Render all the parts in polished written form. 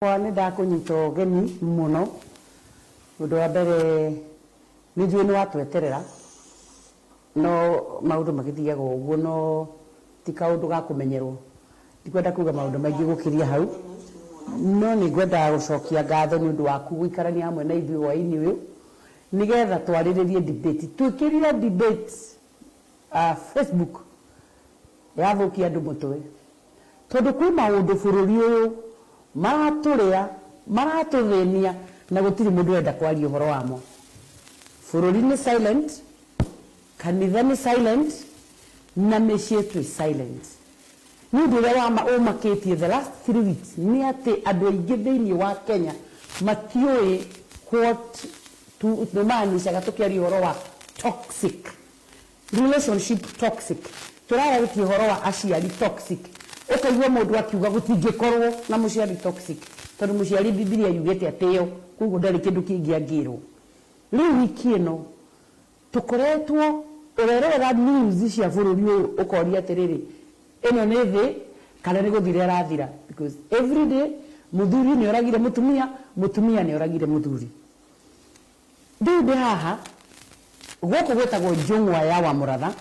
Nĩ ndakũnyita ũgeni mũno. Ũndũ wa mbere, nĩ njũĩ nĩ watweterera, no maũndũ magĩthiaga o ũguo, no ti kaũndũ ga kũmenyerwo. Ndikwenda kuga maũndũ maingĩ gũkĩria hau, no nĩ ngwenda gũcokia ngatho nĩ ũndũ waku gũikarania hamwe na ithuĩ hwaĩ-inĩ ũyũ, nĩgetha twarĩrĩrie debate. Twĩkĩrire debate Facebook yathũkia andũ mũtwe. Tondũ kwĩ maũndũ bũrũri ũyũ maratũrĩa, maratũthĩnia na gũtirĩ mũndũ ũrenda kwaria ũhoro wamo. Bũrũri nĩ silent, kanitha nĩ silent, na mĩciĩ twĩ silent. Nĩ ũndũ ũrĩa wa ma ũmakĩtie the last 3 weeks nĩ atĩ andũ aingĩ thĩinĩ wa Kenya matiũĩ what tũmaanishaga tũkĩaria ũhoro wa toxic relationship. Toxic, tũrararĩtie ũhoro wa aciari toxic, ũkaigua mũndũ akiuga gũtingĩkorwo na mũciari toxic tondũ mũciari Bibilia yugĩte atĩo, koguo ndarĩ kĩndũ kĩngĩ angĩrwo. Rĩu wiki ĩno tũkoretwo ũrerorera news cia bũrũri ũyũ, ũkoria atĩrĩrĩ, ĩno nĩ thĩ kana nĩ gũthira ĩrathira? Because every day mũthuri nĩ oragire mũtumia, mũtumia nĩ oragire mũthuri. Rĩu ndĩ haha gũkũ gwĩtagwo Njũng'wa ya Wamũratha,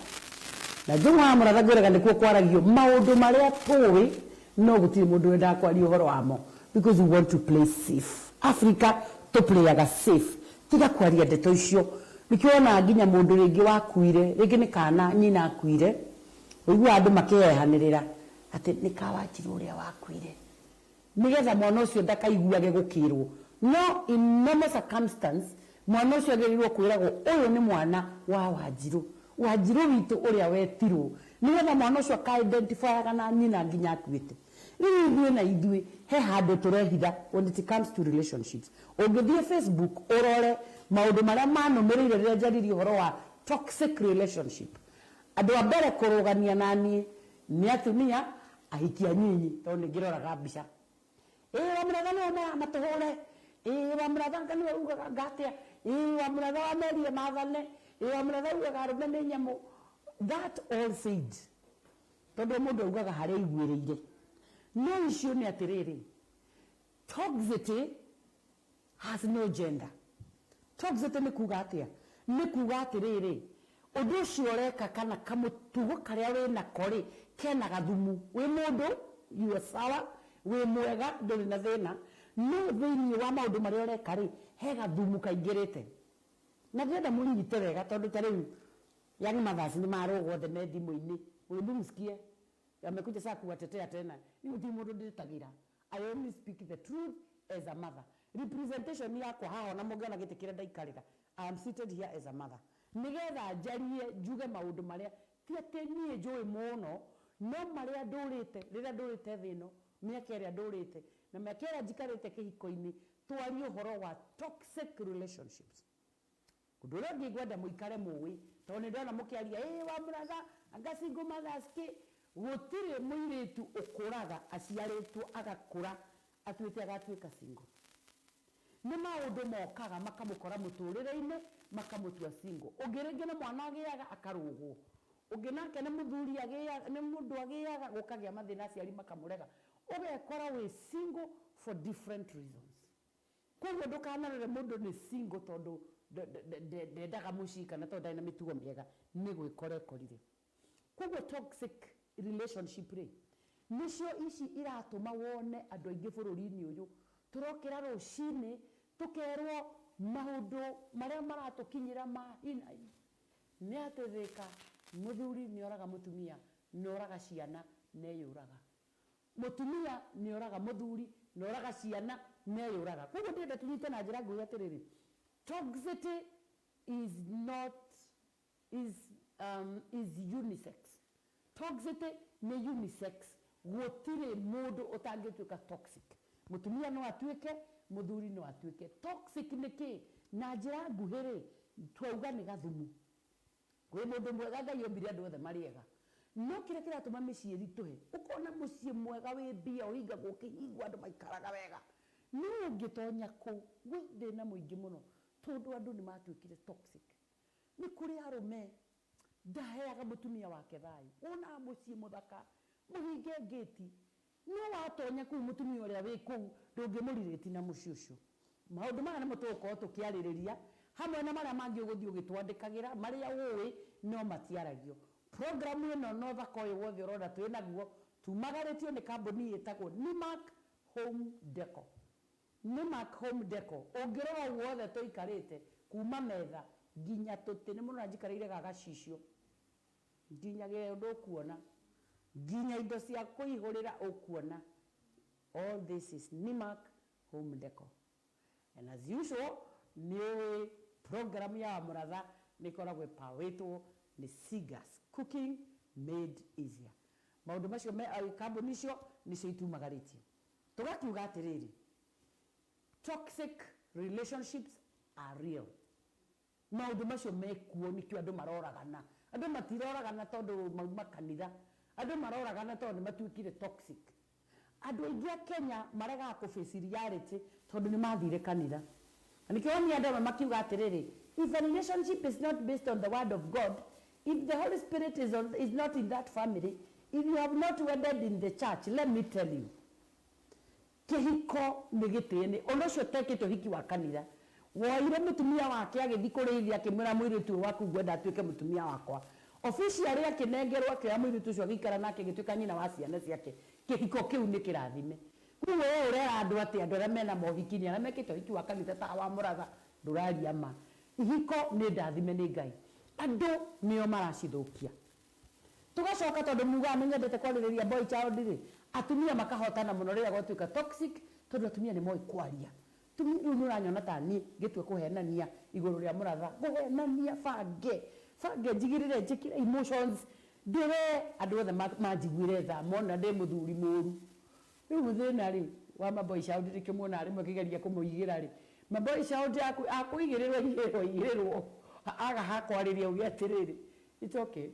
na Njũng'wa ya Mũratha ngwĩraga nĩkuo kwaragio maũndũ marĩa tũĩ, no gũtirĩ mũndũ wendaga kwaria ũhoro wamo because we want to play safe. Africa tũplayaga safe, tiga kwaria ndeto icio. Nĩkĩo wonaga nginya mũndũ rĩngĩ wakuire, rĩngĩ nĩ kana nyina akuire, ũiguaga andũ makĩhehanĩrĩra atĩ nĩ ka Wanjirũ ũrĩa wakuire, nigetha mwana ũcio ndakaiguage gũkĩrwo. No in normal circumstance mwana ũcio agĩrĩirwo kwĩragwo ũyũ nĩ mwana wa Wanjirũ, Wanjirũ witũ ũrĩa wetirwo, nigetha mwana ũcio aka-identifyaga na nyina nginya akuĩte. Rĩu ithuĩ na ithuĩ he handũ tũrehitha when it comes to relationships. Ũngĩthiĩ Facebook ũrore maũndũ marĩa manũmĩrĩire rĩrĩa njaririe ũhoro wa toxic relationship, andũ a mbere kũrũgania na niĩ nĩ atumia ahiki anyinyi, tondũ nĩ ngĩroraga mbica. Ĩĩ, Wamũratha nĩwe maramatũhũre, ĩĩ, Wamũratha anga nĩwe ugaga ngatia, ĩĩ, Wamũratha wamerire mathane, ĩĩ, Wamũratha ugaga arũme nĩ nyamũ. That all said, tondũ mũndũ augaga harĩa aiguĩrĩire, no icio nĩ atĩrĩrĩ, toxicity has no gender. Toxicity nĩ kuga atĩa? Nĩ kuga atĩrĩrĩ, ũndũ ũcio ũreka kana kamũtugo karĩa wĩnako rĩ, kena gathumu. Wĩ mũndũ, you are sawa, wĩ mwega, ndũrĩ na thĩna, no thĩinĩ wa maũndũ marĩa ũreka rĩ, he gathumu kaingĩrĩte. Na ndĩrenda mũnyite wega, tondũ ta rĩu young mothers nĩ marũgwo othe me thimũ-inĩ. Hebu msikie, amekuja saa kuwatetea tena. Ni gũtirĩ mũndũ ndĩtagĩra. I only speak the truth as a mother. Representation yakwa haha, ona mũngĩona gĩtĩ kĩrĩa ndaikarĩra, I am seated here as a mother, nĩgetha njarie, njuge maũndũ marĩa ti atĩ niĩ njũĩ mũno, no marĩa ndũrĩte rĩrĩa ndũrĩte thĩ ĩno, mĩaka ĩrĩa ndũrĩte na mĩaka ĩrĩa njikarĩte kĩhiko-inĩ. Twarie ũhoro wa toxic relationships. Ũndũ ũrĩa ũngĩ ngwenda mũikare mũĩ, tondũ nĩ ndona mũkĩaria, ĩ Wamũratha anga single mothers kĩ, gũtirĩ mũirĩtu ũkũraga aciarĩtwo agakũra atuĩte agatuĩka single. Nĩ maũndũ mokaga makamũkora mũtũrĩre-inĩ, makamũtua single. Ũngĩ rĩngĩ nĩ mwana agĩaga akarũgwo, ũngĩ nake nĩ mũthuri agĩaga, nĩ mũndũ agĩaga, gũkagĩa mathĩna, aciari makamũrega, ũgekora wĩ single for different reasons. Koguo ndũkanarore mũndũ nĩ single tondũ ndendaga mũciĩ kana tondũ ndarĩ na mĩtugo mĩega, nĩ gwĩkora ekorire. Koguo toxic relationship rĩ, nĩcio ici iratũma wone andũ aingĩ bũrũri-inĩ ũyũ tũrokĩra rũcinĩ tũkerwo maũndũ marĩa maratũkinyĩra ma hi na hi nĩ atĩ thĩka mũthuri nĩ oraga mũtumia, nĩ oraga ciana, neyũraga, mũtumia nĩ oraga mũthuri, nĩ oraga ciana, neyũraga. Koguo ndĩrenda tũnyite na njĩra nguhĩ atĩrĩrĩ, toxicity is not is is unisex. Toxicity nĩ unisex, gũtirĩ mũndũ ũtangĩtuĩka toxic. Mũtumia no atuĩke, mũthuri no atuĩke. Toxic nĩ kĩ? Na njĩra nguhĩ rĩ, twauga nĩ gathumu. Kwĩ mũndũ mwega, Ngai ombire andũ othe marĩ ega, no kĩrĩa kĩratũma mĩciĩ ĩritũhe, ũkona mũciĩ mwega wĩ mbia, ũhingagwo ũkĩhingwo, andũ maikaraga wega, no ũngĩtonya kũu gwĩ thĩna mũingĩ mũno, tondũ andũ nĩ matuĩkire toxic. Nĩ kũrĩ arũme ndaheaga mũtumia wake thayũ. Wonaga mũciĩ mũthaka, mũhinge ngĩti. No watonya kũu mũtumia ũrĩa wĩ kũu ndũngĩmũrirĩti na mũciĩ ũcio. Maũndũ maya nĩmo tũgũkorwo tũkĩarĩrĩria hamwe na marĩa mangĩ ũgũthiĩ ũgĩtwandĩkagĩra marĩa ũĩ no matiaragio. Program ĩno na ũthaka ũyũ wothe ũrona twĩ naguo tumagarĩtio nĩ kambuni ĩtagwo Nimark Home Decor. Nimark Home Decor, ũngĩrora ũguo othe tũikarĩte kuma metha nginya tũtĩ, nĩ mũrona njikarĩire ga gacicio, nginya kĩũndũ ũkuona, nginya indo cia kũihũrĩra ũkuona. All this is Nimark Home Decor. And as usual, nĩ ũĩ program ya Wamũratha nĩ ĩkoragwo ĩpawĩtwo nĩ Seagas Cooking Made Easier. Maũndũ macio me kambuni icio nĩcio itumagarĩtie. Tũgakiuga atĩrĩrĩ, toxic relationships are real. Maũndũ macio mekuo nĩkĩo andũ maroragana. Andũ matiroragana tondũ mauma kanitha. Andũ maroragana tondũ nĩ matuĩkire toxic. Andũ aingĩ a Kenya maregaga kũ face reality tondũ nĩ mathire kanitha. Na nĩkĩo wonire andũ amwe makiuga atĩrĩrĩ, if a relationship is not based on the word of God, if the Holy Spirit is, on, is not in that family, if you have not wedded in the church, let me tell you, Kĩhiko nĩ gĩtĩe nĩ ona ũcio ũtekĩte ũhiki wa kanitha woire mũtumia wake agĩthiĩ kũrĩ ithe akĩmwĩra mũirĩtu ũyũ waku ngwenda atuĩke mũtumia wakwa. Officially akĩnengerwo akĩoya mũirĩtu ũcio agĩikara nake agĩtuĩka nyina wa ciana ciake. Kĩhiko kĩu nĩ kĩrathime. Koguo we ũrera andũ atĩa andũ arĩa mena mohiki nĩ arĩa mekĩte ũhiki wa kanitha ta wa Mũratha ndũraria ma. Ihiko nĩ ndathime nĩ Ngai. Andũ nĩo maracithũkia. Tũgacoka tondũ mugaga nĩ nyendete kwarĩrĩria boy child rĩ, atumia makahotana mũno rĩrĩa gwatuĩka toxic tondũ atumia nĩ moĩ kwaria. Atumia rĩu nĩ ũranyona ta niĩ ngĩtua kũhenania igũrũ rĩa mũratha, ngũhenania bange, bange njigĩrĩre njĩkĩre emotions ndĩre andũ othe manjiguĩre tha mona ndĩ mũthuri mũru. Rĩu thĩna rĩ wa ma boy child nĩkĩo muonaga rĩmwe ngĩgeria kũmũigĩra rĩ, ma boy child akũigĩrĩrwo aigĩrĩrwo aigĩrĩrwo aga ha kwarĩria auge atĩrĩrĩ, it's okay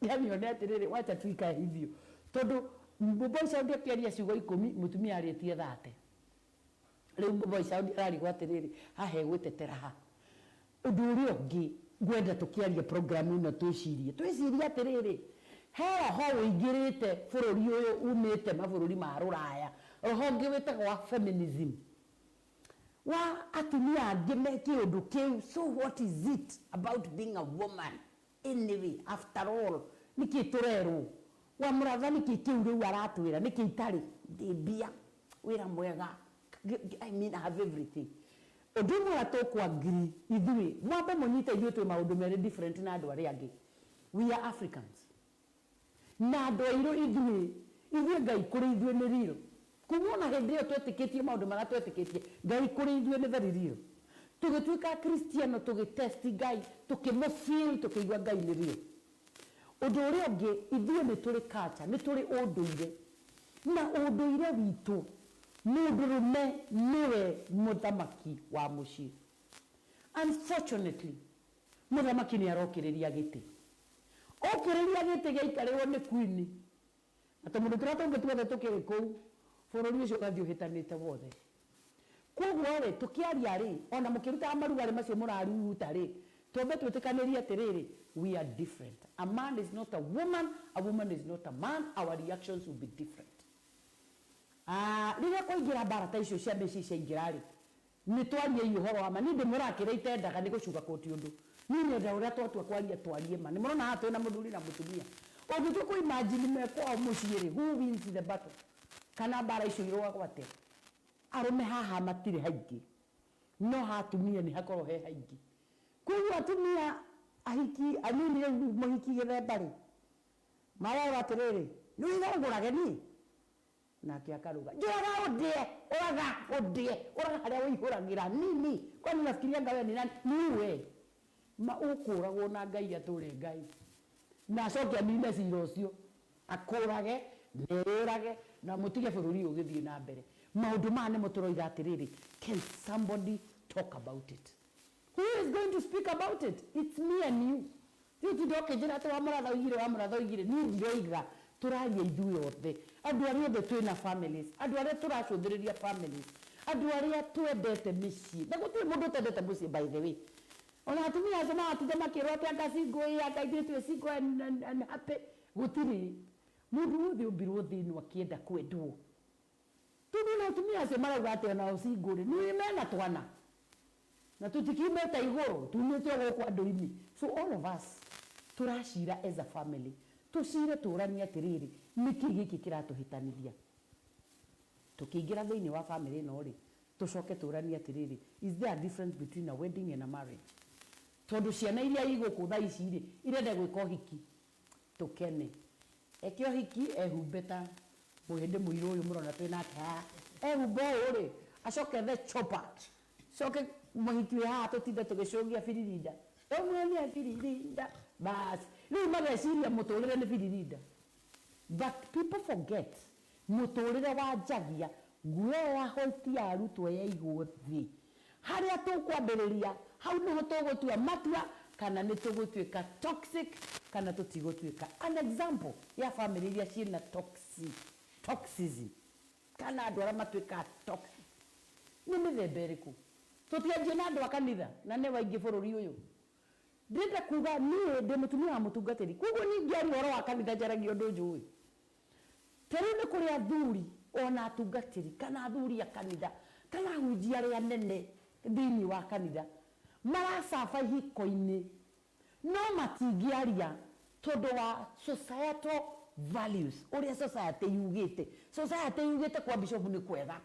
yani one atĩrĩrĩ wacha tu ikae hivyo tondũ boy child akĩaria ciugo ikũmi mũtumia arĩtie thate. Rĩu boy child ararigwo atĩrĩrĩ haha egwĩtetera ha. Ũndũ ũrĩa ũngĩ ngwenda tũkĩaria program ĩno twĩcirie, twĩcirie atĩrĩrĩ, he roho ũingĩrĩte bũrũri ũyũ umĩte mabũrũri ma rũraya, roho ũngĩ wĩtagwo wa feminism, wa atumia angĩ me kĩũndũ kĩu, so what is it about being a woman anyway, after all, nĩkĩ tũrerwo? Wamũratha nĩkĩ kĩu rĩu aratwĩra, nĩkĩ itarĩ? Ndĩ mbia, wĩra mwega, I mean I have everything. Ũndũ ũmwe ũrĩa tũkũ agree ithuĩ, mwambe mũnyite ithuĩ twĩ maũndũ merĩ different na andũ arĩa angĩ. We are Africans. Na andũ airũ ithuĩ, ithuĩ Ngai kũrĩ ithuĩ nĩ real. Kuma ona hĩndĩ ĩyo twetĩkĩtie maũndũ marĩa twetĩkĩtie, Ngai kũrĩ ithuĩ nĩ very real. Tũgĩtuĩka Akristiano tũgĩ test Ngai, tũkĩmũ feel tũkĩigua Ngai nĩ real. Ũndũ ũrĩa ũngĩ, ithuĩ nĩ tũrĩ culture, nĩ tũrĩ ũndũire. Na ũndũire witũ, mũndũrũme nĩwe mũthamaki wa mũciĩ. Unfortunately, mũthamaki nĩ arokĩrĩria gĩtĩ. Okĩrĩria gĩtĩ gĩaikarĩrwo nĩ queen, na tũmũndũ tũrĩa tũngĩ tuothe tũkĩrĩ kũu, bũrũri ũcio ũgathiĩ ũhĩtanĩte wothe. Koguo rĩ, tũkĩaria rĩ, ona mũkĩrutaga marugarĩ macio mũraruta rĩ, twambe twĩtĩkanĩrie atĩrĩrĩ, we are different. A man is not a woman, a woman is not a man, our reactions will be different. Ah, rĩrĩa kwaingĩra mbara ta icio cia mĩciĩ ciaingĩra rĩ, nĩ twariei ũhoro wa ma. Niĩ ndĩmwĩraga kĩrĩa itendaga nĩ gũcuga koti ũndũ. Niĩ nyenda ũrĩa twatua kwaria twarie ma. Nĩ mũrona haha twĩna mũthuri na mũtumia. Ũngĩtua kũ imagine me kwao mũciĩ rĩ, who wins the battle? Kana mbara icio irũagwo atĩa? Arũme haha matirĩ haingĩ, no ha atumia nĩ hakoragwo he haingĩ. Koguo atumia ahiki anini rĩu mũhiki gĩthemba rĩ, marerwo atĩrĩrĩ, nĩ wĩra ũngũrage niĩ? Nake akaruga, njũraga ũndĩe, ũraga ũndĩe, ũraga harĩa ũihũragĩra nini, kwani unafikirianga wewe ni nani? Niue. Ma ũkũragwo na Ngai atũre Ngai. Na acoke anine cira ũcio. Akũrage, neyũrage, na mũtige bũrũri ũyũ ũgĩthiĩ na mbere. Maũndũ maya nĩmo tũroiga atĩrĩrĩ, can somebody talk about it? Who is going to speak about it? It's me and you. Ti ũtinde ũkĩnjĩra atĩ Wamũratha oigire, Wamũratha oigire. Niĩ ndiroiga, tũraria ithuĩ othe. Andũ arĩa othe twĩna families, andũ arĩa tũracũthĩrĩria families, andũ arĩa twendete mĩciĩ. Na gũtirĩ mũndũ ũtendete mũciĩ by the way. Ona atumia acio maratinda makĩrwo atĩ anga single ĩ, anga ithuĩ twĩ single and happy. Gũtirĩ. Mũndũ wothe ombirwo thĩ ĩno akĩenda kwendwo. Tondũ ona atumia acio marauga atĩ onao single rĩ, nĩ mena twana. Na tũtikiumĩte igũrũ, tumĩte o gũkũ andũ-inĩ. So all of us tũracira as a family, tũcire tũranie atĩrĩrĩ, nĩkĩ gĩkĩ kĩratũhĩtanithia? Tũkĩingĩra thĩinĩ wa family ĩno rĩ, tũcoke tũranie atĩrĩrĩ, is there a difference between a wedding and a marriage? Tondũ ciana iria i gũkũ thaa ici rĩ, irenda gwĩka ũhiki, tũkene. Eke ũhiki, ehumbe ta mũhĩndĩ mũirũ ũyũ mũrona twĩ nake haha, ehumbe ũũ rĩ, acoke ethe chopper, coke mũhiki wĩ haha tũtinde tũgĩcũgia biririnda, tũmuonie biririnda, bas. Rĩu mageciria mũtũrĩre nĩ biririnda. But people forget mũtũrĩre wanjagia nguo ĩyo ya white ya arutwo yaigwo thĩ. Harĩa tũkwambĩrĩria, hau nĩho tũgũtua matua kana nĩ tũgũtuĩka toxic kana tũtigũtuĩka. An example ya family iria ciĩna toxic, toxism kana andũ arĩa matuĩkaga toxic nĩ mĩthemba ĩrĩkũ? Tũtianjie na andũ a kanitha na nĩo aingĩ bũrũri ũyũ. Ndĩrenda kuga niĩ ndĩ mũtumia wa mũtungatĩri, koguo niĩ ingĩaria ũhoro wa kanitha njaragia ũndũ njũĩ. Ta rĩu nĩ kũrĩ athuri o na atungatĩri kana athuri a kanitha kana ahunjia arĩa anene thĩinĩ wa kanitha maracaba ihiko-inĩ no matingĩaria tondũ wa societal values, ũrĩa society yugĩte. Society yugĩte kwa bishop nĩ kwega,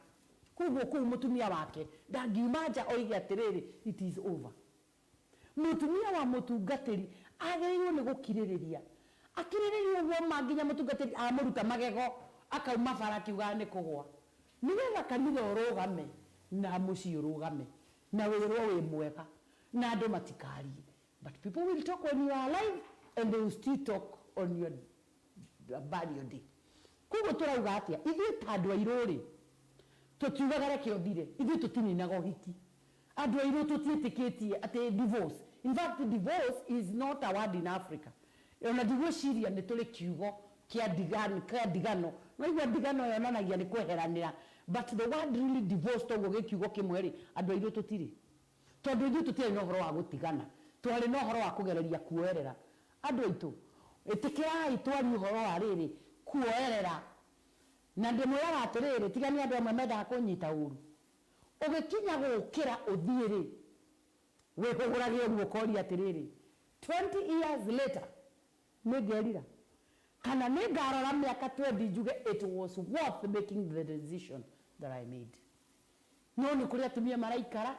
koguo kũu mũtumia wake ndangiuma nja oige atĩrĩrĩ, it is over. Mũtumia wa mũtungatĩri agĩrĩirwo nĩ gũkirĩrĩria. Akirĩrĩria ũguo ma nginya mũtungatĩri amũruta magego akauma bara akiugaga nĩ kũgwa. Nĩgetha kanitha ũrũgame na mũciĩ ũrũgame na wĩrwo wĩ mwega na andũ matikarie. But people will talk when you are alive and they will still talk on your burial day. Koguo tũrauga atĩa? Ithuĩ ta andũ airũ rĩ, tũtiugaga reke ũthire. Ithuĩ tũtininaga ũhiki. Andũ airũ tũtiĩtĩkĩtie atĩ divorce. In fact, divorce is not a word in Africa. Ona ndigwĩciria nĩ tũrĩ kiugo kĩa ndigano, kĩa ndigano. Nĩwaigua ndigano yonanagia nĩ kweheranĩra. But the word really divorce toguo gĩ kiugo kĩmwe rĩ, andũ airũ tũtirĩ. Tondũ ithuĩ tũtiarĩ na ũhoro wa gũtigana, twarĩ na ũhoro wa kũgereria kuoerera. Andũ aitũ, ĩtĩkĩrai twarie ũhoro wa rĩrĩ, kuoerera. Na ndĩmwĩraga atĩrĩrĩ, tiga nĩ andũ amwe mendaga kũnyita ũru. Ũgĩkinya gũkĩra ũthiĩ-rĩ, wĩhũgũrage ũguo ũkoria atĩrĩrĩ, 20 years later, nĩngerira? Kana nĩngarora mĩaka 20 njuge it was worth making the decision that I made. No nĩ kũrĩ atumia maraikara,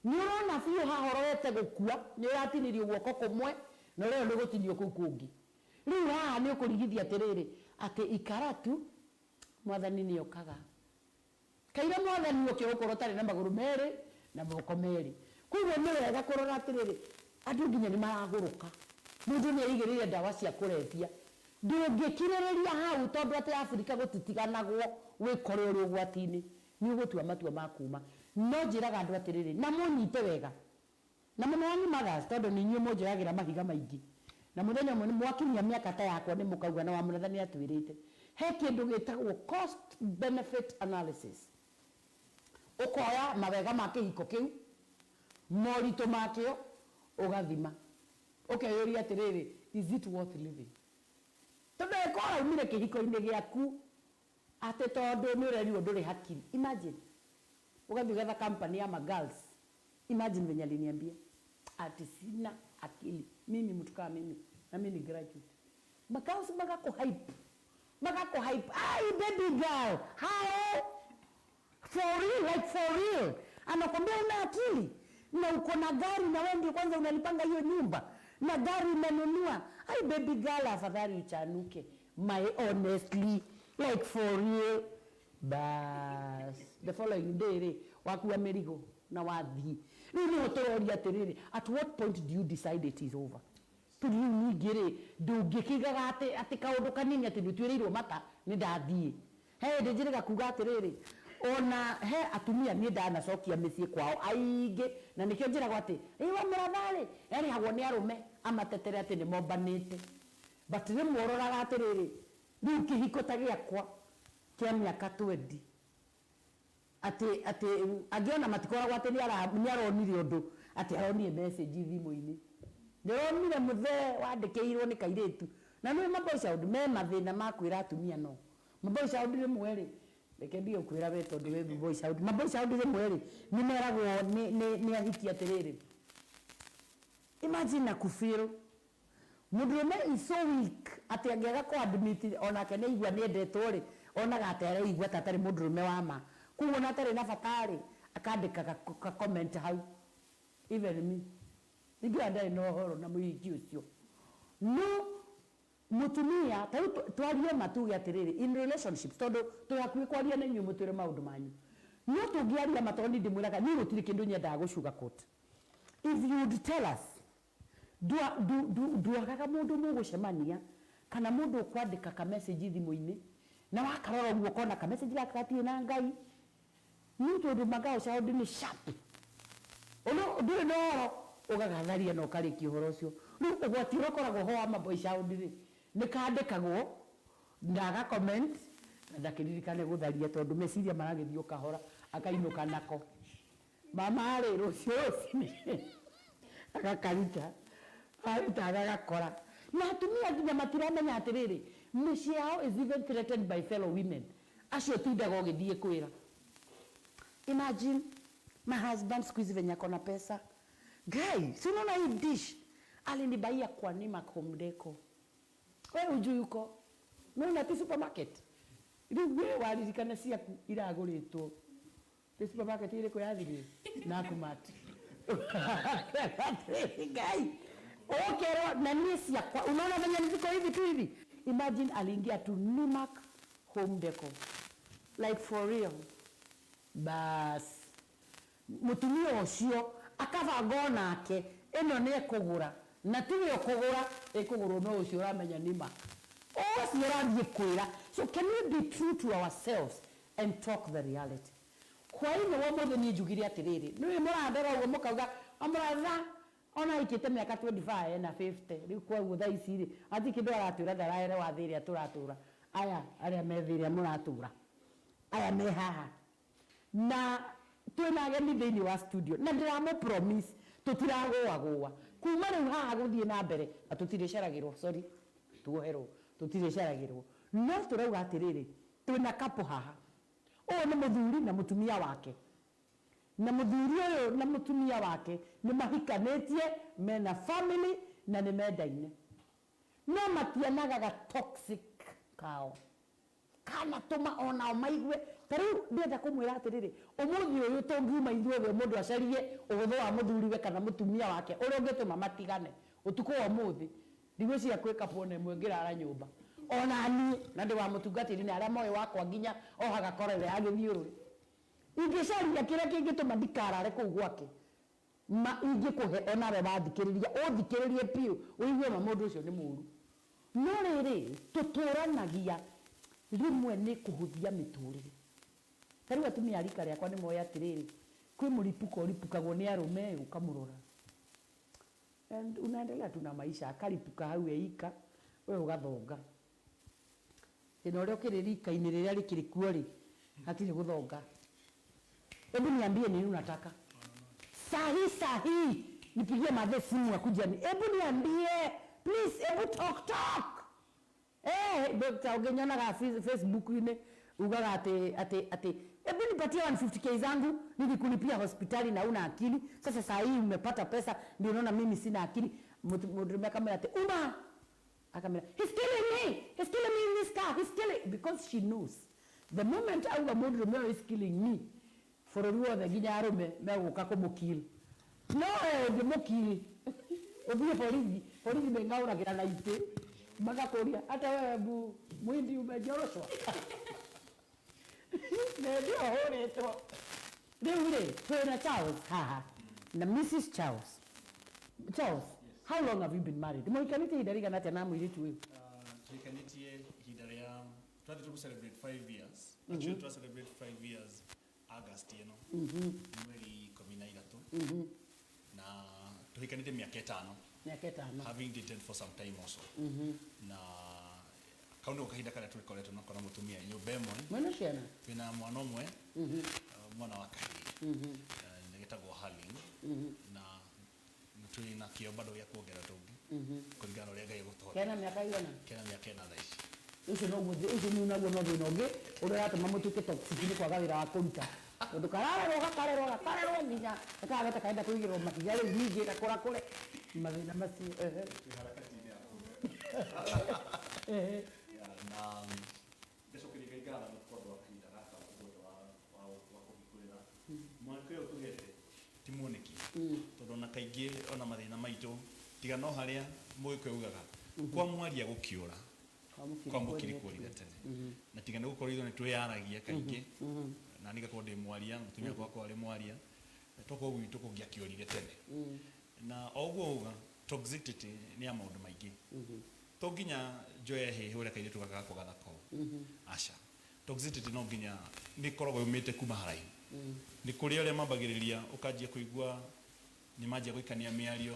nĩ ũrona biũ haha ũrorete gũkua, nĩ ũratinirio guoko kũmwe, na ũrerwo nĩ gũtinio kũu kũngĩ. Rĩu haha nĩ ũkũrigithia atĩrĩrĩ, atĩ ikara tu, Mwathani nĩ okaga. Kaira Mwathani oke ũgũkorwo ũtarĩ na magũrũ merĩ na moko merĩ. Koguo nĩ wega kũrora atĩrĩrĩ, andũ nginya nĩ maragũrũka. Mũndũ nĩ eigĩrĩire ndawa cia kũrebia. Ndũngĩkirĩrĩria hau tondũ atĩ Afrika gũtitiganagwo wĩkore ũrĩ ũgwati-inĩ. Nĩ ũgũtua matua ma kuma. No njĩraga andũ atĩrĩrĩ, na mũnyite wega, na mũno anyu mothers tondũ nĩ inyuĩ mũnjoyagĩra mahiga maingĩ. Na mũthenya ũmwe mwakinyia mĩaka ta yakwa nĩ mũkauga na Wamũratha nĩ atwĩrĩte. He kĩndũ gĩtagwo cost benefit analysis. Ũkoya mawega ma kĩhiko kĩu, moritũ makĩo, ũgathima. Ũkeyũria atĩrĩrĩ, is it worth living? Tondũ angĩkorwo ũraumire kĩhiko-inĩ gĩaku atĩ tondũ nĩ ũrerirwo ndũrĩ hakiri, imagine, ũgathiĩ ũgetha company ya ma girls, imagine venye aliniambia ati sina akili, mimi mtu kama mimi, na mimi ni graduate. Ma girls magaku hype, magaku hype, ai baby girl, how? For real, like for real. Anakwambia una akili na uko na gari na wewe ndio kwanza unalipanga hiyo nyumba na gari umenunua. Ai baby girl, afadhali uchanuke. My honestly, like for real. Bas, the following day rĩ, wakua mĩrigo na wathiĩ. Rĩu nĩho tũroria atĩrĩrĩ, at what point do you decide it is over? Tondũ rĩu ningĩ rĩ, ndũngĩkĩigaga atĩ atĩ kaũndũ kanini atĩ nĩ ũtuĩrĩirwo mata nĩ ndathiĩ. He hĩndĩ njĩrĩga kuga atĩrĩrĩ, ona he atumia niĩ ndanacokia mĩciĩ kwao aingĩ, na nĩkĩo njĩragwo atĩ, ĩ wa mũratha rĩ, arĩhagwo nĩ arũme amatetere atĩ nĩ mombanĩte. But rĩmwe ũroraga atĩrĩrĩ, rĩu kĩhiko ta gĩakwa kĩa mĩaka 20, atĩ atĩ angĩ ona matikoragwo atĩ nĩ aronire ũndũ, atĩ aronire message thimũ-inĩ. Ndĩronire mũthee wandĩkĩirwo nĩ kairĩtu. Na nĩ ma boy child me mathĩna ma kwĩra atumia no. Ma boy child rĩmwe rĩ, reke ndige gũkwĩra we tondũ wĩ boy child. Ma boy child rĩmwe rĩ, nĩ meragwo nĩ ahiki atĩrĩrĩ, imagine na kũ-feel mũndũrũme is so weak atĩ angĩaga kũ admit onake nĩ aigua nĩ endetwo rĩ, onaga atĩ areigua ta atarĩ mũndũrũme wa ma. Koguo ona atarĩ na bata rĩ, akandĩka ka comment hau. Even me. Ningĩ ona ndarĩ na ũhoro na mũhiki ũcio. No mũtumia, ta rĩu twarie ma tuge atĩrĩrĩ, in relationships, tondũ twĩ hakuhĩ kwaria na inyuĩ mũtwĩre maũndũ manyu. No tũngĩaria ma tondũ niĩ ndĩmwĩraga niĩ gũtirĩ kĩndũ nyendaga gũ sugar coat. If you would tell us, ndwagaga mũndũ mũgũcemania kana mũndũ ũkwandĩka ka message thimũ-inĩ, na wakarora ũguo ũkona ka message gaka gatirĩ na Ngai. Nĩ tondũ ma girl child nĩ sharp. Ndũrĩ na ũhoro ũgagatharia na ũkarĩkia ũhoro ũcio. Rĩu ũgwati ũrĩa ũkoragwo ho wa ma boy child rĩ, nĩ kandĩkagwo na aga comment na ndakĩririkane gũtharia tondũ meciria maragĩthiĩ o kahora akainũka nako. Mama rĩ, rũciũ rũcinĩ agakaruta, aruta agagakora. Na atumia nginya matiramenya atĩrĩrĩ, mĩciĩ yao is even threatened by fellow women. Acio ũtindaga ũgĩthiĩ kwĩra. Imagine my husband siku hizi venye ako na pesa. Guy, si unaona hii dish alinibaia kwa Nimak Home Deco. We hujui uko. Unaona ti supermarket. Rĩu we waririkana ciaku iragũrĩtwo. Nĩ supermarket ĩrĩkũ yathirire? Nakumatt. Ngai. Ũkerwo na niĩ ciakwa. Unaona venye ziko hivi tu hivi. Imagine aliingia tu Nimak Home Deco. Like for real. Bas. Mũtumia ũcio akabanga onake ĩno nĩ ekũgũra na tiwe ũkũgũra ĩkũgũrwo no ũcio ũramenya Nimak. Ũcio ũrathiĩ kwĩra. So can we be true to ourselves and talk the reality? Hwaĩ-inĩ wa ũmũthĩ niĩ njugire atĩrĩrĩ, nĩũĩ mũrandora ũguo mũkauga amũratha ona aikĩte mĩaka 25 na 50 rĩu koguo thaa ici rĩ hatirĩ kĩndũ aratwĩra ndaraerewa thĩ ĩrĩa tũratũra. Aya arĩa me thĩ ĩrĩa mũratũra, aya me haha na twĩna ageni thĩinĩ wa studio na ndĩramũ promise tũtiragũagũa kuma rĩu haha gũthiĩ na mbere na tũtirĩceragĩrwo, sorry tuoherwo, tũtirĩceragĩrwo, no tũrauga atĩrĩrĩ, twĩna couple haha. Ũyũ nĩ mũthuri na mũtumia wake, na mũthuri ũyũ na mũtumia wake nĩ mahikanĩtie, mena family na nĩ mendaine, no matianagaga toxic kao kana tũma onao maigue. Ta rĩu ndĩrenda kũmwĩra atĩrĩrĩ, ũmũthĩ ũyũ tũngiuma ithuothe mũndũ acarie ũhũthũ wa mũthuriwe kana mũtumia wake ũrĩa ũngĩtũma matigane ũtukũ wa ũmũthĩ, ndigwĩciria kwĩ couple ona ĩmwe ĩngĩrara nyũmba. Ona niĩ na ndĩ wa mũtungatĩri na arĩa moĩ wakwa nginya ohaga kora ĩrĩa ya gĩthiũrũrĩ, ingĩcaria kĩrĩa kĩngĩtũma ndikarare kũu gwake, ma ingĩkũhe onawe wathikĩrĩria ũthikĩrĩrie biũ ũigue ma mũndũ ũcio nĩ mũru. No rĩrĩ, tũtũranagia rĩmwe nĩ kũhũthia mĩtũrĩre. Ta rĩu atumia a rika rĩakwa nĩ moĩ atĩrĩrĩ, kwĩ mũripũko ũripũkagwo nĩ arũme ũkamũrora and unaendelea tu na maisha, akaripuka hau eika we ũgathonga. Thĩna ũrĩa ũkĩrĩ rika-inĩ rĩrĩa rĩkĩrĩ kuo rĩ, hatirĩ gũthonga. Hebu niambie nini unataka sahi sahi, nipigie madhe simu akuja ni, hebu niambie please, hebu talk talk. Doctor ũngĩnyonaga Facebook-inĩ ugaga atĩ hebu nipatie 150K zangu nilikulipia hospitali na una akili. Sasa saa hii umepata pesa ndio unaona mimi sina akili. Mũndũrũme akamwĩra atĩ uma, akamwĩra he's killing me, he's killing me in this car, he's killing, because she knows the moment auga mũndũrũme ũyũ is killing me, bũrũri wothe nginya arũme megũka kũmũkill. No ũngĩmũkill ũthiĩ borithi, borithi meng'aũragĩra na itĩ magakũria hata wewe muhindi umenjoroshwa na ndio ũhũrĩtwo. Rĩu rĩ, twĩna Charles haha na Mrs Charles. Charles, how long have you been married? Mũhikanĩtie ihinda rĩigana atĩa na mũirĩtu ũyũ? Tuhikanĩtie ihinda rĩa twathiĩ tũkũ celebrate 5 years. Actually twa celebrate 5 years August ĩno, mweri 13, na tuhikanĩtie mĩaka 5. Mĩaka 5. Having dated for some time also, na kau nĩko kahinda karĩa tũgĩkoretwo nako na mũtumia nyũmba ĩmwe. Mwĩna ciana? Twĩna mwana ũmwe, mwana wa kahĩĩ, nĩgĩtagwo Harling, na twĩna kĩo bado gĩa kuongerera tũngĩ. Kũringana na ũrĩa Ngai egũtũhotithia. Kena mĩaka igana? Kena mĩaka 4 thaa ici. Ũcio noguo, ũcio nĩ naguo no thĩna ũngĩ ũrĩa ũratũma mũtuĩke toxic, nĩ kwaga wĩra wa kũruta, tondũ kararerwo, gakarerwo, gakarerwo nginya gakagata karenda kũigĩrwo mahiga. Rĩu ningĩ gakũrakũre mathĩna macio, ehe. Twĩ harakati-inĩ ya Yeah, na ngacokeria Ngai ngatho nĩ tondũ wa kahinda gaka ũguothe wa kũhingũrĩra mwanake ũyũ tũhete ti muoneki, tondũ ona kaingĩ ona mathĩna maitũ tiga no harĩa mũgĩkũyũ ugaga kwa mwaria gũkĩũra kwa mũkiri kũrire tene, na tiga nĩ gũkorwo ithuĩ nĩ twĩyaragia kaingĩ, na niĩ ngakorwo ndĩ mwaria, mũtumia wakwa akorwo arĩ mwaria, tokorwo gwitũ kũngĩakĩũrire tene. Na o ũguo uga toxicity nĩ ya maũndũ maingĩ. To nginya njoye hĩhĩ ũrĩa kairĩtu gaka gakwa gathaka ũũ, aca. Toxicity no nginya nĩ ĩkoragwo yumĩte kuma haraihu, nĩ kũrĩ arĩa mambagĩrĩria ũkanjia kũigua nĩ manjia gũikania mĩario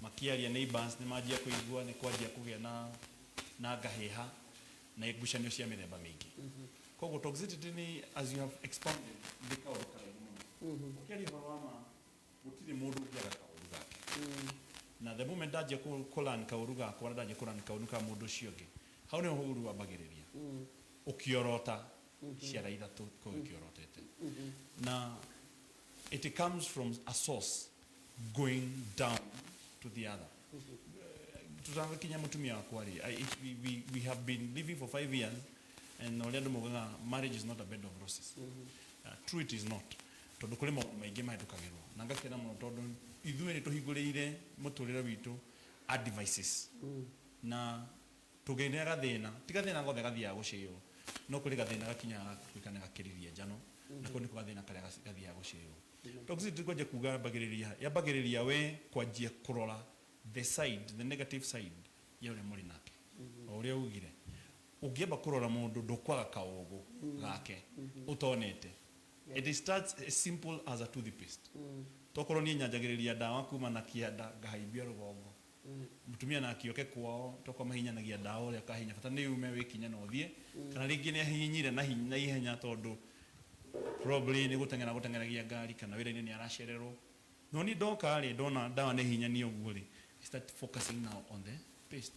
makĩaria, neighbors nĩ manjia kũigua nĩ kwanjia kũgĩa na ngahĩha na ngucanio cia mĩthemba mĩingĩ. Koguo toxicity nĩ, as you have expounded, nĩ kaũndũ karaihu mũno. Ũkĩaria ũhoro wa ma, gũtirĩ mũndũ ũngĩaga kaũru gake, na the moment ndanjia kũ learn kaũru gakwa na ndanjia kũ learn kaũru ka mũndũ ũcio ũngĩ, hau nĩho ũru wambagĩrĩria ũkĩorota ciara ithatũ kũu ĩkĩorotete, na it comes from a source going down to the other. Tũtanakinya mũtumia wakwa rĩ, we have been living for 5 years, and ũrĩa andũ maugaga, "Marriage is not a bed of roses." True, it is not, tondũ kũrĩ maũndũ maingĩ mahĩtũkagĩrwo, na ngakena mũno tondũ ithuĩ nĩ tũhingũrĩire mũtũrĩre witũ advices, na tũngĩnea gathĩna, ti gathĩna gothe gathiaga gũcĩo, no kũrĩ gathĩna gakinyaga gatuĩka nĩ gakĩririe njano, na kau nĩko gathĩna karĩa gathiaga gũcĩo. Toxicity kwanjia kuga yambagĩrĩria we kwanjia kũrora the side, the negative side ya ũrĩa mũrĩ nake. O ũrĩa ugire, ũngĩamba kũrora mũndũ ndũkwaga kaũgũ gake ũtonete. It starts as simple as a toothpaste. Tokorwo niĩ nyanjagĩrĩria ndawa kuma na kĩanda ngahaimbia rũgongo, mũtumia nake oke kwao tokorwo mahinyanagia ndawa ũrĩa kahinya, bata nĩ ume wĩkinya na ũthiĩ, kana rĩngĩ nĩ ahihinyire na ihenya tondũ probably nĩ gũteng'era gũteng'eragia ngari kana wĩra-inĩ nĩ aracererwo. No niĩ ndoka rĩ, ndona ndawa nĩ hinyania ũguo rĩ, I start focusing now on the paste,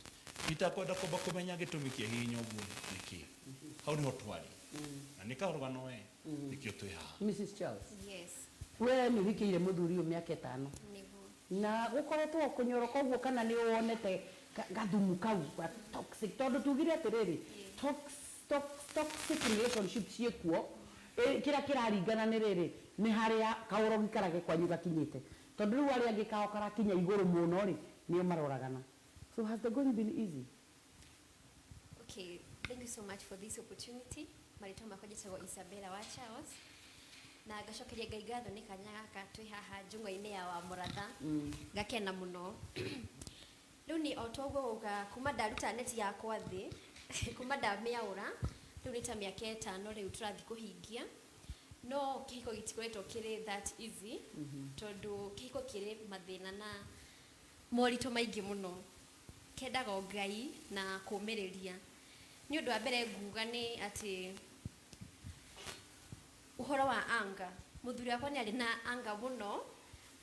itakwenda kwamba kũmenya gĩtũmi kĩa hihinya ũguo rĩ nĩ kĩĩ. Hau nĩho twarĩ na nĩ karũgano we nĩkĩo twĩ haha. Mrs Charles. Yes. We nĩ ũhikĩire mũthuri ũyũ mĩaka 5. Nĩguo. Na gũkoretwo kũnyoroka ũguo kana nĩ wonete gathumu kau ga toxic? Tondũ tugire atĩrĩrĩ, toxic relationship ciĩkuo. Kĩrĩa kĩraringana nĩ rĩrĩ, nĩ harĩa kaũrogi karage kwanyu gakinyĩte, tondũ rĩu arĩa angĩ kao karakinya igũrũ mũno rĩ, nĩo maroragana. So has the going been easy? Okay, thank you so much for this opportunity. Marĩtwa makwa njĩtagwo Isabella wa Charles, na ngacokeria Ngai ngatho nĩ kanya gaka twĩ haha njung'wa-inĩ ya wa Mũratha. Ngakena mũno. Rĩu nĩ o toguo wauga, kuma ndaruta neti yakwa thĩ, kuma ndamĩaũra, rĩu nĩ ta mĩaka 5 rĩu tũrathiĩ kũhingia, no kĩhiko gĩtikoretwo kĩrĩ that easy, tondũ kĩhiko kĩrĩ mathĩna na moritũ maingĩ mũno, kendaga o Ngai na kũmĩrĩria. Nĩ ũndũ wa mbere nguga nĩ atĩ ũhoro wa anga, mũthuri wakwa nĩ arĩ na anga mũno,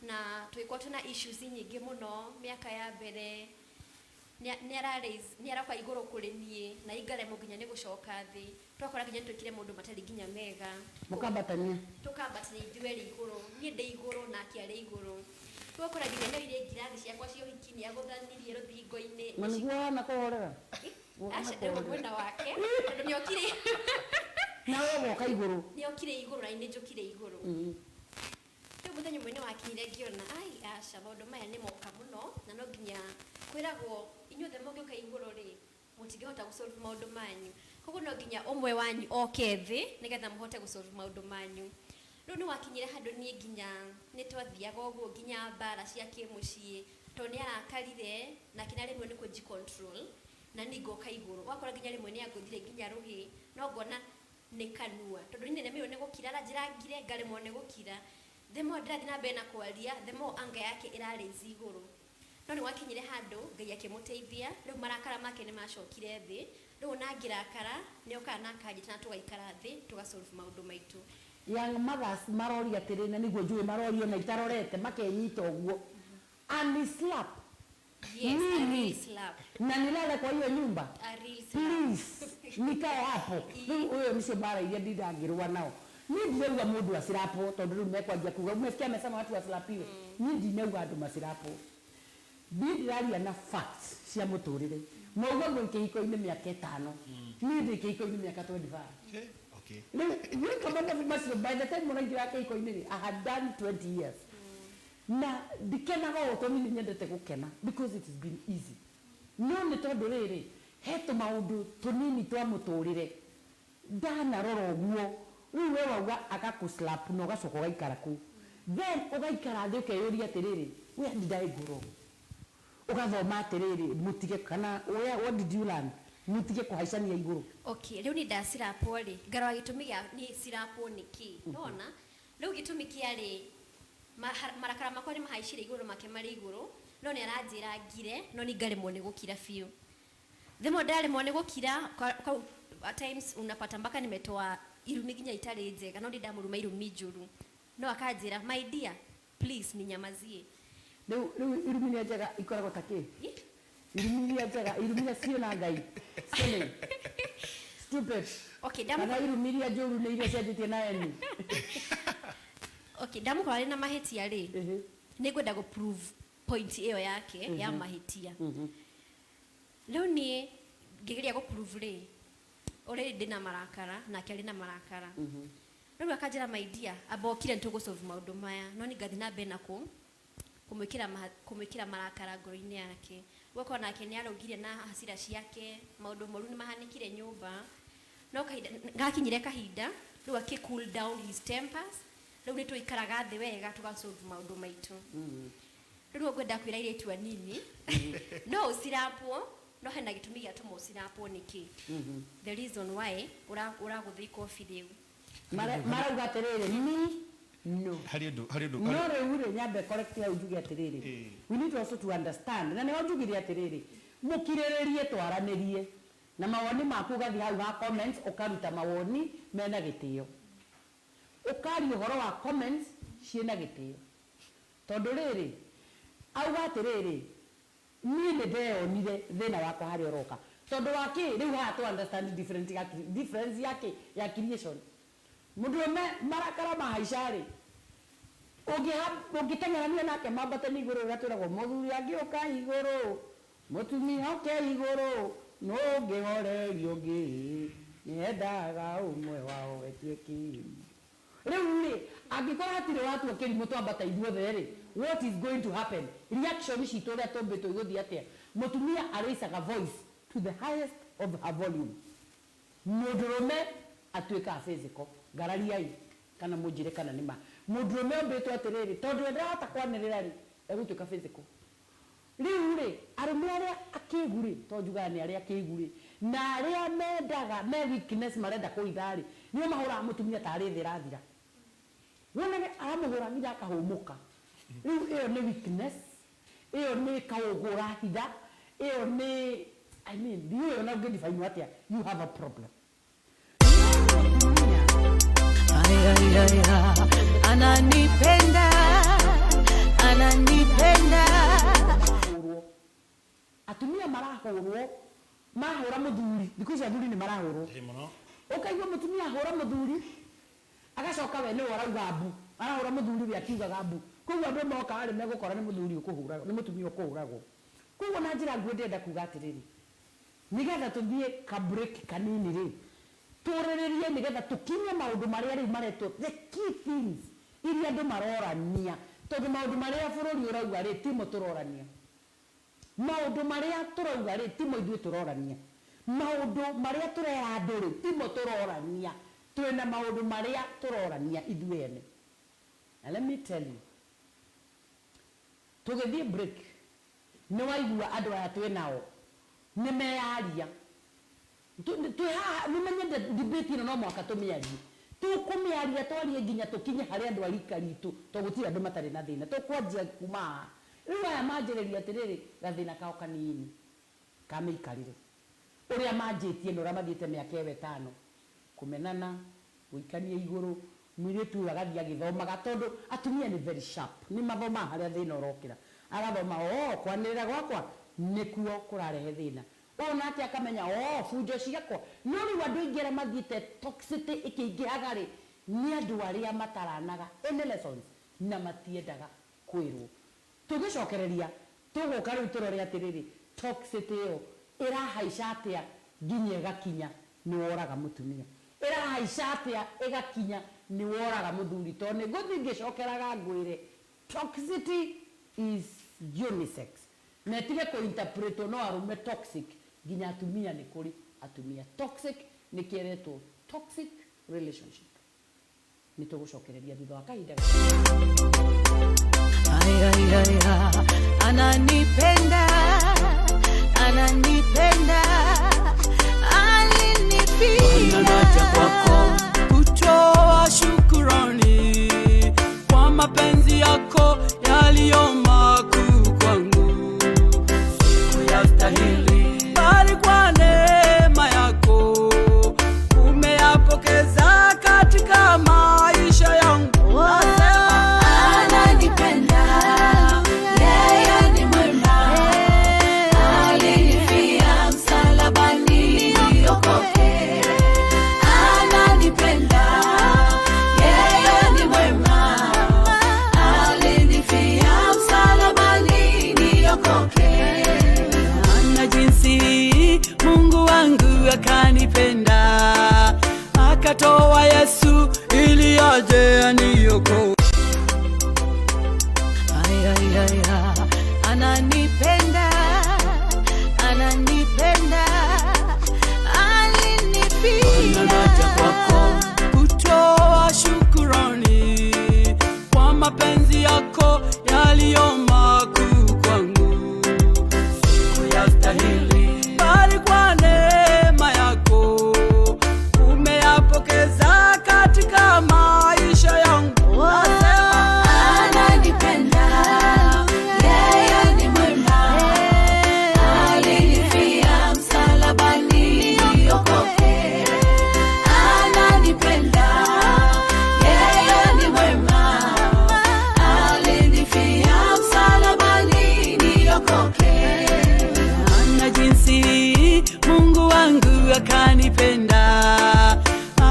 na tũgĩkorwo twĩna issues nyingĩ mũno mĩaka ya mbere. Nĩ aroka igũrũ kũrĩ niĩ na ingaremwo nginya nĩ gũcoka thĩ. Twakora nginya nĩ twĩkire maũndũ matarĩ nginya mega. Mũkambatania. Tũkambatania ithuerĩ igũrũ, niĩ ndĩ igũrũ nake arĩ igũrũ. Tũgakora nginya nĩ oire ngirathi ciakwa cia ũhiki, nĩ agũthanirie rũthingo-inĩ. Na nĩguo wana kũhorera. Aca, rĩu mwena wake tondũ nĩokire. Nawe ũgoka igũrũ. Nĩokire igũrũ na nĩ njũkire igũrũ. Rĩu mũthenya ũmwe nĩ wakinyire ngĩona ai aca, maũndũ maya nĩ moka mũno, na no nginya kwĩragwo inyuothe mũngĩũka igũrũ rĩ, mũtingĩhota gũsolve maũndũ manyu, koguo no nginya ũmwe wanyu oke thĩ nĩgetha mũhote gũsolve maũndũ manyu. Rĩu nĩ wakinyire handũ niĩ nginya nĩ twathiaga ũguo nginya mbara cia kĩmũciĩ, tondũ nĩ arakarire na kĩna rĩmwe nĩ kũnji control na niĩ ngoka igũrũ. Wakora nginya rĩmwe nĩ angũthire nginya rũhĩ, no ngona nĩ kanua, tondũ niĩ nĩremeirwo nĩ gũkira, aranjĩrangire ngaremwo nĩ gũkira. The more ndĩrathiĩ na mbere na kwaria, the more anga yake ĩraraise igũrũ. No nĩ gwakinyire handũ Ngai akĩmũteithia, rĩu marakara make nĩ macokire thĩ. Rĩu ona angĩrakara nĩ okaga na akanjĩta na tũgaikara thĩ tũgasolve maũndũ maitũ. Young mothers maroria atĩrĩ, na nĩguo njũĩ marorio na itarorete makenyita ũguo, and slap. Yes, a Mimi. real slap. Na nilale kwa hiyo nyumba? A real slap. Please, nikae hapo. Rĩu ũyũ nĩcio mbara iria ndindangĩrũa nao. Niĩ ndirauga mũndũ acirapwo, tondũ rĩu mekwanjia kuga umesikia amesema watu wasilapiwe. Niĩ ndinauga andũ macirapwo. Niĩ ndĩraria na facts cia mũtũrĩre. Mauga gwĩ kĩhiko-inĩ mĩaka 5. Niĩ ndĩ kĩhiko-inĩ mĩaka 25. Okay. Rĩu gwĩka mathabu macio, by the time mũraingĩra kĩhiko-inĩ rĩ, I had done 20 years. Na ndikenaga ũũ tondũ nĩ nyendete gũkena because it has been easy. No nĩ tondũ rĩrĩ, he tũmaũndũ tũnini twa mũtũrĩre ndanarora ũguo. Rĩu we wauga agakũ-slap na ũgacoka ũgaikara kũu, then ũgaikara thĩ ũkeyũria atĩrĩrĩ, where did I go wrong? Ũgathoma atĩrĩrĩ, mũtige kana where, what did you learn? Mũtige kũhaicania igũrũ. Okay, rĩu nĩ ndacirapwo rĩ, ngarora gĩtũmi gĩa nĩ cirapwo nĩkĩ. Nona rĩu gĩtũmi kĩarĩ marakara makwa nĩ mahaicire igũrũ, make marĩ igũrũ, no nĩ aranjĩra ngire, no nĩ ngaremwo nĩ gũkira biũ. Thimũ ndaremwo nĩ gũkira at times unapata mpaka nimetoa irumi nginya itarĩ njega, no ndamũruma irumi njũru, no akanjĩra, "My dear, please ninyamazie." Rĩu irumi iria njega ikoragwo ta kĩ? Ĩ? Irumi iria njega, irumi iria ciĩna Ngai. Silly. Stupid. Okay, Kana irumi iria njũru nĩ iria cianjĩtie na eni. Okay, ndamũkora arĩ na mahĩtia rĩ, nĩ ngwenda gũ prove point ĩyo yake ya mahĩtia. Rĩu niĩ ngĩgeria gũ prove rĩ, already ndĩna marakara nake arĩ na marakara. Rĩu akanjĩra, "My dear, amba ũkire, nĩ tũgũ-solve maũndũ maya," no nĩ ngathiĩ na mbere na kũmwĩkĩra marakara ngoro-inĩ yake. Ũgakora nake nĩ arũngire na hasira ciake, maũndũ moru nĩ mahanĩkire nyũmba, no kahinda gakinyire, kahinda rĩu akĩ cool down his tempers. Rĩu nĩ tũikaraga thĩ wega, tũgasolve maũndũ maitũ. Rĩu ngwenda kwĩra airĩtu anini, no ũcirapwo, no hena gĩtũmi gĩatũma ũcirapwo nĩkĩ, the reason why ũragũthwo ikobi rĩu. Marauga atĩrĩrĩ, ni no. Harĩ ũndũ No rĩu rĩ, nyambe correct hau, njuge atĩrĩrĩ, we need also to understand, na nĩho njugire atĩrĩrĩ, mũkirĩrĩrie, twaranĩrie na mawoni maku. Ũgathiĩ hau ha comments, ũkaruta mawoni mena gĩtĩo, ũkaria ũhoro wa comments ciĩna gĩtĩo, tondũ rĩrĩ, auga atĩrĩrĩ, niĩ nĩ ndeyonire thĩna wakwa harĩa ũroka, tondũ wa kĩ? Rĩu haha tũ understand different ya difference ya kĩ ya creation. Mũndũrũme marakara mahaica rĩ, ũngĩteng'erania nake mambate nĩ igũrũ, ũrĩa twĩragwo mũthuri angĩũka igũrũ, mũtumia oke igũrũ, no ũngĩhoreria ũngĩ nĩendaga ũmwe wao etie kĩrimũ. Rĩu rĩ, angĩkorwo hatirĩ watua kĩrimũ, twambata ithuothe rĩ, what is going to happen? Reaction citũ, ũrĩa tũmbĩtwo, igũthiĩ atĩa? Mũtumia araisaga voice to the highest of her volume, mũndũrũme atuĩkaga physical. Ngarariai kana mũnjĩre kana nĩ ma. Mũndũrũme ombĩtwo atĩrĩrĩ, tondũ we ndarahota kwanĩrĩra rĩ, egũtuĩka physical. Rĩu rĩ, arũme arĩa akĩgu rĩ, to njugaga nĩ arĩa akĩgu rĩ, na arĩa mendaga me weakness, marenda kũhitha rĩ, nĩo mahũraga mũtumia tarĩ thĩ ĩrathira. Wonage aramũhũra nginya akahũmũka. Rĩu ĩyo nĩ weakness, ĩyo nĩ kaũgũ ũrahitha, ĩyo nĩ, I mean, ndiũĩ ona ũngĩ-define atĩa. You have a problem. Ay, ay, ay, ay. Ananipenda, ananipenda. Marahũrwo, atumia marahũrwo, mahũra mũthuri. Thikũ ici athuri nĩ marahũrwo. Ĩ mũno. Ũkaigua mũtumia ahũra mũthuri, agacoka we nĩwe arauga mbu, arahũra mũthuri, we akiugaga mbu. Koguo andũ moka rĩ, megũkora nĩ mũthuri ũkũhũragwo, nĩ mũtumia ũkũhũragwo. Koguo na njĩra nguhĩ, ndĩrenda kuga atĩrĩrĩ, nĩgetha tũthiĩ ka break kanini rĩ, tũrĩrĩrie, nĩgetha tũkinye maũndũ marĩa rĩu maretwo the key things iria andũ marorania, tondũ maũndũ marĩa bũrũri ũrauga rĩ, timo tũrorania. Maũndũ marĩa tũrauga rĩ, timo ithuĩ tũrorania. Maũndũ marĩa tũrera andũ rĩ, timo tũrorania. Twĩna maũndũ marĩa tũrorania ithuĩ ene. Na let me tell you, tũgĩthiĩ break, nĩ waigua andũ aya twĩ nao nĩ meyaria. Twĩ haha, mũmenye debate ĩno no mũhaka tũmĩarie. Tũkũmĩaria, twarie nginya tũkinye harĩ andũ a rika ritũ, tondũ gũtirĩ andũ matarĩ na thĩna. Tũkwanjia kuma haha. Rĩu aya manjĩrĩria atĩrĩrĩ, gathĩna kao kanini ka mĩikarĩre, ũrĩa manjĩtie na ũrĩa mathiĩte mĩaka ĩyo 5, kũmenana, gũikania igũrũ, mũirĩtu ũyũ agathiĩ agĩthomaga, tondũ atumia nĩ very sharp, nĩ mathomaga harĩa thĩna ũrokĩra. Agathoma o kwanĩrĩra gwakwa nĩkuo kũrarehe thĩna. Ũyũ nake akamenya o bunjo ciakwa. No rĩu andũ aingĩ arĩa mathiĩte toxicity ĩkĩingĩhaga rĩ, nĩ andũ arĩa mataranaga any lessons na matiendaga kwĩrwo. Tũgĩcokereria tũgũka rĩu tũrore atĩrĩrĩ, toxicity ĩyo ĩrahaica atĩa nginya ĩgakinya nĩ woraga mũtumia, ĩrahaica atĩa ĩgakinya nĩ woraga mũthuri. Tondũ nĩ ngũthiĩ ngĩcokeraga ngwĩre toxicity is unisex, na ĩtige kũ-interpretwo no arũme toxic, nginya atumia nĩ kũrĩ atumia toxic, nĩkĩeretwo toxic relationship. Nĩ tũgũcokereria thutha wa kahinda. Ay, ay, ay, ay. Ananipenda, ananipenda, alinipenda. Naja kwako kutoa shukurani kwa mapenzi yako yaliyo makuu kwangu. Sikuyastahili, bali kwa neema yako umeyapokeza katika maisha yangu. Nasema Ananipenda, yeye ni mwema, alinifia msalabani niokoke. Ananipenda, yeye ni mwema, alinifia msalabani niokoke. Na jinsi Mungu wangu akanipenda, akatoa Yesu ili aje aniokoe. Ay, ay, ay, ay. Ananipenda, ananipenda, alinipenda. Naja kwako kutoa shukurani kwa mapenzi yako yaliyo makuu kwangu. Sikuyastahili, bali kwa neema yako umeyapokeza katika maisha yangu. Nasema Ananipenda, yeye ni mwema, alinifia msalabani niokoke. Ananipenda, yeye ni mwema, alinifia msalabani niokoke. Na jinsi Mungu wangu akanipenda,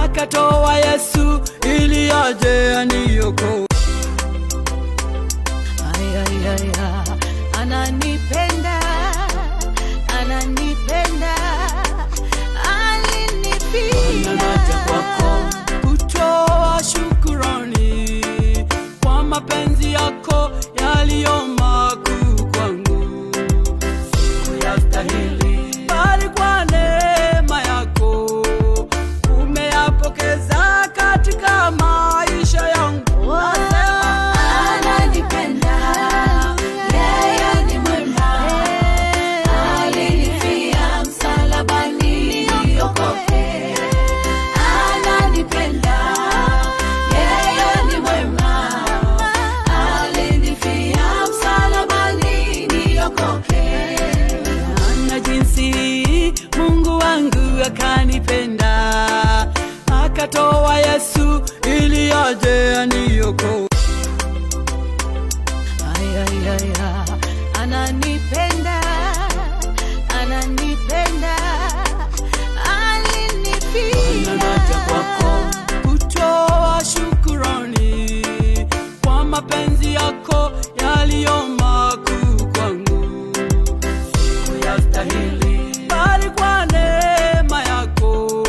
akatoa Yesu ili aje aniokoe. Ay, ay, ay, ay. Ananipenda, ananipenda, alinipenda. Naja kwako kutoa shukurani kwa mapenzi yako yaliyo makuu kwangu. Sikuyastahili, bali kwa neema yako umeyapokeza katika maisha yangu. Nasema Ananipenda, yeye ni mwema, alinifia msalabani niokoke. Ananipenda, yeye ni mwema, alinifia msalabani niokoke. Na jinsi Mungu wangu akanipenda, akatoa Yesu ili aje aniokoe. Ay, ay, ay, ay. Ananipenda, ananipenda, alinipenda. Naja kwako kutoa shukurani kwa mapenzi yako yaliyo makuu kwangu. Sikuyastahili, bali kwa neema yako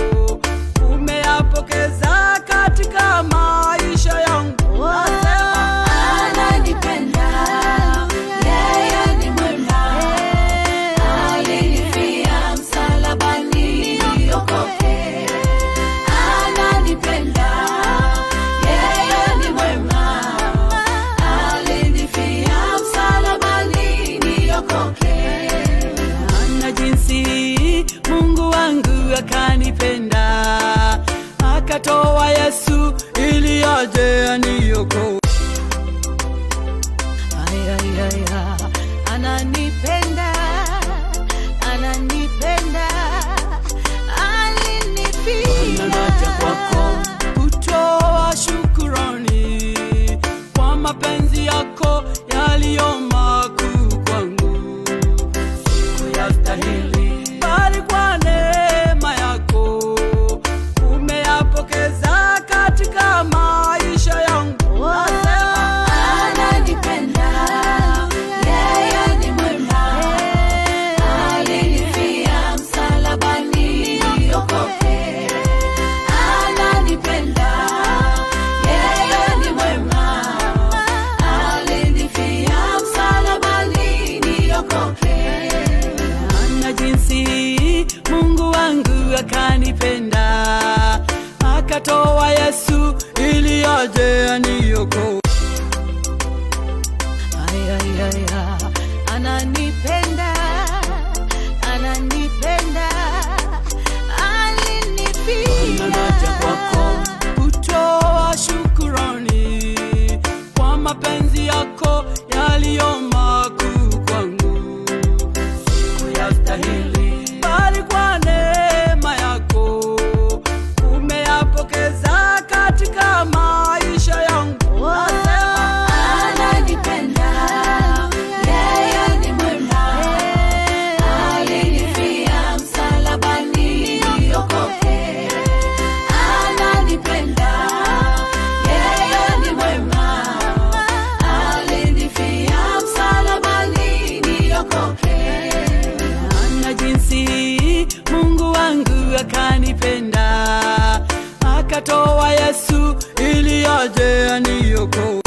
umeyapokeza katika maisha yangu. Nasema Ananipenda, yeye ni mwema, alinifia msalabani niokoke. Ananipenda, yeye ni mwema, alinifia msalabani niokoke. Na jinsi Mungu wangu akanipenda, akatoa Yesu ili aje aniokoe. Ay, ay, ay, ay. Ananipenda, ananipenda, alinipenda. Naja kwako kutoa shukurani kwa mapenzi yako yaliyo makuu. Ananipenda, ananipenda, alinifia. Naja kwako kutoa shukurani kwa mapenzi yako yaliyo makuu kwangu. Sikuyastahili, bali kwa neema yako umeyapokeza katika maisha yangu. Nasema Ananipenda, yeye ni mwema, alinifia msalabani niokoke. Ananipenda, yeye ni mwema, alinifia msalabani niokoke. Na jinsi Mungu wangu akanipenda, akatoa Yesu ili aje aniokoe.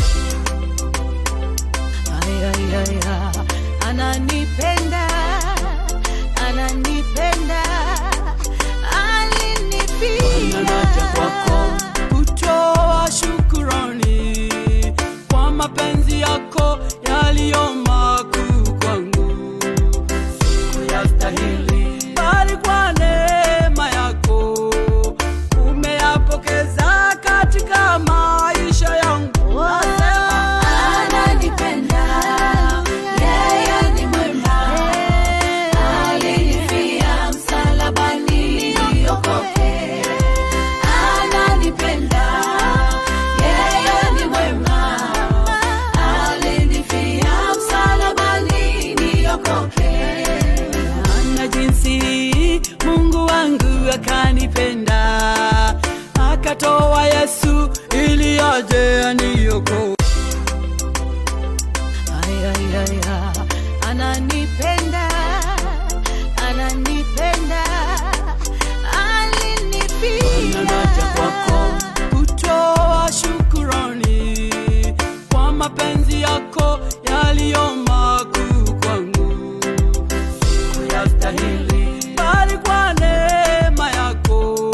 Ay, ay, ay, ay. Ananipenda, ananipenda, alinifia. Naja kwako kutoa shukurani kwa mapenzi yako yaliyo makuu kwangu. Sikuyastahili, bali kwa neema yako umeyapokeza katika maisha yangu. Nasema Ananipenda, yeye ni mwema, alinifia msalabani niokoke. Ananipenda, yeye ni mwema, alinifia msalabani niokoke. Na jinsi Mungu wangu akanipenda, akatoa Yesu ili aje aniokoe. Ay, ay, ay, ay. Ananipenda, ananipenda, alinifia. Naja kwako kutoa shukurani kwa mapenzi yako yaliyo makuu kwangu. Sikuyastahili, bali kwa neema yako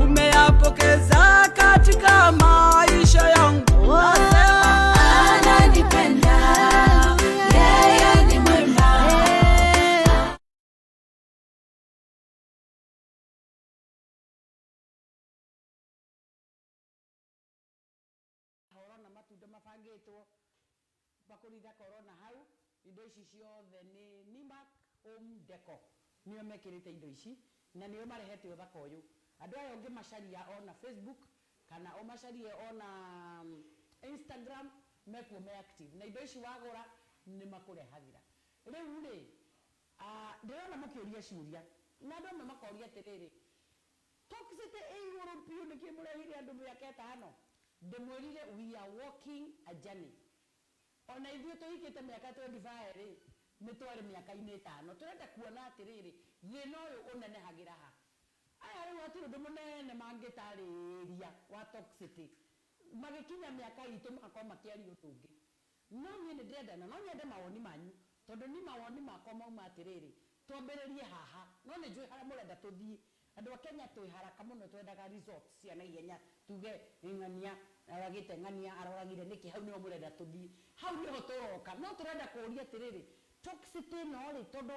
umeyapokeza katika maisha yangu. Nasema Ananipenda, yeye ni mwema. Ũrona matunda mabangĩtwo bakũri thaka ũrona hau indo ici ciothe nĩ Nimac Home Decor nĩo mekĩrĩte indo ici na nĩo marehete ũthaka ũyũ. Andũ aya ũngĩmacaria ona Facebook kana ũmacarie ona Instagram mekuo me active na indo ici wagũra nĩ makũrehagĩra. Rĩu rĩ, ndĩrona mũkĩũria ciũria na andũ amwe makoria atĩrĩrĩ, toxicity ĩ igũrũ biũ, nĩkĩ mũrehire andũ mĩaka ĩtano? Ndĩmwĩrire we are walking a journey. Ona ithuĩ tũhikĩte mĩaka 25 rĩ, nĩ twarĩ mĩaka-inĩ ĩtano. Tũrenda kuona atĩrĩrĩ, thĩna ũyũ ũnenehagĩra ha? Aya rĩu hatirĩ ũndũ mũnene mangĩtarĩria wa toxicity. Magĩkinya mĩaka itũ magakorwo makĩaria ũndũ ũngĩ. No niĩ nĩ ndĩrenda na no nyende mawoni manyu, tondũ ni mawoni makwa mauma atĩrĩrĩ, twambĩrĩrie haha, no nĩ njũĩ harĩa mũrenda tũthiĩ. Andũ a Kenya twĩ haraka mũno, twendaga results cia naihenya, tuge ng'ania aroragĩte ng'ania aroragire nĩkĩ, hau nĩho mũrenda tũthiĩ, hau nĩho tũroka. No tũrenda kũũria atĩrĩrĩ, toxicity ĩno rĩ, tondũ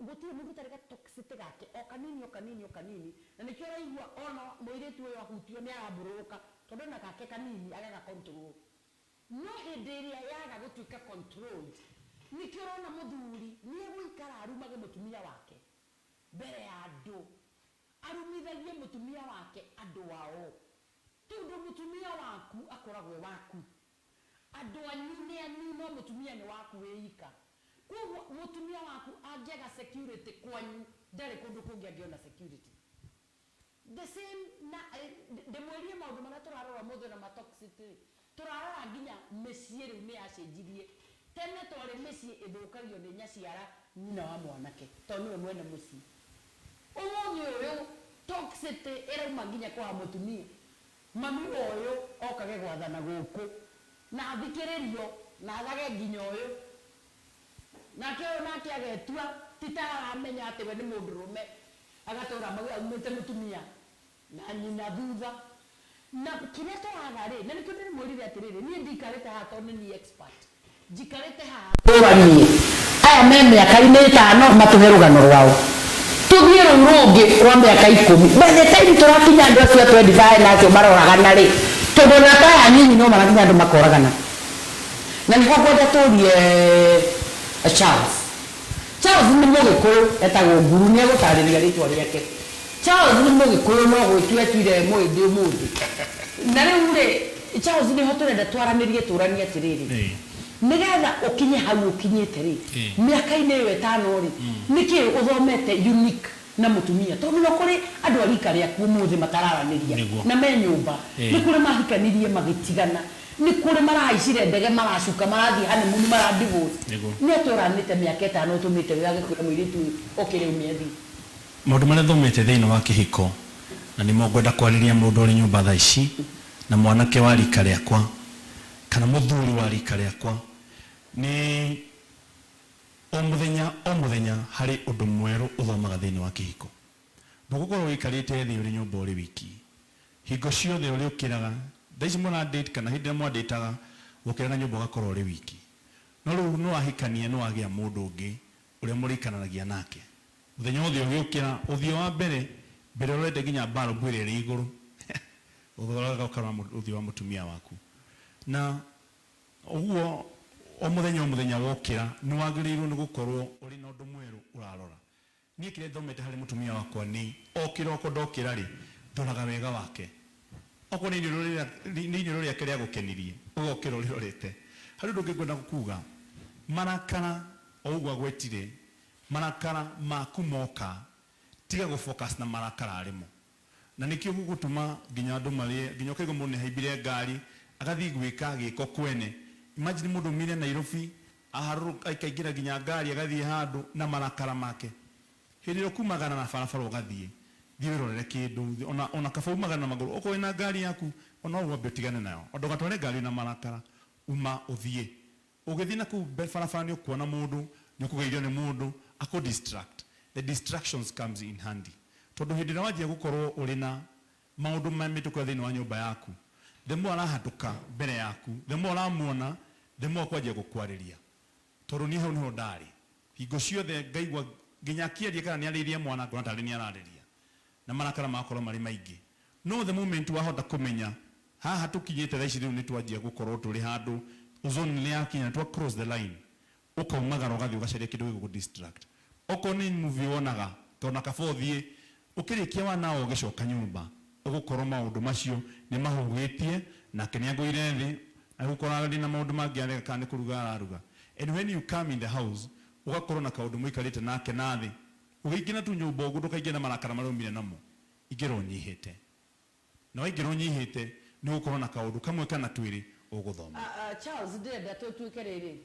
gũtirĩ mũndũ ũtarĩ ga toxicity gake, o kanini o kanini o kanini, na nĩkĩo ũraigua ona mũirĩtu ũyũ ahutio nĩ arambũrũrũka, tondũ ena gake kanini agaga control. No hĩndĩ ĩrĩa yaga gũtuĩka controlled, nĩkĩo ũrona mũthuri nĩ egũikara arumage mũtumia wake mbere ya andũ, arumithagie mũtumia wake andũ ao, tondũ mũtumia waku akoragwo e waku, andũ anyu nĩ anyu, no mũtumia nĩ waku wĩ ika. Koguo mũtumia waku angĩaga security kwanyu, ndarĩ kũndũ kũngĩ angĩona security. The same na ndĩmwĩrie maũndũ marĩa tũrarora ũmũthĩ na matoxicity, tũrarora nginya mĩciĩ rĩu nĩ yacenjirie. Tene twarĩ mĩciĩ ĩthũkagio nĩ nyaciara nyina wa mwanake, tondũ nĩwe mwene mũciĩ. Ũmũthĩ ũyũ toxicity ĩrauma nginya kwa mũtumia. Mami wa ũyũ okage gwathana gũkũ na athikĩrĩrio na athage nginya ũyũ, nake ũyũ nake agetua ti ta aramenya atĩ we nĩ mũndũrũme, agatũra aumĩte mũtumia na nyina thutha. Na kĩrĩa tũraga rĩ, na nĩkĩo ndĩmwĩrire atĩrĩrĩ, niĩ ndikarĩte haha tondũ nĩ niĩ expert. Njikarĩte haha tũranie aya me mĩaka-inĩ 5 matũhe rũgano rwao, tũthiĩ rũu rũngĩ rwa mĩaka 10. By the time tũrakinya andũ acio a 25 na acio maroragana rĩ, tondũ ona ta aya nyinyi no marakinya andũ makoragana. Na nĩho ngwenda tũrie Charles. Charles nĩ Mũgĩkũyũ, etagwo Nguru, nĩ egũtarĩria rĩtwa rĩake. Charles nĩ Mũgĩkũyũ no gwĩtua etuire Mũhĩndĩ ũmũthĩ. Na rĩu rĩ, Charles, nĩho tũrenda twaranĩrie tũranie atĩrĩrĩ, nĩgetha ũkinye hau ũkinyĩte rĩ, mĩaka-inĩ ĩyo 5 rĩ, nĩkĩ ũthomete unique na mũtumia? Tondũ no kũrĩ andũ a rika rĩaku ũmũthĩ matararanĩria na me nyũmba, nĩ kũrĩ mahikanirie magĩtigana, nĩ kũrĩ marahaicire ndege maracuka marathiĩ honeymoon mara divorce. Nĩ atĩa ũranĩte mĩaka 5 ũtũmĩte wage kwĩra mũirĩtu ũyũ okĩre ume athiĩ? Maũndũ marĩa thomete thĩinĩ wa kĩhiko, na nĩmo ngwenda kwarĩria mũndũ ũrĩ nyũmba thaa ici, na mwanake wa rika rĩakwa kana mũthuri wa rika rĩakwa, nĩ o mũthenya o mũthenya harĩ ũndũ mwerũ ũthomaga thĩinĩ wa kĩhiko. Ndũgũkorwo ũikarĩte thĩ ũrĩ nyũmba ũrĩ wiki. Hingo ciothe ũrĩa ũkĩraga, thaa ici mũra date kana hĩndĩ ĩrĩa mwandĩtaga, ũkĩraga nyũmba ũgakorwo ũrĩ wiki. No rĩu nĩ wahikania, nĩ wagĩa mũndũ ũngĩ ũrĩa mũrĩikaranagia nake. Mũthenya wothe ũgĩũkĩra, ũthiũ wa mbere, mbere ũrorete nginya mbarubu ĩrĩa ĩrĩ igũrũ, ũroraga ũkarora ũthiũ wa mũtumia waku. Na ũguo o mũthenya o mũthenya wokĩra, nĩ wagĩrĩirwo nĩ gũkorwo ũrĩ na ũndũ mwerũ ũrarora. Niĩ kĩrĩa thomete harĩ mũtumia wakwa nĩ o kĩroko ndokĩra rĩ, ndoraga wega wake. Okorwo nĩ iniũrũ rĩake rĩa gũkenirie, ũgokĩra ũrĩrorete. Harĩ ũndũ ũngĩ ngwenda kuga, marakara o ũguo agwetire, marakara maku moka, tiga gũ focus na marakara arĩmo. Na nĩkĩo gũgũtũma nginya andũ marĩe, nginya ũkaigua mũndũ nĩahaimbire ngari, agathiĩ gwĩka gĩko kwene. Imagine mũndũ umire Nairobi, aharũrũka, akaingĩra nginya ngari agathiĩ handũ na marakara make. Hĩndĩ ĩrĩa ũkumagara na barabara ũgathiĩ, thiĩ wĩrorere kĩndũ, ona kaba umagara na magũrũ, okorwo wĩna ngari yaku, ona ũguo wambe ũtigane nayo. Ndũgatware ngari na marakara, uma ũthiĩ. Ũgĩthiĩ na kũu barabara nĩ ũkuona mũndũ, nĩ ũkũgeithio nĩ mũndũ, akũ distract. The distractions comes in handy. Tondũ hĩndĩ ĩrĩa wanjia gũkorwo ũrĩ na maũndũ ma mĩtũkĩro thĩinĩ wa nyũmba yaku, the more arahatũka mbere yaku, the more ũramuona, the more akwanjia gũkwarĩria. Tondũ niĩ hau nĩho ndarĩ. Hingo ciothe ngaigua nginya akĩaria kana nĩarĩirie mwana ngona tarĩ nĩ ararĩria. Na marakara magakorwo marĩ maingĩ. No the moment wahota kũmenya haha tũkinyĩte thaa ici rĩu nĩ twanjia gũkorwo tũrĩ handũ zone nĩ yakinya twa cross the line, ũkaumagara ũgathiĩ ũgacaria kĩndũ gĩgũkũ distract. Okorwo nĩ movie wonaga, tondũ kaba ũthiĩ ũkĩrĩkia wana ũgĩcoka nyũmba, ũgũkorwo maũndũ macio nĩ mahũgĩtie, nake nĩ agũire thĩ, agũkorwo arĩ na maũndũ mangĩ areka kana nĩ kũruga araruga. And when you come in the house, ũgakorwo na kaũndũ mũikarĩte nake na thĩ. Ũgĩingĩra tu nyũmba ũguo ndũkaingĩre na marakara marĩa umire namo. Ingĩra ũnyihĩte. Na waingĩra ũnyihĩte, nĩ ũgũkorwo na kaũndũ kamwe kana twĩrĩ ũgũthoma. Charles, ndĩrenda tũtuĩke rĩrĩ,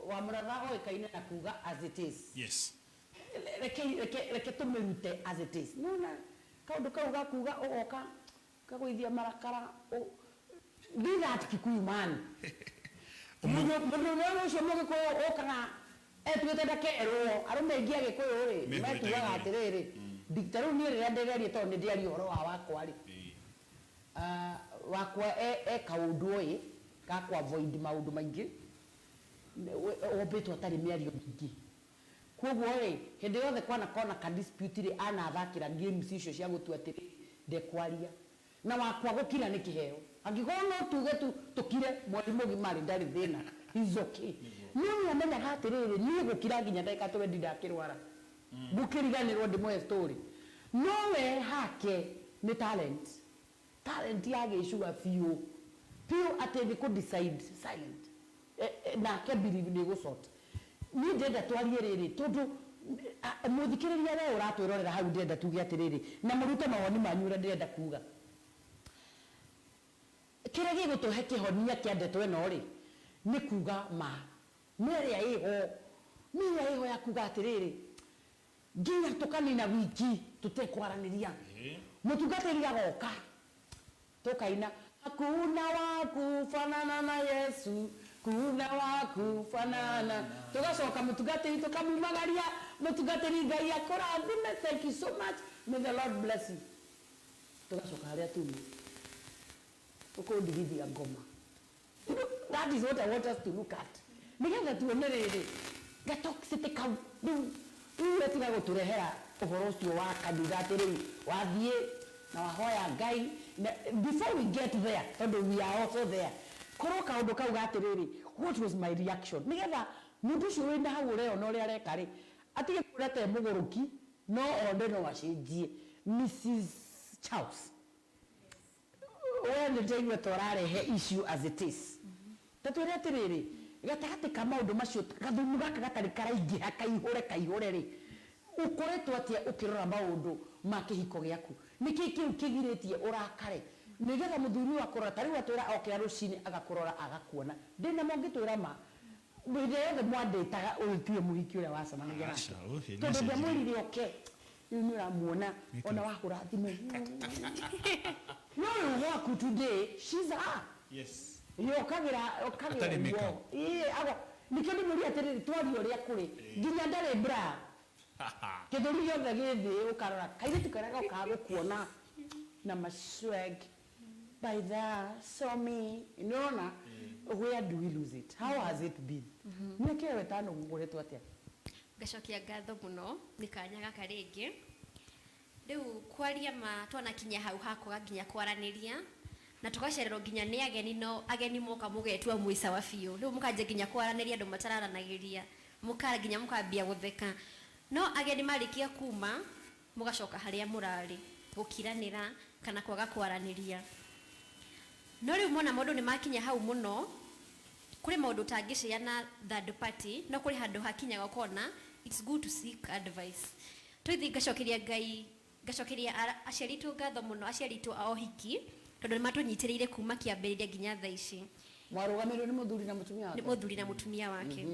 wa mũratha oĩkaine na kuga as it is. Yes. Reke tũmĩrute as it is. Nona kaũndũ kau ga kuga ũgoka kagũithia marakara, be that Kikuyu man. Mũndũ ũcio Mũgĩkũyũ ũkaga etuĩte ndakerwo, arũme aingĩ a Gĩkũyũ rĩ, metuaga atĩrĩrĩ, ta rĩu niĩ rĩrĩa ndĩreria tondũ nĩ ndĩaria ũhoro wa wakwa rĩ, wakwa e kaũndũ ũyĩ ga kũ avoid maũndũ maingĩ, ombĩtwo atarĩ mĩario mĩingĩ. Koguo rĩ, hĩndĩ yothe kwanakona ka dispute rĩ, anathakĩra games icio cia gũtua atĩrĩrĩ, ndekwaria. Na wakwa gũkira nĩ kĩheo. Angĩkorwo no tuge tu tũkire mweri mũgima rĩ, ndarĩ thĩna. It's okay. No nĩ amenyaga atĩrĩrĩ, niĩ gũkira nginya ndagĩka twendi ndakĩrwara. Ngũkĩriganĩrwo ndĩmũhe story. No we hake nĩ talent. Talent ya gĩcua biũ. Biũ atĩ nĩ kũ decide silent. Nake believe nĩ gũsort. Niĩ ndĩrenda twarie rĩrĩ, tondũ mũthikĩrĩria we ũratwĩrorera hau ndĩrenda tuge atĩrĩrĩ, na mũrute mawoni manyu ũrĩa ndĩrenda kuga. Kĩrĩa gĩgũtũhe kĩhonia kĩa ndeto ĩno rĩ, nĩ kuga ma. Nĩ ĩrĩa ĩho. Nĩ ĩrĩa ĩho ya kuga atĩrĩrĩ, nginya tũkanina wiki tũtekwaranĩria. Mũtungatĩri agoka, tũkaina hakuna wa kufanana na Yesu, kuna wa kufanana. Tũgacoka mũtungatĩri tũkamumagaria, mũtungatĩri Ngai akũrathime, thank you so much, may the Lord bless you. Tũgacoka harĩa tuma. Tũkũndigithia ngoma. That is what I want us to look at. Nĩgetha tuone rĩrĩ gatoxicity kau rĩu rĩu wetiga gũtũrehera ũhoro ũcio wa kanitha atĩ rĩu wathiĩ na wahoya Ngai. Before we get there, tondũ we are also there, korwo kaũndũ kau gatĩrĩrĩ, what was my reaction, nĩgetha mũndũ ũcio wĩna hau ũreyona ũrĩa areka rĩ atige kuona ta e mũgũrũki, no one no acenjie. Mrs Charles, we nĩ ndaigua ta ũrarehe issue as it is. Ta twĩre atĩrĩrĩ, gatagatĩ ka maũndũ macio, gathumu gaka gatarĩ karaingĩha kaihũre kaihũre rĩ, ũkoretwo atĩa ũkĩrora maũndũ ma kĩhiko gĩaku? Nĩkĩ kĩu kĩgirĩtie ũrakare, nĩgetha mũthuri ũyũ akũrora? Ta rĩu atwĩra okĩra rũcinĩ agakũrora agakuona. Ndĩna ma ũngĩtwĩra ma hĩndĩ ĩrĩa yothe mwandĩtaga, ũyũ tiwe mũhiki ũrĩa wacemanagia nake? Aca, ũyũ nĩ Tondũ acenjirie. ndamwĩrire oke, rĩu nĩ ũramuona ona wahũra thimũ no rĩu gwaku today she's her. Yokagĩra okagĩra. Atarĩ makeup. Ĩĩ, ago nĩkĩo ndĩmũria atĩrĩrĩ, twaria ũrĩa kũrĩ nginya ndarĩ bra, gĩthũri gĩothe gĩ thĩ, ũkarora kairĩtu karĩa gokaga gũkuona na maswag by the so me nĩũrona, where do we lose it? How has it been? Mĩaka ĩyo 5 gũkoretwo atĩa? Ngacokia ngatho mũno nĩ kanya gaka rĩngĩ. Rĩu kwaria ma, twanakinya hau hakwaga nginya kwaranĩria na tũgacererwo nginya nĩ ageni, no ageni moka mũgetua mwĩ sawa biũ. Rĩu mũkanjia nginya kwaranĩria andũ matararanagĩria, mũka nginya mũkambia gũtheka, no ageni marĩkia kuma mũgacoka harĩa mũrarĩ gũkiranĩra kana kwaga kwaranĩria. No rĩu mona maũndũ nĩ makinya hau mũno, kũrĩ maũndũ ũtangĩcea na third party, no kũrĩ handũ hakinyaga ũkona it's good to seek advice. Tũithi ngacokeria Ngai, ngacokeria aciari aitũ ngatho mũno, aciari aitũ a ũhiki, tondũ nĩ matũnyitĩrĩire kuma kĩambĩrĩria nginya thaa ici. Mwarũgamĩrĩirwo nĩ mũthuri na mũtumia Nĩ wake? Mũthuri na mũtumia wake.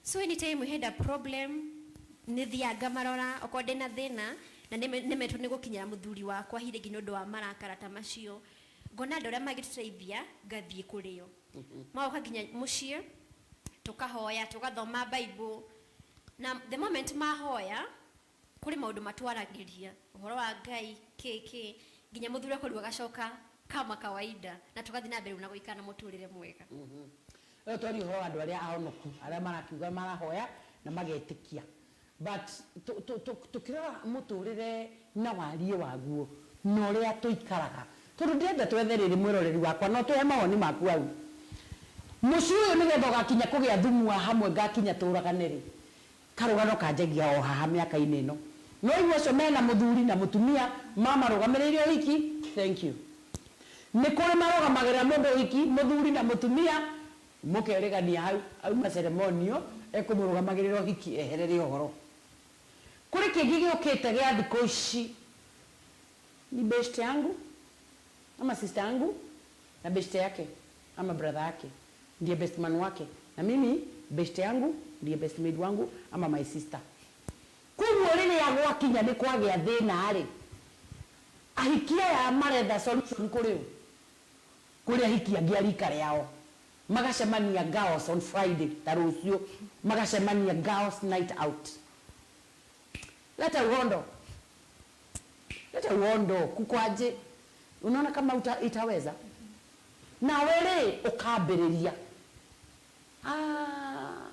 So anytime we had a problem, nĩ thiaga ngamarora okorwo ndĩna thĩna na nĩmetwo nĩ gũkinyĩra mũthuri wakwa hihi rĩngĩ nĩ ũndũ wa marakara ta macio, ngona andũ arĩa mangĩtũteithia, ngathiĩ kũrĩo. Magoka nginya mũciĩ, tũkahoya, tũgathoma Bible, na the moment mahoya kũrĩ maũndũ matwaragĩria ũhoro wa Ngai kĩ nginya mũthuri akorirwo agacoka kama kawaida, na tũgathiĩ na mbere na gũikara na mũtũrĩre mwega. Rĩu twaria ũhoro wa andũ arĩa ahonoku, arĩa marakiuga marahoya na magetĩkia, but tũkĩrora mũtũrĩre na wariĩ waguo na ũrĩa tũikaraga, tondũ ndĩrenda twethe rĩrĩ, mwĩroreri wakwa, no tũhe mawoni maku hau. Mũciĩ ũyũ nĩgetha ũgakinya kũgĩa thumu wa hamwe, ngakinya tũragane rĩ, karũgano kanjagia o haha mĩaka-inĩ ĩno. No igua acio mena mũthuri na mũtumia mamarũgamĩrĩire ũhiki, thank you. Nĩ kũrĩ marũgamagĩrĩra mũndũ ũhiki, mũthuri na mũtumia, mũkerĩgania hau auma ceremonial, ekũmũrũgamagĩrĩra ũhiki eherere ũhoro. Kũrĩ kĩngĩ gĩũkĩte gĩa thikũ ici, ni best yangu ama sister yangu na best yake ama brother yake ndiye best man wake, na mimi best yangu ndiye best maid wangu ama my sister. Koguo rĩrĩa gwakinya nĩ kwagĩa thĩna rĩ, ahiki aya maretha solution kũrĩ ũ? Kũrĩ ahiki angĩ a rika rĩao, magacemania girls on Friday, ta rũciũ magacemania girls night out. Leta uhondo, leta uhondo, kuko aje? Unaona kama itaweza nawe rĩ ũkambĩrĩria? Ah,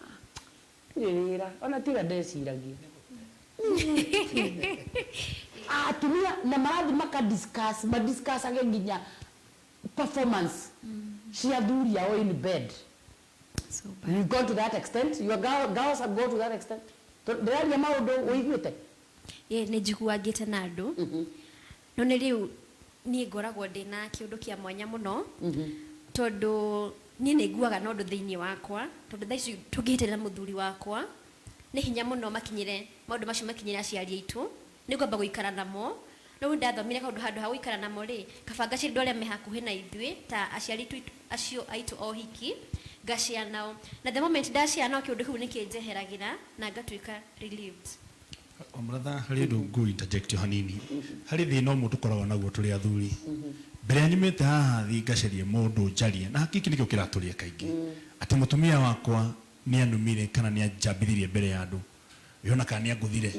ndirĩ wĩra ona tiga ndeciragia atumia na marathi makadiscuss, madiscussage nginya performance cia athuri ao in bed. So bad. You go to that extent? Your girls have go to that extent? Ndĩraria maũndũ ũiguĩte. Ĩ, nĩ njiguangĩte na andũ, no nĩ rĩu niĩ ngoragwo ndĩna kĩũndũ kĩa mwanya mũno, tondũ niĩ nĩ nguaga na ũndũ thĩinĩ wakwa, tondũ thaa ici tũngĩhĩtĩra mũthuri wakwa nĩ hinya mũno makinyĩre maũndũ macio, makinyĩre aciari aitũ, nĩ ngwamba gũikara namo. No rĩu ndathomire kaũndũ, handũ ha gũikara namo rĩ, kaba ngacia andũ arĩa me hakuhĩ na ithuĩ ta aciari acio aitũ o hiki, ngashare nao, na the moment ndashare nao, kĩũndũ kĩu nĩ kĩnjeheragĩra na ngatuĩka relieved. Omratha, harĩ ũndũ ngũ interject hanini harĩ thĩna ũmwe tũkoragwo naguo tũrĩ athuri. Mbere ya nyumĩte haha thiĩ ngacarie mũndũ njarie na hakiki, nĩkĩo kĩratũria kaingĩ atĩ mũtumia wakwa nĩ anumire kana nĩ anjambithirie mbere ya andũ yona kana nĩ angũthire,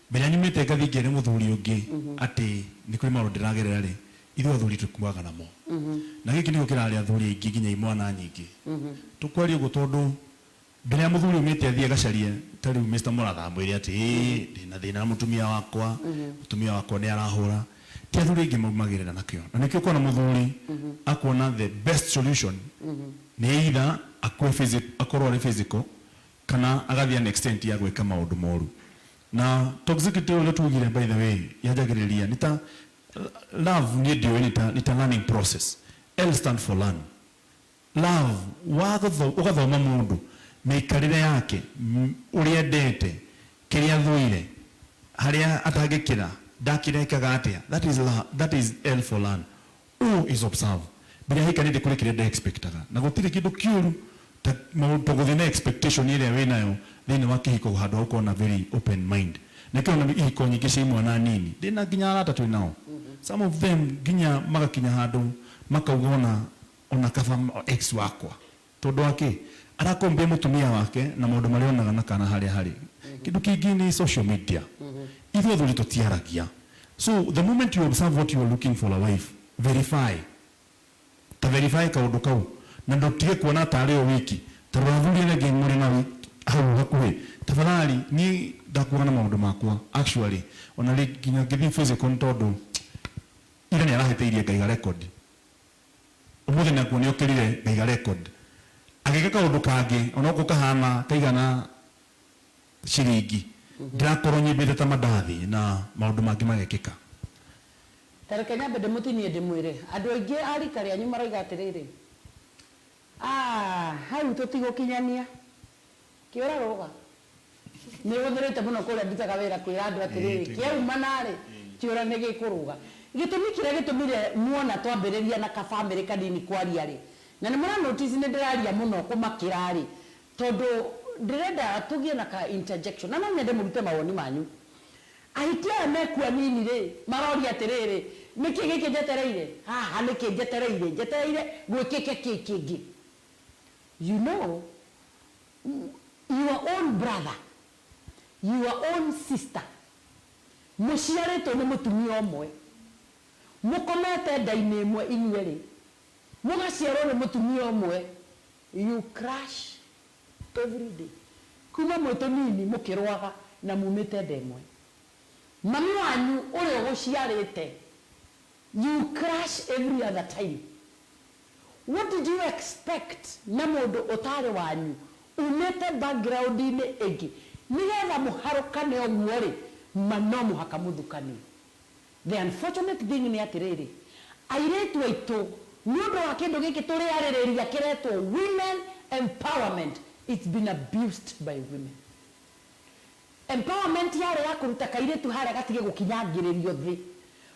mbere ya nyumĩte ngathiĩ ngere mũthuri ũngĩ atĩ nĩ kũrĩ maũndũ ndĩragerera rĩ, ithuĩ athuri tũkuaga namo, na gĩkĩ nĩkĩo kĩrarĩa athuri aingĩ nginya imwana nyingĩ. Tũkwaria ũguo tondũ Mbere ya mũthuri umĩte athiĩ agacarie ta rĩu Mr. Muratha amwĩre atĩ ĩĩ ndĩna thĩna na mũtumia wakwa, mũtumia wakwa nĩ arahũra, ti athuri aingĩ maumagĩrĩra nakĩo, na nĩkĩo ũkona mũthuri akuona the best solution nĩ either akue akorwo arĩ physical kana agathiĩ an extent ya gwĩka maũndũ moru. Na toxicity ũrĩa tugire, by the way, yanjagĩrĩria nĩ ta love. Niĩ ndiũĩ, nĩ ta learning process. L stand for learn. Love ũgathoma mũndũ, mĩikarĩre yake, ũrĩa endete, kĩrĩa athũire, harĩa atangĩkĩra, ndakĩra ekaga atĩa. That is love, that is L for learn. O is observe. Mbere ya hikanĩte kũrĩ kĩrĩa ndexpectaga, na gũtirĩ kĩndũ kĩũru ta maũndũ gũthiĩ na expectation ĩrĩa wĩnayo thĩinĩ wa kĩhiko handũ ha gũkorwo na very open mind. Nĩkĩo na ihiko nyingĩ cia imwana nini ndĩna nginya arata twĩ nao, some of them nginya magakinya handũ makauga ona kaba ex wakwa, tondũ wake arakombia mũtumia wake na maũndũ marĩa onaga na kana harĩa harĩ. Kĩndũ kĩngĩ nĩ social media. Ithuĩ athuri tũtiaragia, so the moment you observe what you are looking for a wife, verify, ta verify kaũndũ kau, na ndũtige kuona tarĩ o wiki, tondũ athuri arĩa angĩ mũrĩ nao hau hakuhĩ, tafadhali, niĩ ndakuaga na maũndũ makwa actually, ona rĩ nginya ngĩthiĩ physical, nĩ tondũ ira nĩ arahĩtĩirie ngaiga record, ũmũthĩ nakuo nĩ okĩrire ngaiga record, agĩka kaũndũ kangĩ onokorwo kahana kaigana ciringi, ndĩrakorwo nyimbĩte ta mandathi na maũndũ mangĩ magekĩka. Ta reke nyambe ndĩmũtinie ndĩmwĩre andũ aingĩ a rika rĩanyu maroiga atĩrĩrĩ, ah, hau tũtigũkinyania kĩũra rũga nĩ hũthĩrĩte mũno kũrĩa ndutaga wĩra kwĩra andũ atĩrĩrĩ, kĩaumana rĩ, kĩũra nĩ gĩkũrũga. Gĩtũmi kĩrĩa gĩtũmire muona twambĩrĩria na kabamĩrĩ kanini kwaria rĩ, na nĩ mũra notice nĩ ndĩraria mũno kũmakĩra rĩ, tondũ ndĩrenda tũgĩe na ka interjection, na no nyende mũrute mawoni manyu. Ahiki aya mekua nini rĩ, maroria atĩrĩrĩ, nĩkĩ gĩkĩ njetereire haha? Nĩkĩ njetereire? Njetereire gwĩkĩke kĩ kĩngĩ? You know, your own brother, your own sister, mũciarĩtwo nĩ mũtumia ũmwe, mũkomete nda-inĩ ĩmwe inyuerĩ, mũgaciarwo nĩ mũtumia ũmwe, you crash every day kuma mwĩ tũnini mũkĩrũaga na mumĩte nda ĩmwe. Mami wanyu ũrĩa ũgũciarĩte, you crash every other time. What did you expect na mũndũ ũtarĩ wanyu, umĩte background-inĩ ĩngĩ? Nĩgetha mũharũkane ũguo rĩ, ma no mũhaka mũthukanie. The unfortunate thing nĩ atĩrĩrĩ, airĩtu aitũ, nĩ ũndũ wa kĩndũ gĩkĩ tũrĩarĩrĩria kĩretwo women empowerment, it's been abused by women. Empowerment yarĩ ya kũruta kairĩtu harĩa gatige gũkinyangĩrĩrio thĩ,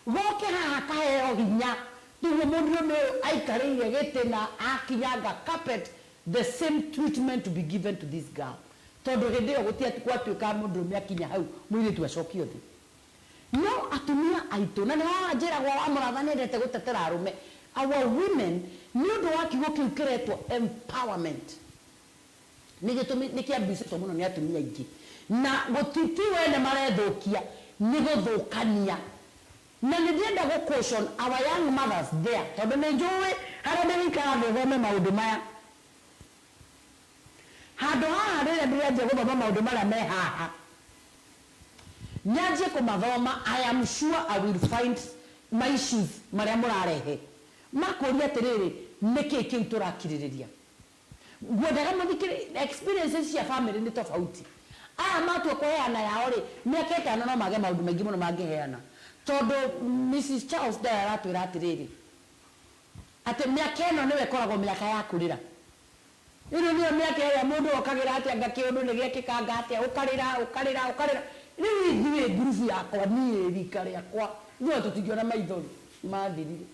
goke haha kaheo hinya nĩguo mũndũrũme ũyũ aikarĩire gĩtĩ na akinyanga carpet, the same treatment to be given to this girl, tondũ hĩndĩ ĩyo gũtia gwatuĩka mũndũrũme akinya hau, mũirĩtu acokio thĩ. No atumia aitũ, na nĩ haha njĩragwo wa Mũratha nĩendete gũtetera arũme, our women, nĩ ũndũ wa kiugo kĩu kĩretwo empowerment, nĩ gĩtũmi nĩ kĩambicĩtwo mũno nĩ atumia aingĩ, na gũtiti wene marethũkia nĩ gũthũkania. Na nĩ ndĩrenda gũ caution our young mothers there, tondũ nĩ njũĩ harĩa ndĩgũikara thĩ thome maũndũ maya. Handũ haha rĩrĩa ndĩranjia gũthoma maũndũ marĩa me haha, nyanjie kũmathoma, I am sure I will find my issues marĩa mũrarehe makũria atĩrĩrĩ, nĩkĩ kĩu tũrakirĩrĩria? Ngwendaga mũthikĩrĩ experiences cia family nĩ tofauti. Aya matua kũheana yao rĩ, mĩaka 5 no mage maũndũ maingĩ mũno mangĩheana, tondũ Mrs Charles Dyer aratwĩra atĩrĩrĩ, atĩ mĩaka ĩno nĩyo ĩkoragwo mĩaka ya kũrĩra. Ĩno nĩyo mĩaka ĩrĩa mũndũ okagĩra atĩ anga kĩũndũ nĩ gĩekĩkanga atĩa, ũkarĩra, ũkarĩra, ũkarĩra. Rĩu ithuĩ ngurubu yakwa, niĩ rika rĩakwa, ithuĩ tũtingĩona maithori mathirire,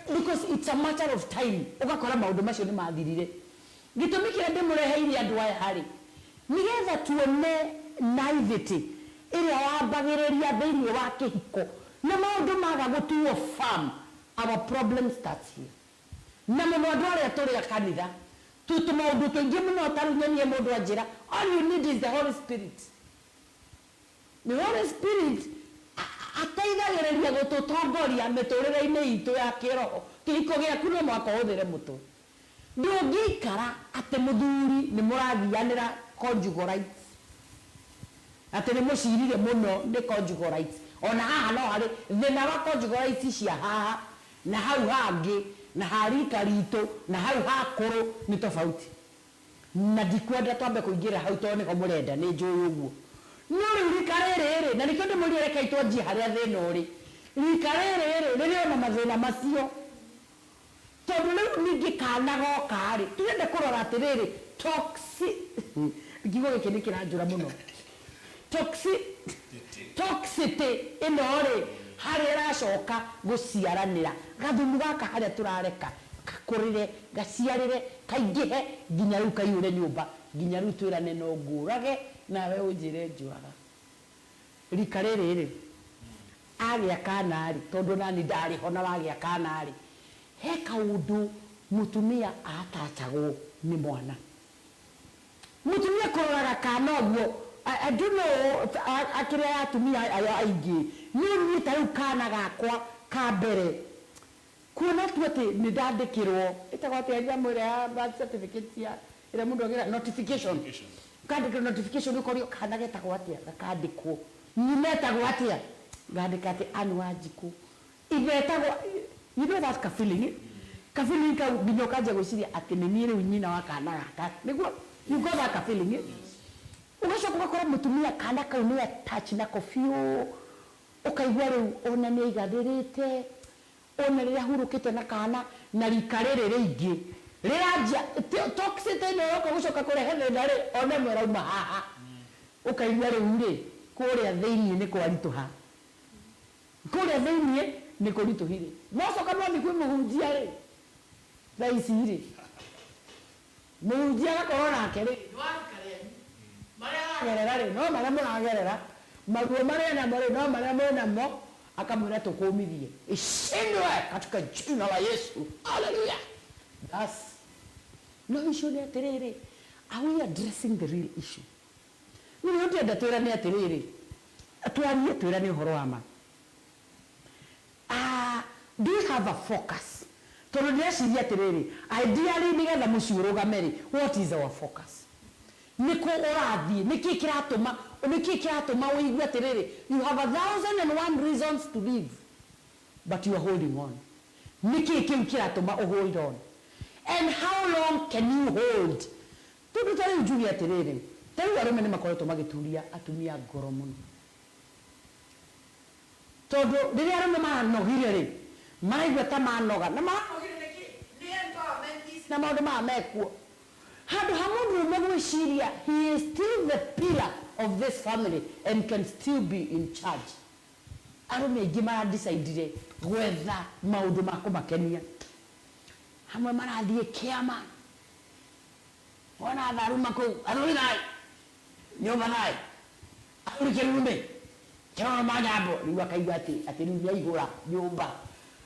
because it's a matter of time, ũgakora maũndũ macio nĩ mathirire. Gĩtũmi kĩrĩa ndĩmũreheire andũ aya rĩ, nĩgetha tuone naivety ĩrĩa wambagĩrĩria thĩinĩ wa kĩhiko, na maũndũ maga gũtuo firm, our problem starts here. Na mũno andũ arĩa tũrĩ a kanitha, twĩ tũmaũndũ tũingĩ mũno. Ta rĩu nyonie mũndũ anjĩra, all you need is the Holy Spirit. The Holy Spirit ateithagĩrĩria gũtũtongoria mĩtũrĩre-inĩ itũ ya kĩroho. Kĩhiko gĩaku no mũhaka ũhũthĩre mũtwe. Ndũngĩikara atĩ mũthuri nĩ mũragianĩra conjugal rights, atĩ nĩ mũcirire mũno nĩ conjugal rights. Ona haha no harĩ thĩna wa conjugal rights cia haha na hau hangĩ na harika ritũ na hau hakũrũ nĩ tofauti, na ndikwenda twambe kũingĩra hau tondũ nĩho mũrenda, nĩ njũĩ ũguo. No rĩu rika rĩrĩ rĩ, na nĩkĩo ndĩmũrie, rekei twanjie harĩa thĩna ũrĩ. Rika rĩrĩ rĩ, rĩrĩ ona mathĩna macio, tondũ rĩu ningĩ kana goka rĩ, tũrenda kũrora atĩrĩrĩ, toxi kiugo gĩkĩ nĩ kĩranjũra mũno, toxicity ĩno rĩ, harĩa ĩracoka gũciaranĩra gathumu gaka, harĩa tũrareka gakũrĩre, gaciarĩre, kaingĩhe nginya rĩu kaiyũre nyũmba, nginya rĩu twĩrane no ngũrage nawe ũnjĩre njũraga. Rika rĩrĩ rĩ, agĩa kana rĩ, tondũ nani ndarĩ ho na wagĩa kana rĩ, he kaũndũ mũtumia atachagwo nĩ mwana. Mũtumia kũroraga kana ũguo, I don't know akĩrĩa ya atumia aya aingĩ, no niĩ ta rĩu kana gakwa ka mbere, kuona tu atĩ nĩ ndandĩkĩrwo, ĩtagwo atĩa nyamũ ĩrĩa ya birth certificate ya ĩrĩa mũndũ agĩra notification? Notification. Ũkandĩkĩrwo notification, ũkorio kana getagwo atĩa, gakandĩkwo, nyina etagwo atĩa, ngandĩka atĩ Ann Wanjikũ, ithe etagwo, you know that ka feeling, eh? Ka feeling kau nginya ũkanjia gwĩciria atĩ nĩ niĩ rĩu nyina wa kana gaka. Nĩguo you got that ka feeling, eh? Ũgacoka ũgakora mũtumia kana kau nĩ attach nako biũ, ũkaigua rĩu ona nĩ aiganĩrĩte, ona rĩrĩa ahurũkĩte na kana. Na rika rĩrĩ rĩingĩ rĩranjia toxicity ĩno yoka gũcoka kũrehe thĩna rĩ, ona ĩmwe ĩrauma haha, ũkaigua rĩu rĩ, kũrĩa thĩiniĩ nĩ kwaritũha, kũrĩa thĩiniĩ nĩ kũritũhire. Mwacoka mwathiĩ kwĩ mũhunjia rĩ, thaa ici rĩ, mũhunjia agakorwo nake rĩ, nĩ wa rika rĩanyu, marĩa aragerera rĩ, no marĩa mũragerera, maruo marĩa namo rĩ, no marĩa mwĩ namo. Akamwĩra tũkũmithie ishindwe katika jina la Yesu, haleluya. Bas, no issue nĩ atĩrĩrĩ, are we addressing the real issue? Nĩ ũndĩenda twĩrane atĩrĩrĩ, twarie, twĩrane ũhoro wa ma. Do you have a focus? Tondũ ndĩreciria atĩrĩrĩ, ideally nĩgetha mũciĩ ũrũgame rĩ, what is our focus? Nĩkũ ũrathiĩ? Nĩkĩ kĩratũma, nĩkĩ kĩratũma ũigue atĩrĩrĩ, you have 1,001 reasons to live but you are holding on? Nĩkĩ kĩu kĩratũma ũ hold on, and how long can you hold? Tondũ ta rĩu njuge atĩrĩrĩ, ta rĩu arũme nĩ makoretwo magĩturia atumia ngoro mũno, tondũ rĩrĩa arũme manogire rĩ, maraigua ta manoga na manogire nĩkĩ? Nĩ empowerment ici na maũndũ maya mekuo. Handũ ha mũndũrũme gwĩciria he is still the pillar of this family and can still be in charge, arũme aingĩ maradecidire gwetha maũndũ ma kũmakenia. Hamwe marathiĩ kĩama, wona tharuma kũu, athuri thai, nyũmba thai, athuri kĩrume kĩrono manyambo, rĩu akaigua atĩ rĩu nĩaihũra nyũmba.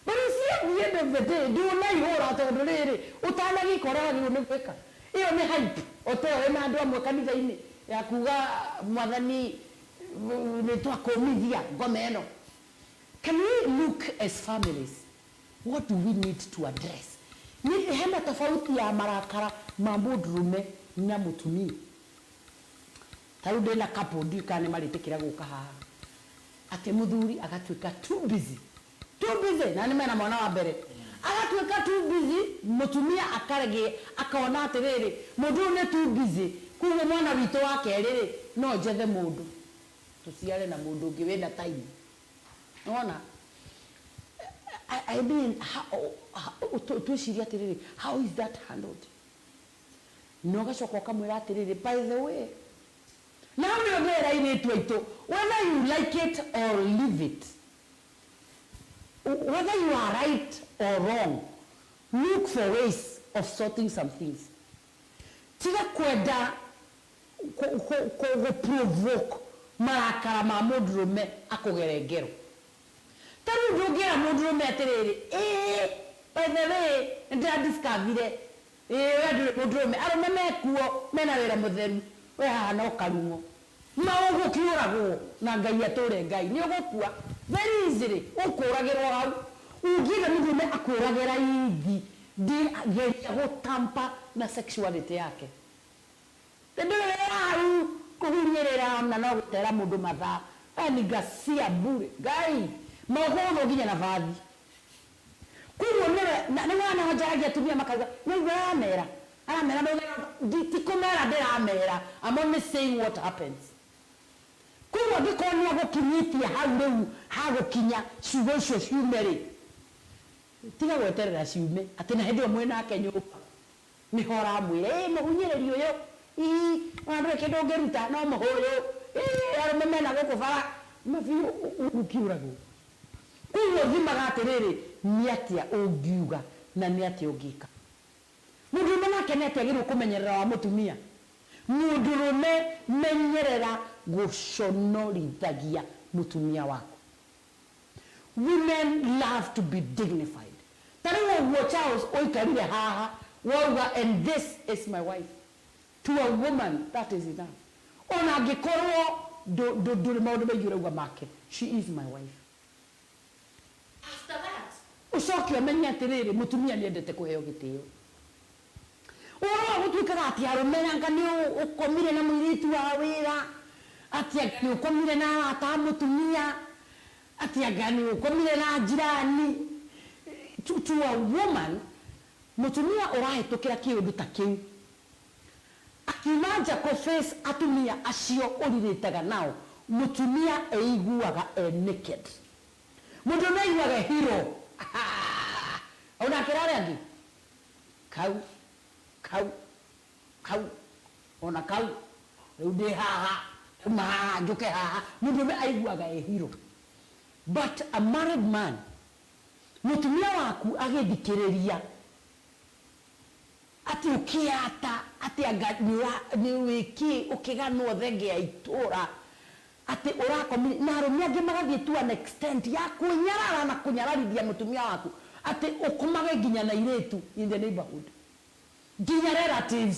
But you see, at the end of the day ndũnaihũra, tondũ rĩrĩ ũtanagĩkora wagĩrĩirwo nĩ gwĩka ĩyo nĩ hype o ta ĩyo ĩna andũ amwe kanitha-inĩ ya kuga mwathani nĩ twakũmithia ngoma ĩno. Can we look as families, what do we need to address? Nĩ hena tofauti ya marakara ma mũndũrũme na mũtumia. Ta rĩu ndĩna couple, ndiũĩ kana nĩ marĩtĩkĩra gũka haha, atĩ mũthuri agatuĩka too busy, too busy, na nĩ mena mwana wa mbere, agatuĩka too busy, mũtumia akarege, akona atĩrĩrĩ, mũndũ ũyũ nĩ too busy, koguo mwana witũ wa kerĩ rĩ, no njethe mũndũ tũciare na mũndũ ũngĩ wĩna time. Nĩwona, I mean, twĩcirie atĩrĩrĩ, how is that handled? Na ũgacoka ũkamwĩra atĩrĩrĩ, by the way, na hau nĩho ndĩrera airĩtu aitũ, whether you like it or leave it, whether you are right or wrong, look for ways of sorting some things. Tiga kwenda gũ-provoke marakara ma mũndũrũme akũgere ngero. Ta rĩu ndũngĩra mũndũrũme atĩrĩrĩ, ĩĩ, by the way, nĩ ndĩradiscoverire ĩĩ we ndũrĩ mũndũrũme, arũme mekuo mena wĩra mũtheru, we haha no karung'o ma ũgũkĩũragwo na Ngai atũre Ngai nĩ ũgũkua very easily, ũkũragĩrwo hau. Ũngĩenda mũndũrũme akũrage raithi, Ndigeria gũtampa na sexuality yake. Ndũrĩ wĩra hau kũhunyĩrĩra ona no gũtera mũndũ mathaa. Aya ni ngacia bure. Ngai, maũgũthwo nginya na bathi. Koguo nĩwe na nĩ wana njaragia atumia makauga nĩguo aramera aramera mauga ti kũmera ndĩramera. I'm only saying what happens. Koguo angĩkorwo nĩ agũkinyĩtie hau rĩu hagũkinya ciugo icio ciume rĩ, tiga gweterera ciume atĩ na hĩndĩ ĩyo mwĩnake nyũmba nĩho ũramwĩra ĩ mũhunyĩrĩri ũyũ ii ona ndũrĩ kĩndũ ũngĩruta no mũhũyũ ĩ arũme mena gũkũ bara mabiũ ũkiũragwo. Koguo thimaga atĩrĩrĩ, nĩ atĩa ũngiuga na nĩ atĩa ũngĩka. Mũndũrũme nake nĩ atĩa agĩrĩirwo kũmenyerera wa mũtumia? Mũndũrũme menyerera gũconorithagia mũtumia waku. Women love to be dignified. Ta rĩu ũguo Charles ũikarire haha wauga and this is my wife. To a woman that is enough. Ona angĩkorwo ndũrĩ maũndũ maingĩ ũrauga make, she is my wife. After that, Ũcoke ũmenye atĩrĩrĩ, mũtumia nĩ endete kũheo gĩtĩo. Ũhoro wa gũtuĩkaga atĩ arũme anga nĩ ũkomire na mũirĩtu wa wĩra, atĩ anga nĩ ũkomire na arata a mũtumia, atĩ anga nĩ ũkomire na njirani. To a woman, mũtumia ũrahĩtũkĩra kĩũndũ ta kĩu akiuma nja kũ face atumia acio ũrirĩtaga nao, mũtumia eiguaga e naked. Mũndũ aiguaga hero. Ona akĩra arĩa angĩ kau kau kau ona kau rĩu ndĩ haha ndauma haha njũke haha, mũndũrũme aiguaga e hero. But a married man, mũtumia waku agĩthikĩrĩria atĩ ũkĩata atĩ anga nĩ wĩkĩ ũkĩganwo thenge ya itũra atĩ ũrakomire na arũme angĩ magathiĩ to an extent ya kwĩnyarara na kũnyararithia mũtumia waku atĩ ũkomage nginya na airĩtu in the neighborhood, nginya relatives.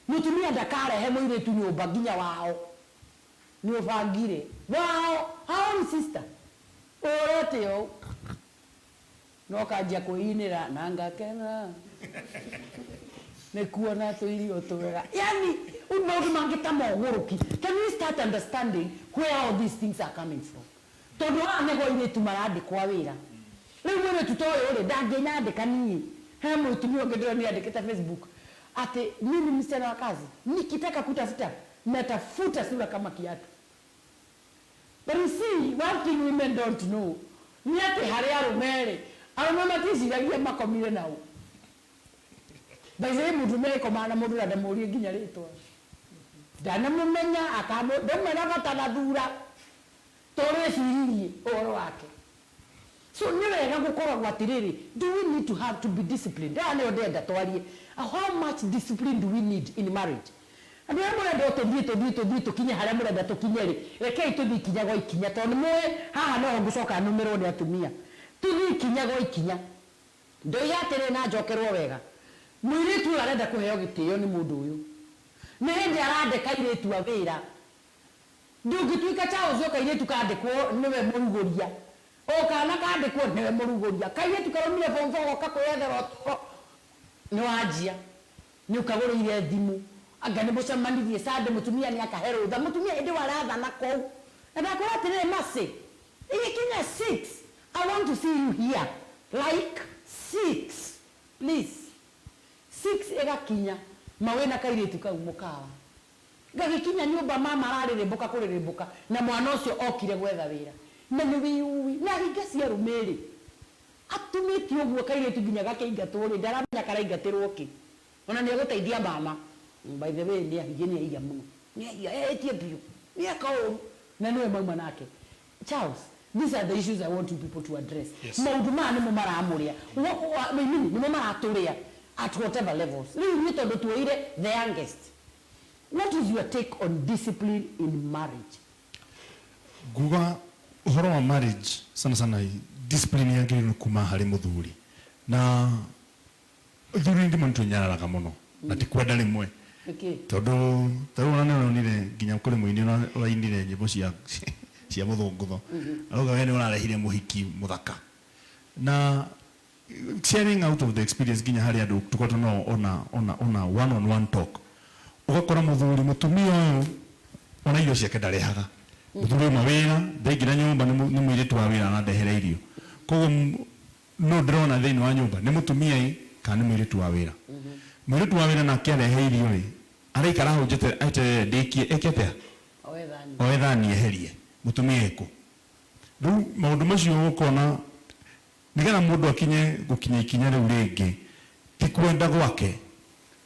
Mũtumia ndakarehe mũirĩtu nyũmba nginya wao nĩ ũbangire wao her own sister ũrete ũũ no kanjia kwĩinĩra na ngakena nĩ kuona tũirio twega, yani maũndũ mangĩ ta mogũrũki. Can we start understanding where all these things are coming from? Tondũ haha nĩho airĩtu marandĩkwa wĩra. Rĩu mũirĩtu ta ũyũ rĩ, ndangĩnyandĩka niĩ. He mũtumia ũngĩ ndĩronire andĩkĩte Facebook atĩ mimi msichana wa kazi, nikitaka kutafuta natafuta sura kama kiatu. But you see, one thing women don't know nĩ atĩ harĩ arũme rĩ, arũme maticiragia makomire nao. By the way, mũndũ mekomaga na mũndũ na ndamũrie nginya rĩtwa, ndanamũmenya, ndauma na bata na thura tondũ eciririe ũhoro wake. So nĩ wega gũkoragwo atĩrĩrĩ, do we need to have to be disciplined? Aya nĩyo ndĩrenda twarie. How much discipline do we need in marriage? Andũ arĩa mũrenda tũthiĩ tũthiĩ tũthiĩ tũkinye harĩa mũrenda tũkinye rĩ, rekei tũthiĩ ikinya gwa ikinya, tondũ nĩ mũĩ haha noho ngũcoka nũmĩrwo nĩ atumia. Tũthiĩ ikinya gwa ikinya. Ndoiga atĩrĩ na njokerwo wega, mũirĩtu ũyũ arenda kũheo gĩtĩo nĩ mũndũ ũyũ, nĩ hĩndĩ arandĩka airĩtu a wĩra. Ndũngĩtuĩka Charles kairĩtu kandĩkwo nĩwe mũrugũria, o kana kandĩkwo nĩwe mũrugũria, kairĩtu karaumire form four goka kwĩyethera ũtũũro nĩ wanjia nĩ ũkagũrĩire thimũ, anga nĩ mũcemanirie Sunday, mũtumia nĩ akahe rũtha. Mũtumia hĩndĩ ĩyo arathana kũu na ndakwĩra atĩrĩrĩ, Mercy, ĩgĩkinya 6 I want to see you here like 6, please. 6 ĩgakinya ma wĩna kairĩtu kau mũkawa gagĩkinya nyũmba, mama ararĩrĩmbũka kũrĩrĩmbũka na mwana ũcio okire gwetha wĩra na nĩ wĩũĩ na hinga cia arũme rĩ, atumĩtie ũguo kairĩtu nginya gakĩingatwo rĩ, ndaramenya karaingatĩrwo kĩ, ona nĩ egũteithia mama. By the way, nĩ ahiye, nĩ aiya mũno, nĩ aiya ehĩtie biũ, nĩ eka ũru na nĩwe mauma nake. Charles, these are the issues I want you people to address. Yes. Maũndũ maya nĩmo maramũrĩa, I mean, nĩmo maratũrĩa at whatever levels. Rĩu ithuĩ tondũ tuoire the youngest, what is your take on discipline in marriage? Nguga ũhoro wa marriage sana sana discipline yagĩrĩirwo kuma harĩ mũthuri, na thuri ndimwe nĩtwĩnyararaga mũno na ti kwenda rĩmwe. Nĩkĩ? Tondũ tarĩu ona nĩũronire nginya kũrĩ mũini ũrainire nyĩmbo cia mũthũngũtho, arauga we nĩ ũrarehire mũhiki mũthaka na Sharing out of the experience nginya harĩ andũ tũkoretwo nao ona one on one talk, ũgakora mũthuri, mũtumia ũyũ ona irio ciake ndarehaga. Mũthuri auma wĩra, ndaingĩra nyũmba, nĩ mũirĩtu wa wĩra arandehera irio. Koguo no ndĩrona thĩinĩ wa nyũmba nĩ mũtumia ĩ kana nĩ mũirĩtu wa wĩra. Mũirĩtu wa wĩra nake arehe irio rĩ, araikara hau eterere ndĩkie eke atĩa? Oe thani. Oe thani eherie. Mũtumia ekũ? Rĩu maũndũ macio ũkona nĩgetha mũndũ akinye gũkinya ikinya rĩu rĩngĩ ti kwenda gwake.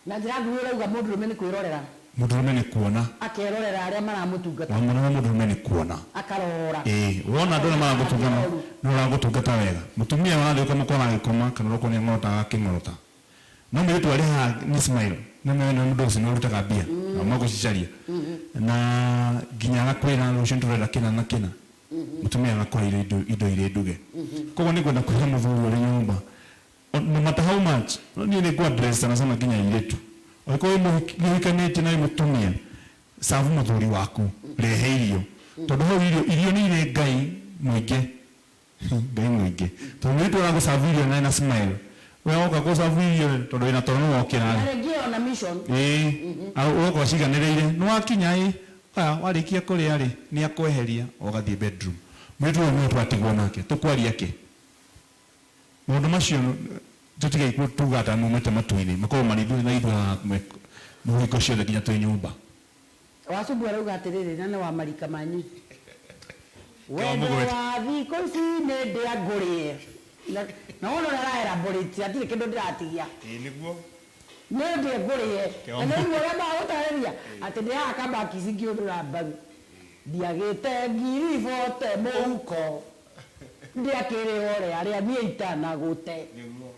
Na njĩra nguhĩ ũrauga mũndũrũme nĩ kwĩrorera. Mũndũrũme nĩ kuona. Akerorera arĩa maramũtungata. Wa mũno mũndũrũme nĩ kuona. Akarora. Ĩĩ, wona andũ arĩa maragũtungata nĩ ũragũtungata wega. Mũtumia warathiĩ ũkamũkora agĩkoma kana ũrokwo nĩ ang'orotaga akĩng'orota. No mũirĩtu arĩ haha nĩ smile. Nĩ nĩ mũndũ ũcio nĩ ũrutaga mbia na magũcicaria. Na nginya agakwĩra rũciũ nĩtũrenda kĩna na kĩna. Mũtumia agakora indo irĩ nduge. Koguo nĩ ngwenda kwĩra mũthuri ũrĩ nyũmba, no matter how much, niĩ nĩ ngũ address sana sana nginya airĩtu. Angĩkorwo nĩ ũhikanĩtie na wĩ mũtumia, serve mũthuri waku, rehe irio. Tondũ hau irio nĩ irĩ Ngai mũingĩ. Ngai mũingĩ. Tondũ mũirĩtu aragũ-serve irio na ena smile. We woka gũ-serve irio tondũ wĩna toro nĩ wokĩra. Na rĩngĩ ona mission. Ĩĩ, ũgoka ũciganĩrĩire. Nĩ wakinya ĩ, aya warĩkia kũrĩa rĩ, nĩ akweheria ũgathiĩ bedroom. Mũirĩtu ũyũ nĩwe twatigwo nake, tũkwaria kĩ? Maũndũ macio tũtige tuga ta maumĩte matu-inĩ, makorwo marĩ ithuĩ na ithuĩ haha mũhingo ciothe nginya twĩ nyũmba. Wacumbu arauga atĩrĩrĩ, na nĩ wa marika manyu. Wendo Mũgwete. wa thikũ ici nĩ ndĩa ngũrĩe. Na wona ũrĩa araelaborate, hatirĩ kĩndũ ndĩratigia. Ĩĩ nĩguo. Nĩ ndĩa ngũrĩe. Kĩo Na nĩ ũrĩa magũtarĩria atĩ ndĩhaga kabakisi ngĩũndũra mbaru. Ndiagĩte ngiri bote mũhuko. Ndiakĩrĩ ore arĩa niĩ itanagũte. Nĩguo.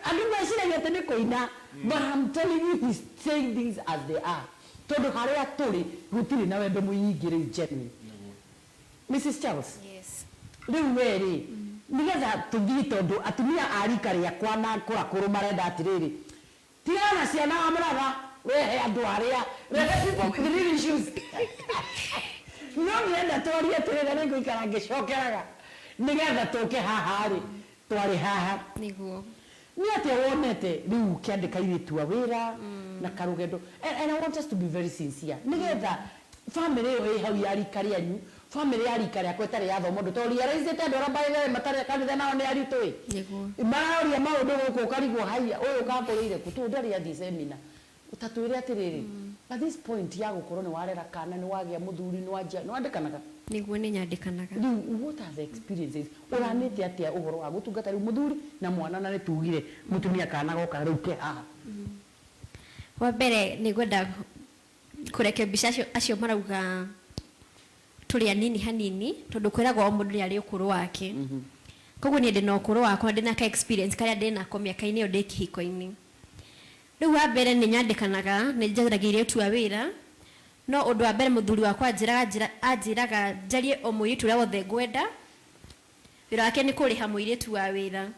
Andũ meciragia atĩ nĩ kũina, but I'm telling you he's saying things as they are. Tondũ harĩa tũrĩ gũtirĩ na wendo mũingĩ rĩu genuine. Mrs. Charles. Yes. Rĩu we rĩ, nĩgetha tũthiĩ tondũ atumia a rika rĩakwa na akũrakũrũ marenda atĩrĩrĩ, tigana na ciana wa mũratha, rehe andũ arĩa, rehe people with real issues. No ndĩrenda twarie atĩrĩrĩ, na nĩngũikara ngĩcokeraga nĩgetha tũke haha rĩ, twarĩ haha. Nĩguo. Nĩ atĩa wonete rĩu ũkĩandĩka airĩtu a wĩra na karũgendo? And I want us to be very sincere nĩgetha family ĩyo ĩ hau ya rika rĩanyu, family ya rika rĩakwa ĩtarĩ yathoma ũndũ, tondũ realize-ĩte andũ arĩa by the way matarĩ kanitha nao nĩ aritũ ĩ. Nĩguo. Mararia maũndũ gũkũ ũkarigwo haiya ũyũ ũkakũrĩire kũ, tondũ ndarĩ athiĩ seminar. Ũtatwĩre atĩrĩrĩ, at this point ya gũkorwo nĩ warera kana nĩ wagĩa mũthuri, nĩ wanjia nĩ wandĩkanaga? Nĩguo, nĩ nyandĩkanaga. Rĩu what are the experiences? Ũranĩte atĩa ũhoro wa gũtungata rĩu mũthuri na mwana, na nĩ tugire mũtumia kana goka rĩu ke haha? Wa mbere nĩ ngwenda kũrekebisha acio marauga tũrĩ anini hanini, tondũ kwĩragwo o mũndũ nĩ arĩ ũkũrũ wake. Koguo niĩ ndĩna ũkũrũ wakwa, ndĩna ka experience karĩa ndĩnako mĩaka-inĩ ĩyo ndĩ kĩhiko-inĩ. Rĩu wa mbere nĩ nyandĩkanaga, nĩ njaragia airĩtu a wĩra, no ũndũ wa mbere mũthuri wakwa anjĩraga njarie o mũirĩtu ũrĩa wothe ngwenda. Wĩra wake nĩ kũrĩha mũirĩtu wa wĩra.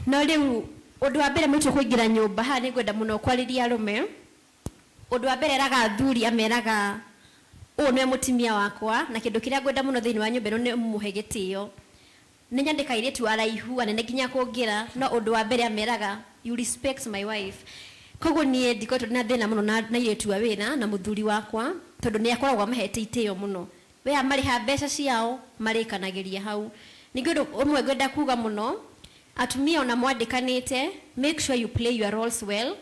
No rĩu ũndũ wa mbere mũirĩtu kũingĩra nyũmba haha nĩ ngwenda mũno kwarĩria arũme. Ũndũ wa mbere eraga athuri, ameraga ũyũ nĩwe mũtumia wakwa, na kĩndũ kĩrĩa ngwenda mũno thĩinĩ wa nyũmba ĩno nĩ mũhe gĩtĩo. Nĩ nyandĩka airĩtu araihu anene nginya kũngĩra, no ũndũ wa mbere ameraga you respect my wife. Koguo niĩ ndikoretwo ndĩna thĩna mũno na airĩtu a wĩra na mũthuri wakwa, tondũ nĩ akoragwo amahete itĩo mũno. We amarĩha mbeca ciao marĩkanagĩria hau. Ningĩ ũndũ ũmwe ngwenda kuga mũno, atumia ona mwandĩkanĩte, make sure you play your roles well.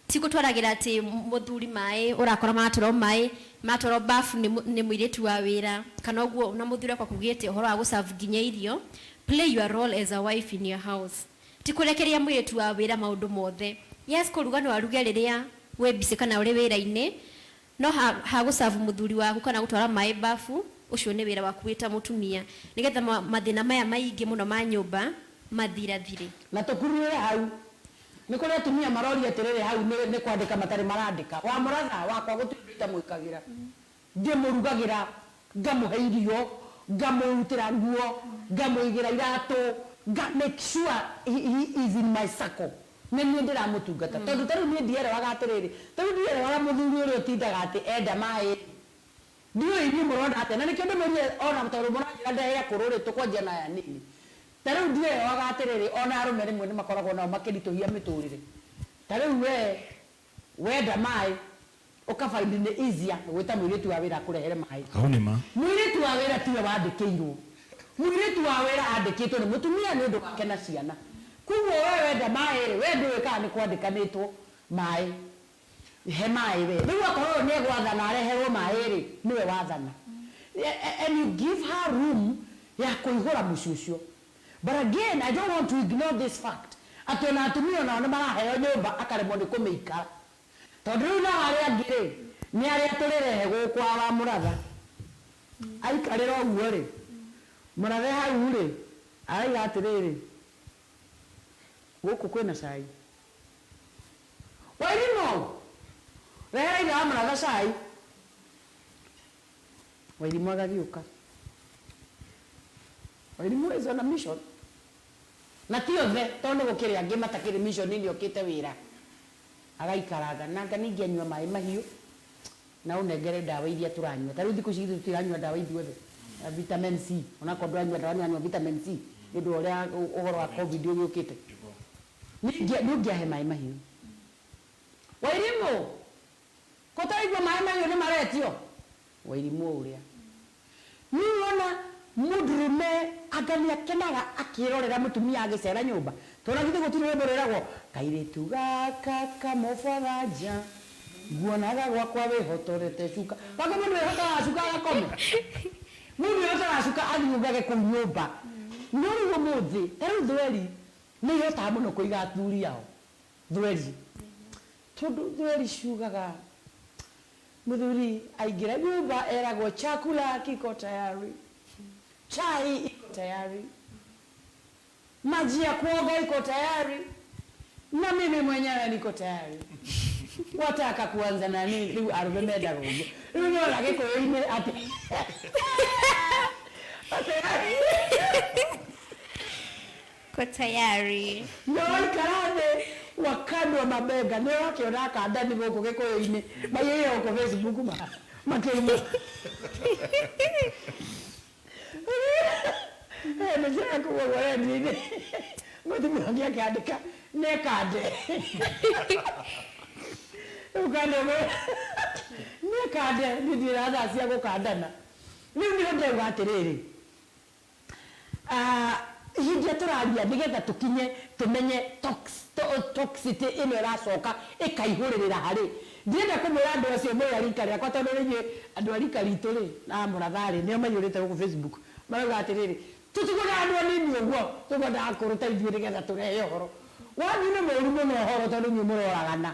Ti gũtwaragĩra atĩ mũthuri maĩ, ũrakora maratwarwo maĩ, maratwarwo bafu nĩ mũirĩtu wa wĩra, kana ũguo na mũthuri wakwa kugĩte ũhoro wa gũserve nginya irio. Play your role as a wife in your house. Ti kũrekeria mũirĩtu wa wĩra maũndũ mothe. Yes, kũruga no aruge rĩrĩa wĩ busy kana ũrĩ wĩra-inĩ, no ha gũserve mũthuri waku kana gũtwara maĩ bafu, ũcio nĩ wĩra waku wĩ ta mũtumia, nĩgetha mathĩna maya maingĩ mũno ma nyũmba mathirathire. Na tũkururĩre hau. Nĩ kũrĩ atumia maroria atĩrĩrĩ, hau nĩ kwandĩka matarĩ marandĩka. Wa mũratha wakwa gũtirĩ ũndũ itamwĩkagĩra. Ndĩmũrugagĩra, ngamũhe irio, ngamũrutĩra nguo, ngamũigĩra iratũ, nga make sure he is in my circle. Nĩ niĩ ndĩramũtungata. Tondũ ta rĩu niĩ ndierewaga atĩrĩrĩ, ta rĩu ndierewaga mũthuri ũrĩa ũtindaga atĩ enda maĩ. Ndiũĩ inyuĩ mũrona atĩa, na nĩkĩo ndĩmũrie ona tondũ mũranjĩra ndĩ akũrũ rĩ, tũkwanjia na aya nini. Ta rĩu ndierewaga atĩrĩrĩ, ona arũme rĩmwe nĩ makoragwo nao makĩritũhia mĩtũrĩre. Ta rĩu we wenda maĩ, ũkabaindi nĩ easier gwĩta mũirĩtu wa wĩra akũrehere maĩ. Hau nĩ ma. Mũirĩtu wa wĩra tiwe wandĩkĩirwo. Mũirĩtu wa wĩra andĩkĩtwo nĩ mũtumia nĩ ũndũ wake na ciana. Koguo we wenda maĩ rĩ, we ndũĩ kana nĩ kwandĩkanĩtwo maĩ. He maĩ we. Rĩu akorwo ũyũ nĩ egwathana areherwo maĩ rĩ, nĩwe wathana. And you give her room ya kũihũra mũciĩ ũcio. But again, I don't want to ignore this fact atĩ ona atumia onao nĩ maraheo nyũmba akaremwo nĩ kũmĩikara. Tondũ rĩu nao arĩa angĩ rĩ, nĩ arĩa tũrĩrehe gũkũ wa mũratha. Aikarĩra ũguo rĩ, mũrathe hau rĩ, arauga atĩrĩrĩ, gũkũ kwĩna cai. Wairimũ, rehera ithe wa mũratha cai. Wairimũ agagĩũka. Wairimũ is on a mission. Na ti othe, tondũ nĩ gũkĩrĩ angĩ matakĩrĩ mission-inĩ okĩte wĩra. Agaikaranga nanga ningĩ anyua maĩ mahiũ na ũnengere ndawa iria tũranyua. Ta rĩu thikũ ici tũtiranyua ndawa ithuothe. Vitamin C, onakorwo ndũranyua ndawa nĩ ũranyua vitamin C nĩ ũndũ wa ũrĩa ũhoro wa COVID ũgĩũkĩte. Nĩ ũngĩahe maĩ mahiũ. Wairimũ, ko ũtaraigua maĩ mahiũ nĩ maretio? Wairimũ ũrĩa. Nĩ wona mũndũrũme anga nĩ akenaga akĩrorera mũtumia agĩcera nyũmba. Tondũ githĩ gũtirĩ rwĩmbo rwĩragwo kairĩtu gaka kamũbaranja nguonaga gwakwa wĩhotorete cuka. Wake mũndũ wĩhotoraga cuka agakome. Mũndũ wĩhotoraga cuka athiũngage kũu nyũmba. No rĩu ũmũthĩ, ta rĩu thweri nĩ ihotaga mũno kũiga athuri ao. Thweri. Tondũ thweri ciugaga mũthuri aingĩra nyũmba eragwo chakula kiko tayari, chai iko tayari, maji ya kuoga iko tayari, na mimi mwenyewe niko tayari. Wataka kuanza na nini? Rĩu arũme mendaga ũguo. Rĩu nĩwona gĩkũyũ-inĩ atĩ Ko tayari. No ikara thĩ wakandwa mabega nĩ wakĩona akandani gũkũ gĩkũyũ-inĩ maiyũire gũkũ Facebook makĩruma. Nĩ njĩra kuga ũguo redio-inĩ mũtumia ũngĩ akĩandĩka nĩkande. Rĩu kande nĩkande niĩ ndirĩ na thaa cia gũkandana. Rĩu nĩho ndĩrauga atĩrĩrĩ, hĩndĩ ĩrĩa tũraria nĩgetha tũkinye tũmenye toxicity ĩno ĩracoka ĩkaihũrĩrĩra harĩ. Ndĩrenda kũmwĩra andũ acio mũrĩ a rika rĩakwa tondũ rĩngĩ andũ a rika ritũ rĩ na mũratha rĩ nĩo maiyũrĩte gũkũ Facebook marauga atĩrĩrĩ tũtigũraga andũ anini ũguo tũkwendaga akũrũ ta ithuĩ nĩgetha tũrehe ũhoro. Wanyu nĩ mũũru mũno ũhoro tondũ inyuĩ mũroragana.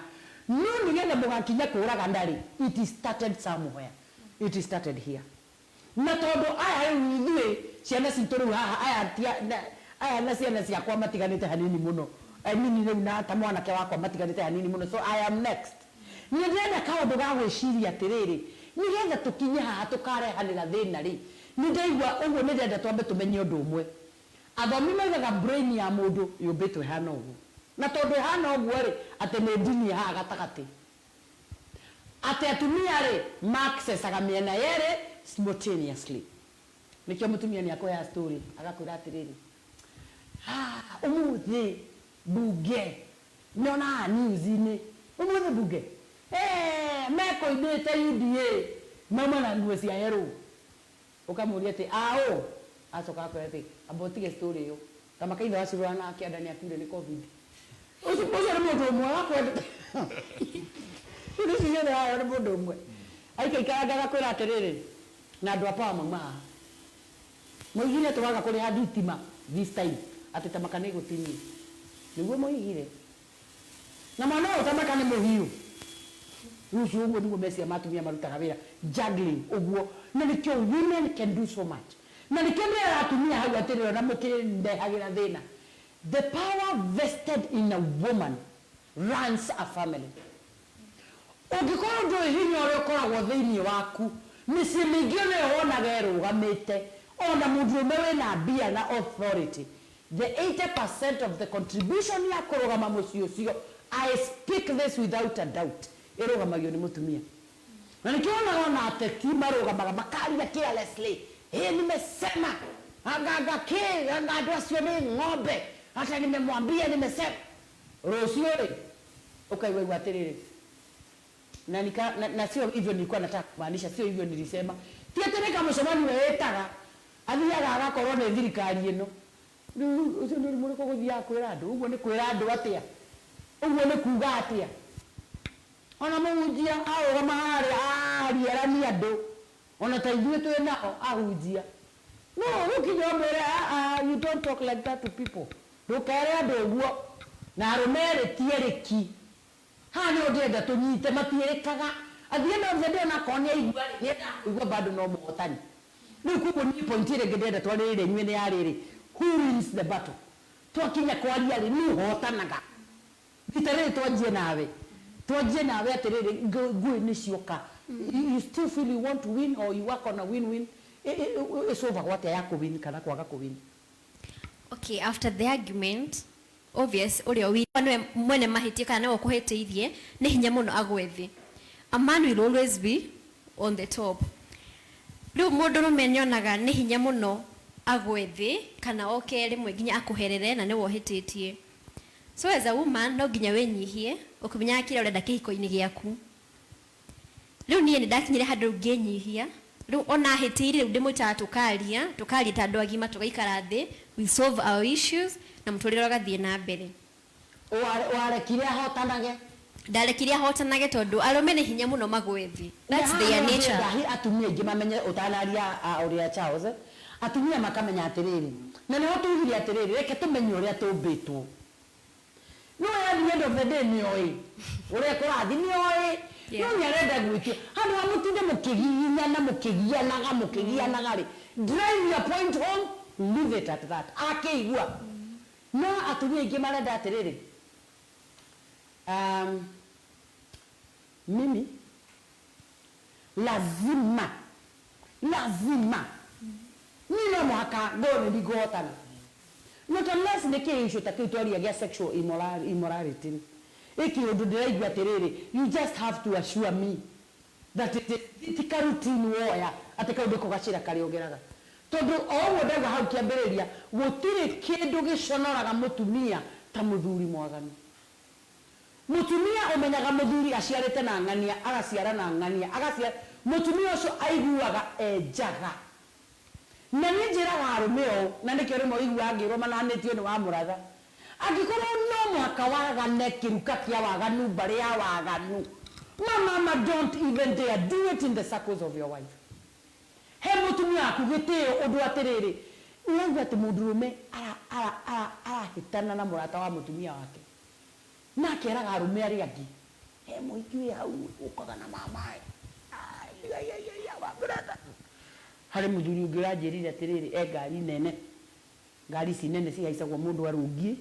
No nĩgetha mũgakinya kũragana rĩ, it is started somewhere. It is started here. Na tondũ aya rĩu ithuĩ ciana citũ rĩu haha aya na ciana ciakwa matiganĩte hanini mũno. I mean rĩu na ta mwanake wakwa matiganĩte hanini mũno, so I am next. Nĩ ndĩrenda kaũndũ ga gwĩciria atĩrĩrĩ, nĩgetha tũkinye haha tũkarehanĩra thĩna rĩ, nĩ ndaigua ũguo nĩ ndĩrenda twambe tũmenye ũndũ ũmwe. Athomi maugaga brain ya mũndũ yũmbĩtwo ĩhana ũguo. Na tondũ ĩhana ũguo rĩ, atĩ nĩ ndini haha gatagatĩ. Atĩ atumia rĩ, ma-accessaga mĩena yerĩ simultaneously. Nĩkĩo mũtumia nĩ akũheaga story, agakwĩra atĩrĩrĩ, ũmũthĩ bunge, nyonaga news-inĩ, ũmũthĩ bunge, mekũinĩte UDA, mauma na nguo cia yellow. Ũkamũria atĩ, aũ? Acoka akwĩra atĩ, amba ũtige story ĩyo. Ta makaitha wa Ciũra na akĩanda nĩ akuire nĩ COVID. Ũcio nĩ mũndũ ũmwe wakwendete. Indo icio ciothe waheo nĩ mũndũ ũmwe. Aikaikaranga agakwĩra atĩrĩrĩ, na andũ a power mauma haha. Moigire tũraga kũrĩha thitima this time, atĩ Tamaka nĩ ĩgũtinia. Nĩguo moigire. Na mwana ũyũ Tamaka nĩ mũhiũ. Rĩu ũcio ũguo nĩguo meciria ma atumia marutaga wĩra, juggling ũguo. Na nĩkĩo women can do so much. Na nĩkĩo ndĩrera atumia hau atĩrĩrĩ ona mũkĩndehagĩra thĩna. The power vested in a woman runs a family. Ũngĩkorwo ndũĩ hinya ũrĩa ũkoragwo thĩinĩ waku, mĩciĩ mĩingĩ nĩyo wonaga ĩrũgamĩte, ona mũndũrũme wĩna mbia na authority. The 80% of the contribution ya kũrũgama mũciĩ ũcio, I speak this without a doubt, ĩrũgamagio nĩ mũtumia. Na nĩkĩo wonaga ona ateti marũgamaga makaria carelessly. Nimesema. Anga kĩ anga andũ acio nĩ ng'ombe, hata nimemwambia nimesema. Rũciũ rĩ ũkaigua atĩrĩrĩ, na nika na sio hivyo nilikuwa nataka kumaanisha, sio hivyo nilisema. Ti atĩ nĩ kamũcemanio ĩtaga athiaga agakorwo nĩ thirikari ĩno. Rĩu ũcio nĩ ũrimũ ũrĩkũ gũthiaga kwĩra andũ ũguo? Nĩ kwĩra andũ atĩa ũguo? Nĩ kuga atĩa? Ona mũhunjia arũgama harĩa ariarania andũ, ona ta ithuĩ twĩ nao ahunjia, no ũkinya ũmwĩre, "Ah, ah, you don't talk like that to people. Ndũkere andũ ũguo." Na arũme erĩ ti erĩki. Haha nĩho ndĩrenda tũnyite, matiĩrĩkaga. Athiĩ no the day onakorwo nĩ aigua rĩ, nĩendaga kũigua bado no mũhotani. Rĩu koguo niĩ point ĩrĩa ĩngĩ ndĩrenda twarĩrĩre inyuĩ nĩ ya rĩrĩ: who wins the battle? Twakinya kwaria rĩ, nũ ũhotanaga rita rĩrĩ? Twanjie nawe atĩrĩrĩ, ngũĩ nĩ cioka, you still feel you want to win or you work on a win-win? Ĩcũvagwo atĩa ya kũwin kana kwaga kũwin? Okay, after the argument, obvious ũrĩa wi nĩwe mwene mahĩtia kana nĩwe ũkũhĩtĩirie, nĩ hinya mũno agwe thĩ. A man will always be on the top. Rĩu mũndũrũme nĩonaga nĩ hinya mũno agwe thĩ kana oke rĩmwe nginya akũherere na nĩwe ũhĩtĩtie. So as a woman, no nginya wĩnyihie ũkĩmenyaga kĩrĩa ũrenda kĩhiko-inĩ gĩaku. Rĩu niĩ nĩ ndakinyire handũ ngĩnyihia. Rĩu ona ahĩtĩirie, rĩu ndĩmwĩtaga tũkaria, tũkaria ta andũ agima, tũgaikara thĩ, we solve our issues na mũtũrĩre ũgathiĩ na mbere. Warekire ahotanage? Ndarekire ahotanage tondũ arũme nĩ hinya mũno magwe thĩ. That's their nature. Ndahi atumia aingĩ mamenye ũtanaria ũrĩa Charles, atumia makamenya atĩrĩrĩ, na nĩho tugire atĩrĩrĩ, reke tũmenye ũrĩa tũmbĩtwo. No at the end of the day nĩoĩ ũrĩa kũrathiĩ, nĩoĩ, no nĩ arenda gwĩtia handũ ha mũtinde mũkĩgiginyana, mũkĩgianaga, mũkĩgianaga rĩ, drive your point home, leave it at that. Akĩigua no atumia aingĩ marenda atĩrĩrĩ, mimi lazima lazima ni no mũhaka ngorwo nĩ ngũhotana, not unless nĩ kĩ issue ta kĩu twaria gĩa sexual immorality. Ĩ kĩũndũ ndĩraigua atĩrĩrĩ, you just have to assure me that it is ti ka routine woya atĩ kau ndĩko gacĩra karĩa ũgeraga, tondũ o ũguo ndauga hau kĩambĩrĩria, gũtirĩ kĩndũ gĩconoraga mũtumia ta mũthuri mwaganu. Mũtumia ũmenyaga mũthuri aciarĩte na ng'ania, agaciara na ng'ania, agaciara, mũtumia ũcio aiguaga e njaga. Na niĩ njĩraga arũme ũũ, na nĩkĩo rĩmwe ũiguaga ngĩrwo mananĩtio nĩ wa mũratha, angĩkorwo no mũhaka wagane kĩruka kĩa waganu, mbarĩ ya waganu, mama, don't even dare do it in the circles of your wife. He mũtumia waku gĩtĩo ũndũ atĩrĩrĩ, ũraigua atĩ mũndũrũme arahĩtana na mũrata wa mũtumia wake na akeraga arũme arĩa angĩ, he mũhiki wĩ hau ũkaga na mamae wa mũratha. Harĩ mũthuri ũngĩ ũranjĩrire atĩrĩrĩ, e ngari nene, ngari ici nene cihaicagwo mũndũ arũngiĩ,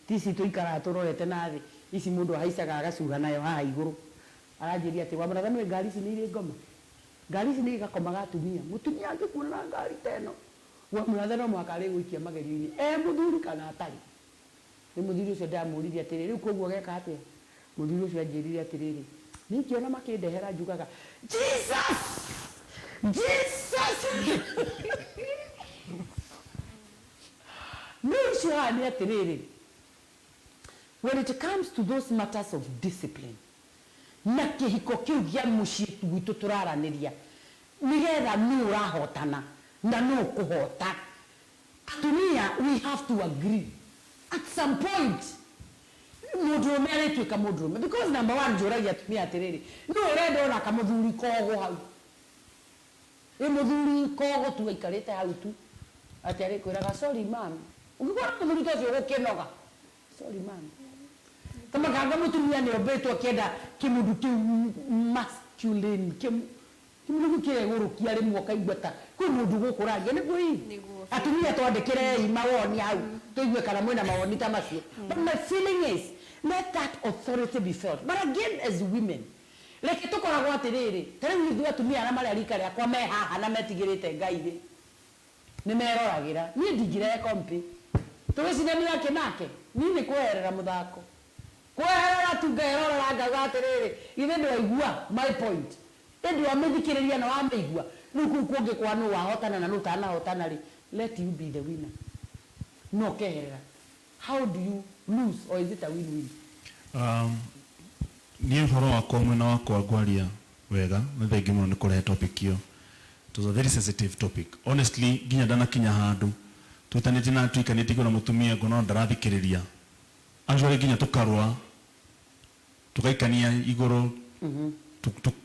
ti ici tũikaraga tũrorete na thĩ, ici mũndũ ahaicaga agacuha nayo haha igũrũ. Aranjĩria atĩ, "Wa mũratha, nĩũĩ ngari ici nĩ irĩ ngoma, ngari ici nĩ igakomaga atumia. Mũtumia angĩkuona na ngari ta ĩno, wa mũratha, no mũhaka arĩgũikia magerio-inĩ, e mũthuri kana atarĩ." Nĩ mũthuri ũcio ndamũririe atĩrĩrĩ, rĩu koguo geka atĩa? Mũthuri ũcio anjĩrire atĩrĩrĩ, niĩ ingĩona makĩndehera njugaga, "Jesus, Jesus." Nĩ ũcio haha nĩ atĩrĩrĩ, when it comes to those matters of discipline na kĩhiko kĩu gĩa mũciĩ gwitũ tũraranĩria, nĩgetha nũ ũrahotana na nũ ũkũhota, atumia, we have to agree at some point mũndũrũme arĩtuĩka mũndũrũme. Because number one, njũragia atumia atĩrĩrĩ, nũ ũrenda ona kamũthuri kogo hau? Ĩ mũthuri kogo tu aikarĩte hau tu atĩ arĩkwĩraga, "Sorry mam." Ũngĩkora mũthuri ta ũcio ũgũkĩnoga, "Sorry mam," kamakanga mũtumia nĩ ombĩtwo akĩenda kĩmũndũ kĩu masculine, kĩmũndũ kĩu kĩregũrũkia rĩmwe ũkaigua ta kwĩ mũndũ gũkũragia nĩguo ii. Nĩguo. Atumia, twandĩkĩrei mawoni hau tũigue kana mwĩna mawoni ta macio. But my feeling is, let that authority be felt. But again, as women, reke tũkoragwo atĩrĩrĩ, ta rĩu ithuĩ atumia arĩa marĩa rika rĩakwa me haha na metigĩrĩte Ngai rĩ, nĩ meroragĩra. Niĩ ndingĩrehe kompi tũgĩcinania ake nake, niĩ nĩ kweherera mũthako, kweherera tu, ngerorera ngauga atĩrĩrĩ, githĩ ndwaigua my point? Ĩndĩ wamĩthikĩrĩria na wamĩigua. Rĩu kũu kũngĩ kwa nũ wahotana na nũ ũtanahotana rĩ, let you be the winner. No ũkeherera. How do you lose or is it a win-win? Niĩ ũhoro wakwa mwena wakwa ngwaria wega nĩ thengi mũno nĩ kũrehe topic ĩyo. It was a very sensitive topic. Honestly, nginya ndanakinya handũ twĩtanĩtie na tũikanĩtie igũrũ na mũtumia ngona ona ndarathikĩrĩria. Actually nginya tũkarũa tũgaikania igũrũ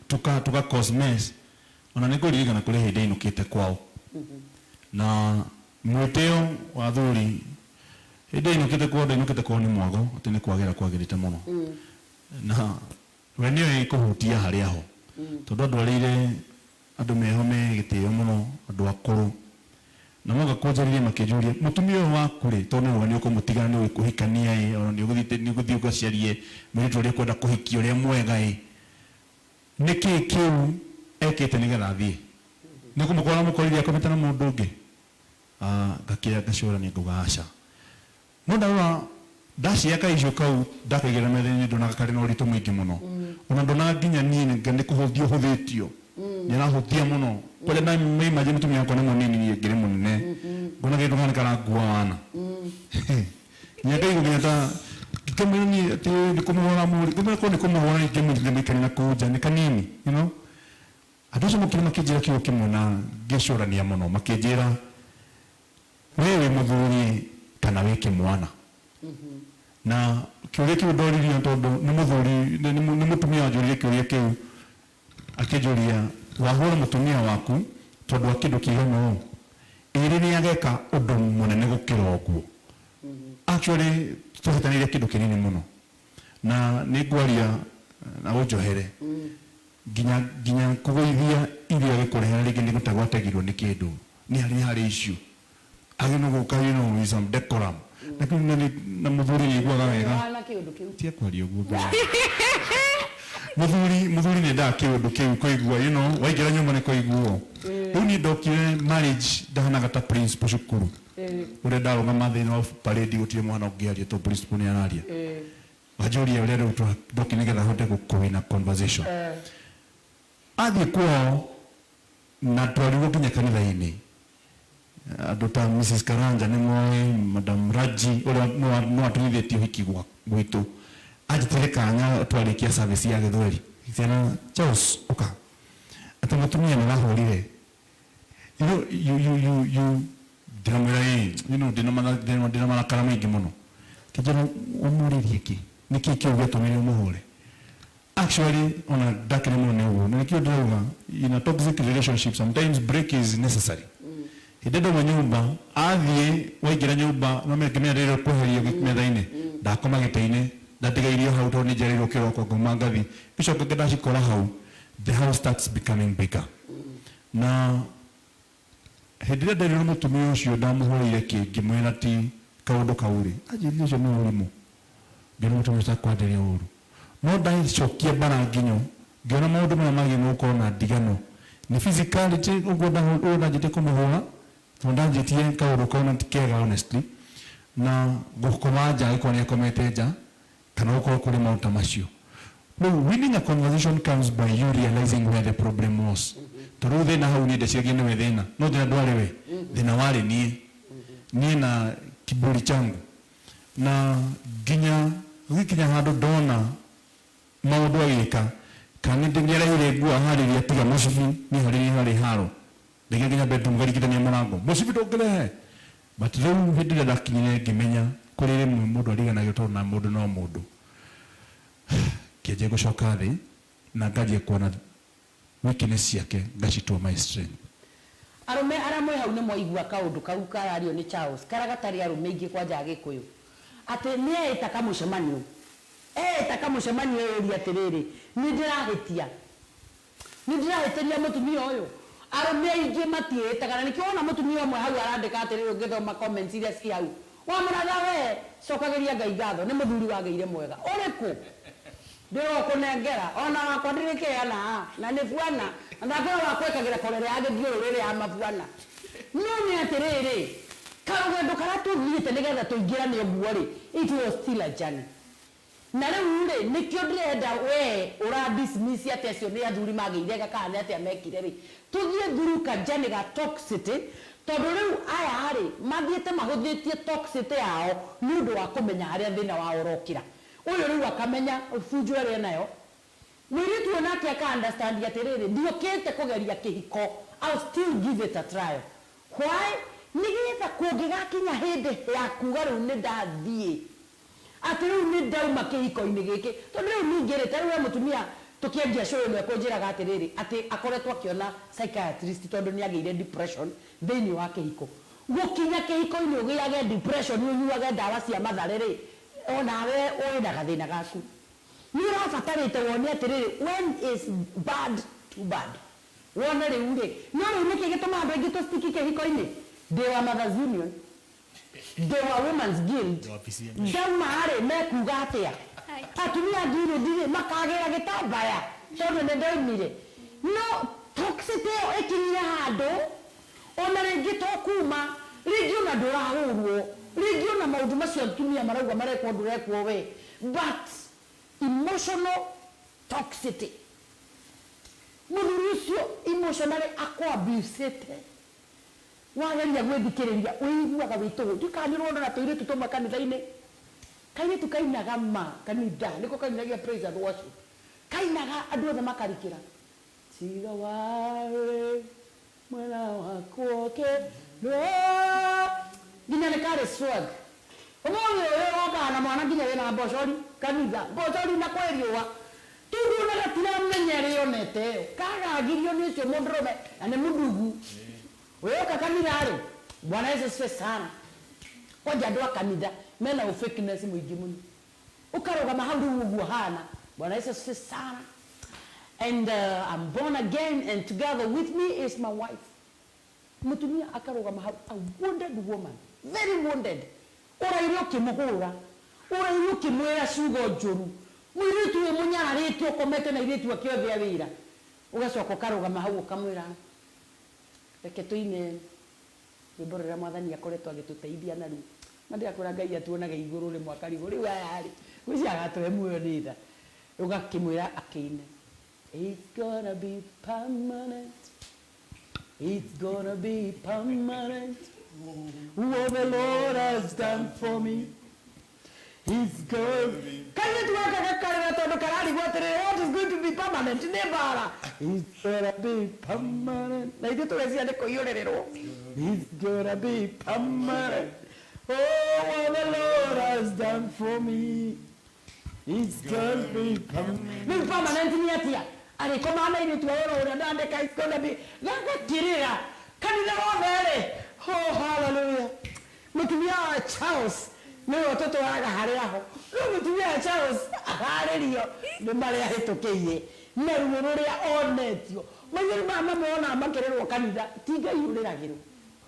tuka cause mess. Ona nĩ ngũririkana kũrĩ hĩndĩ ainũkĩte kwao. Na mwĩtĩo wa athuri hĩndĩ ainũkĩte kwao ndainũkĩte kwao nĩ mwago atĩ nĩ kwagĩra kwagĩrĩte mũno. Na we nĩoĩ kũhutia harĩa ho. Tondũ andwarĩire andũ meho me gĩtĩo mũno, andũ akũrũ. Na moka kũnjarĩria makĩnjũria mũtumia ũyũ waku rĩ, tondũ nĩ nĩ ũkũmũtiga nĩ ũkũhikania ĩ, ona nĩ ũgũthiĩ ũgacarie mũirĩtu ũrĩa ũkwenda kũhikia ũrĩa mwega ĩ. Nĩkĩ kĩu ekĩte nĩgetha athiĩ? Nĩ kũmũkora mũkorire akomete na mũndũ ũngĩ? Ngakĩra ngacũrania ngauga aca. No ndarora ndacia kaicũ kau ndakaigĩrĩra metha-inĩ ndonaga karĩ na ũritũ mũingĩ mũno. Ona ndonaga nginya niĩ nĩ kũhũthio hũthĩtio. Nĩ arahũthia mũno. Kwanja ndaimagine mũtumia wakwa nĩ mũnini niĩ ngĩrĩ mũnene. Ngona kĩndũ kahana karakua wana. Nginya ngaigua nginya ta ngĩmwĩra niĩ atĩ nĩ kũmũhũra mũrĩ. Ngĩmwĩra korwo nĩ kũmũhũra ingĩmũikania na kũu nja nĩ kanini, you know. Andũ acio mokire makĩnjĩra kiugo kĩmwe na ngĩcũrania mũno, makĩnjĩra we wĩ mũthuri kana wĩ kĩmwana. Na kĩũria kĩu ndoririo tondũ nĩ mũthuri nĩ mũtumia wanjũririe kĩũria kĩu akĩnjũria wahũra mũtumia waku tondũ wa kĩndũ kĩigana ũũ, ĩrĩ nĩ ageka ũndũ mũnene gũkĩra ũguo. Actually tũhĩtanĩire kĩndũ kĩnini mũno na nĩ ngwaria na ũnjohere nginya kũgũithia irio agĩkũrehera rĩngĩ nĩ gũte gwategirwo nĩ kĩndũ nĩ harĩ issue agĩ gũka you know with some decorum lakini na mũthuri nĩ aiguaga wega tia kwaria ũguo mbere. Mũthuri nĩ endaga kĩũndũ kĩu kũigua, you know, waingĩra nyũmba nĩ kũiguo. Rĩu niĩ ndokire marriage ndahanaga ta principal cukuru ũrĩa ndarũgama thĩinĩ wa parade gũtirĩ mwana ũngĩaria tondũ principal nĩ araria. Wanjũria ũrĩa rĩu ndokire nĩgetha hote gũkũwina conversation. Athiĩ kwao na twarirwo nginya kanitha-inĩ. Andũ ta Mrs. Karanja nĩ moĩ, Madam Raji ũrĩa nĩ watũnyithĩtie ũhiki gwitũ. Anjĩtĩire kanya twarĩkia service ya gĩthweri. Akĩra Charles ũka. Atĩ mũtumia nĩ wahũrire. You know, you ndĩramwĩra ĩ, you know, ndĩna marakara maingĩ mũno. Akĩnjĩra ũmũrĩrie kĩ? Nĩkĩ kĩu gĩatũmire ũmũhũre? Actually, ona ndakĩrĩ mũno nĩ ũguo. Na nĩkĩo ndĩrauga, in a toxic relationship, sometimes break is necessary. Hĩndĩ ndauma nyũmba, athiĩ waingĩra nyũmba, no ngĩmenya ndĩrĩrwo kweherio metha-inĩ. Ndakoma gĩtĩ-inĩ, ndatiga irio hau tondũ nĩ njereirwo kĩroko ngauma ngathi. Ngĩcoka ndacikora hau, the house starts becoming bigger. Na hĩndĩ ĩrĩa nderirwo mũtumia ũcio ndamũhũrĩire kĩ, ngĩmwĩra ti kaũndũ kau rĩ, anjĩrire ũcio nĩ ũrimũ. Ngĩona mũtumia ũcio akwanjĩria ũru. No ndacokia mbara nginyo, ngĩona maũndũ marĩa magĩrĩirwo gũkorwo na ndigano. Nĩ physicality ũguo ndanjĩtie kũmũhũra, tondũ ndanjĩtie kaũndũ kau na ti kega honestly. Na gũkoma nja angĩkorwo nĩ akomete nja, kana gũkorwo kũrĩ maũndũ ta macio. Rĩu winning a conversation comes by you realizing where the problem was. Tondũ rĩu thĩna hau niĩ ndeciragia nĩwe thĩna, no thĩna ndwarĩ we, thĩna warĩ niĩ. Niĩ na kiburi changu. Na nginya gũgĩkinya handũ ndona maũndũ agĩka, kana nĩ arehire nguo aharĩria tiga mũcibi, niĩ harĩ harĩ haro. Ndaingĩra nginya bedroom ngarigithania mũrango, mũcibi ndũngĩrehe. But rĩu hĩndĩ ĩrĩa ndakinyire ngĩmenya kũrĩ rĩmwe mũndũ ariganagĩrwo tondũ na mũndũ no mũndũ. Ngĩanjia gũcoka thĩ na nganjia kuona weakness ciake ngacitua my strength. Arũme arĩa mwĩ hau nĩ mwaigua kaũndũ kau karario nĩ Charles, karĩa gatarĩ arũme aingĩ kwanja Agĩkũyũ. Atĩ nĩ eĩta kamũcemanio. Eĩta kamũcemanio eyũria atĩrĩrĩ, nĩ ndĩrahĩtia. Nĩ ndĩrahĩtĩria mũtumia ũyũ. Arũme aingĩ matiĩtaga, na nĩkĩo wona mũtumia ũmwe hau arandĩka atĩrĩrĩ ũngĩthoma comments iria ci hau. Wamũratha we, cokagĩria Ngai ngatho, nĩ mũthuri wagĩire mwega. Ũrĩkũ? Ndĩrokũnengera, ona wakwa ndĩrĩkĩheana haha, na nĩ buana. Na ndakwĩra wakwa ĩkagĩra korere ya gĩthiũrũrĩ ĩrĩa ya mabuana. No nĩ atĩrĩrĩ, karũgendo karĩa tũthiĩte nĩgetha tũingĩrane ũguo rĩ, it was still a journey. Na rĩu rĩ, nĩkĩo ndĩrenda we ũra dismiss atĩ acio nĩ athuri magĩire ega kana nĩ atĩa mekire rĩ. Tuthiĩ through ka journey ga toxicity, tondũ rĩu aya rĩ mathiĩte mahũthĩtie toxicity yao nĩ ũndũ wa kũmenya harĩa thĩna wao ũrokĩra. Ũyũ rĩu akamenya bunjo ĩrĩa enayo, mũirĩtu ũyũ nake aka understand atĩrĩrĩ, ndiũkĩte kũgeria kĩhiko, I'll still give it a trial. Why? Nĩgetha kũngĩgakinya hĩndĩ ya kuga rĩu nĩ ndathiĩ, atĩ rĩu nĩ ndauma kĩhiko-inĩ gĩkĩ, tondũ rĩu ningĩ rĩ, ta rĩu we mũtumia tũkĩanjia show ĩno ekũnjĩraga atĩrĩrĩ, atĩ akoretwo akĩona psychiatrist tondũ nĩ agĩire depression thĩinĩ wa kĩhiko. Gũkinya kĩhiko-inĩ ũgĩage depression, ũnyuage ndawa cia mathare rĩ, onawe wĩna gathĩna gaku. Nĩ ũrabatarĩte wone atĩrĩrĩ, when is bad too bad. Wone rĩu rĩ, no rĩu nĩkĩ gĩtũmaga andũ aingĩ tũstiki kĩhiko-inĩ? Ndĩ wa Mothers Union, ndĩ wa Women's Guild, Ndĩ wa PCMA. Ndauma rĩ, mekuga atĩa? Atumia a guild rĩ, makagĩra gĩtambaya tondũ nĩ ndaumire. No toxicity ĩyo ĩkinyire handũ ona rĩngĩ to kuma, rĩngĩ ona ndũrahũrwo, rĩngĩ ona maũndũ macio atumia marauga marekwo ndũrekwo we, but emotional toxicity, mũthuri ũcio emotionally akũabusĩte, wageria gwĩthikĩrĩria ũiguaga wĩ tũhũ. Ndiũĩ kana nĩ ũrona na tũirĩtu tũmwe kanitha-inĩ, kairĩtu kainaga ma kanitha nĩko kainagia praise and worship, kainaga andũ othe makarikĩra, tiga warĩ mwena wakwa nginya nĩ karĩ swag. Ũmũthĩ ũyũ wokaga na mwana nginya wĩna mbocori kanitha, mbocori na kwĩ riũa, tondũ ona gatiramenya rĩonete ĩyo, kagagirio nĩ ũcio mũndũrũme na nĩ mũndugu. Ũyoka kanitha rĩ, Bwana Yesu asifiwe sana. Kwanja andũ a kanitha mena ũfakeness mũingĩ mũno. Ũkarũgama hau rĩu ũguo hana, Bwana Yesu asifiwe sana, and I'm born again and together with me is my wife. Mũtumia akarũgama hau, a wounded woman, very wounded. Ũraire ũkĩmũhũra, ũraire ũkĩmwĩra ciugo njũru, mũirĩtu ũyũ mũnyararĩte ũkomete na airĩtu ake othe a wĩra, ũgacoka ũkarũgama hau ũkamwĩra, reke tũine rwĩmbo rũrĩa Mwathani akoretwo agĩtũteithia naruo. Ma ndĩrakwĩra Ngai atuonaga igũrũ rĩmwe akarigwo rĩu aya rĩ, ngwĩciria agatũhe muoyo nĩ tha. Ũgakĩmwĩra akĩine, it's gonna be permanent, it's gonna be permanent, what the Lord has done for me, it's gonna be. Kairĩtu gaka gakarĩra tondũ kararigwo atĩrĩrĩ, what is going to be permanent? Nĩ mbara. It's gonna be permanent. Na ithuĩ tũgeciria nĩ kũiyũrĩrĩrwo. It's gonna be permanent. Oh, what the Lord has done for me. It's gonna be permanent. Rĩu permanent nĩ atĩa? Arĩkomaga na airĩtu a oro ũrĩa ndandĩka, it's gonna be. Gagakĩrĩra kanitha wothe rĩ. Oh, hallelujah. Mũtumia wa Charles nĩwe ũtũtwaraga harĩa ho. No mũtumia wa Charles aharĩrio nĩ marĩa ahĩtũkĩire na ruo rũrĩa onetio. Maithori maya mamonaga makĩrĩrwo kanitha ti Ngai ũrĩragĩrwo.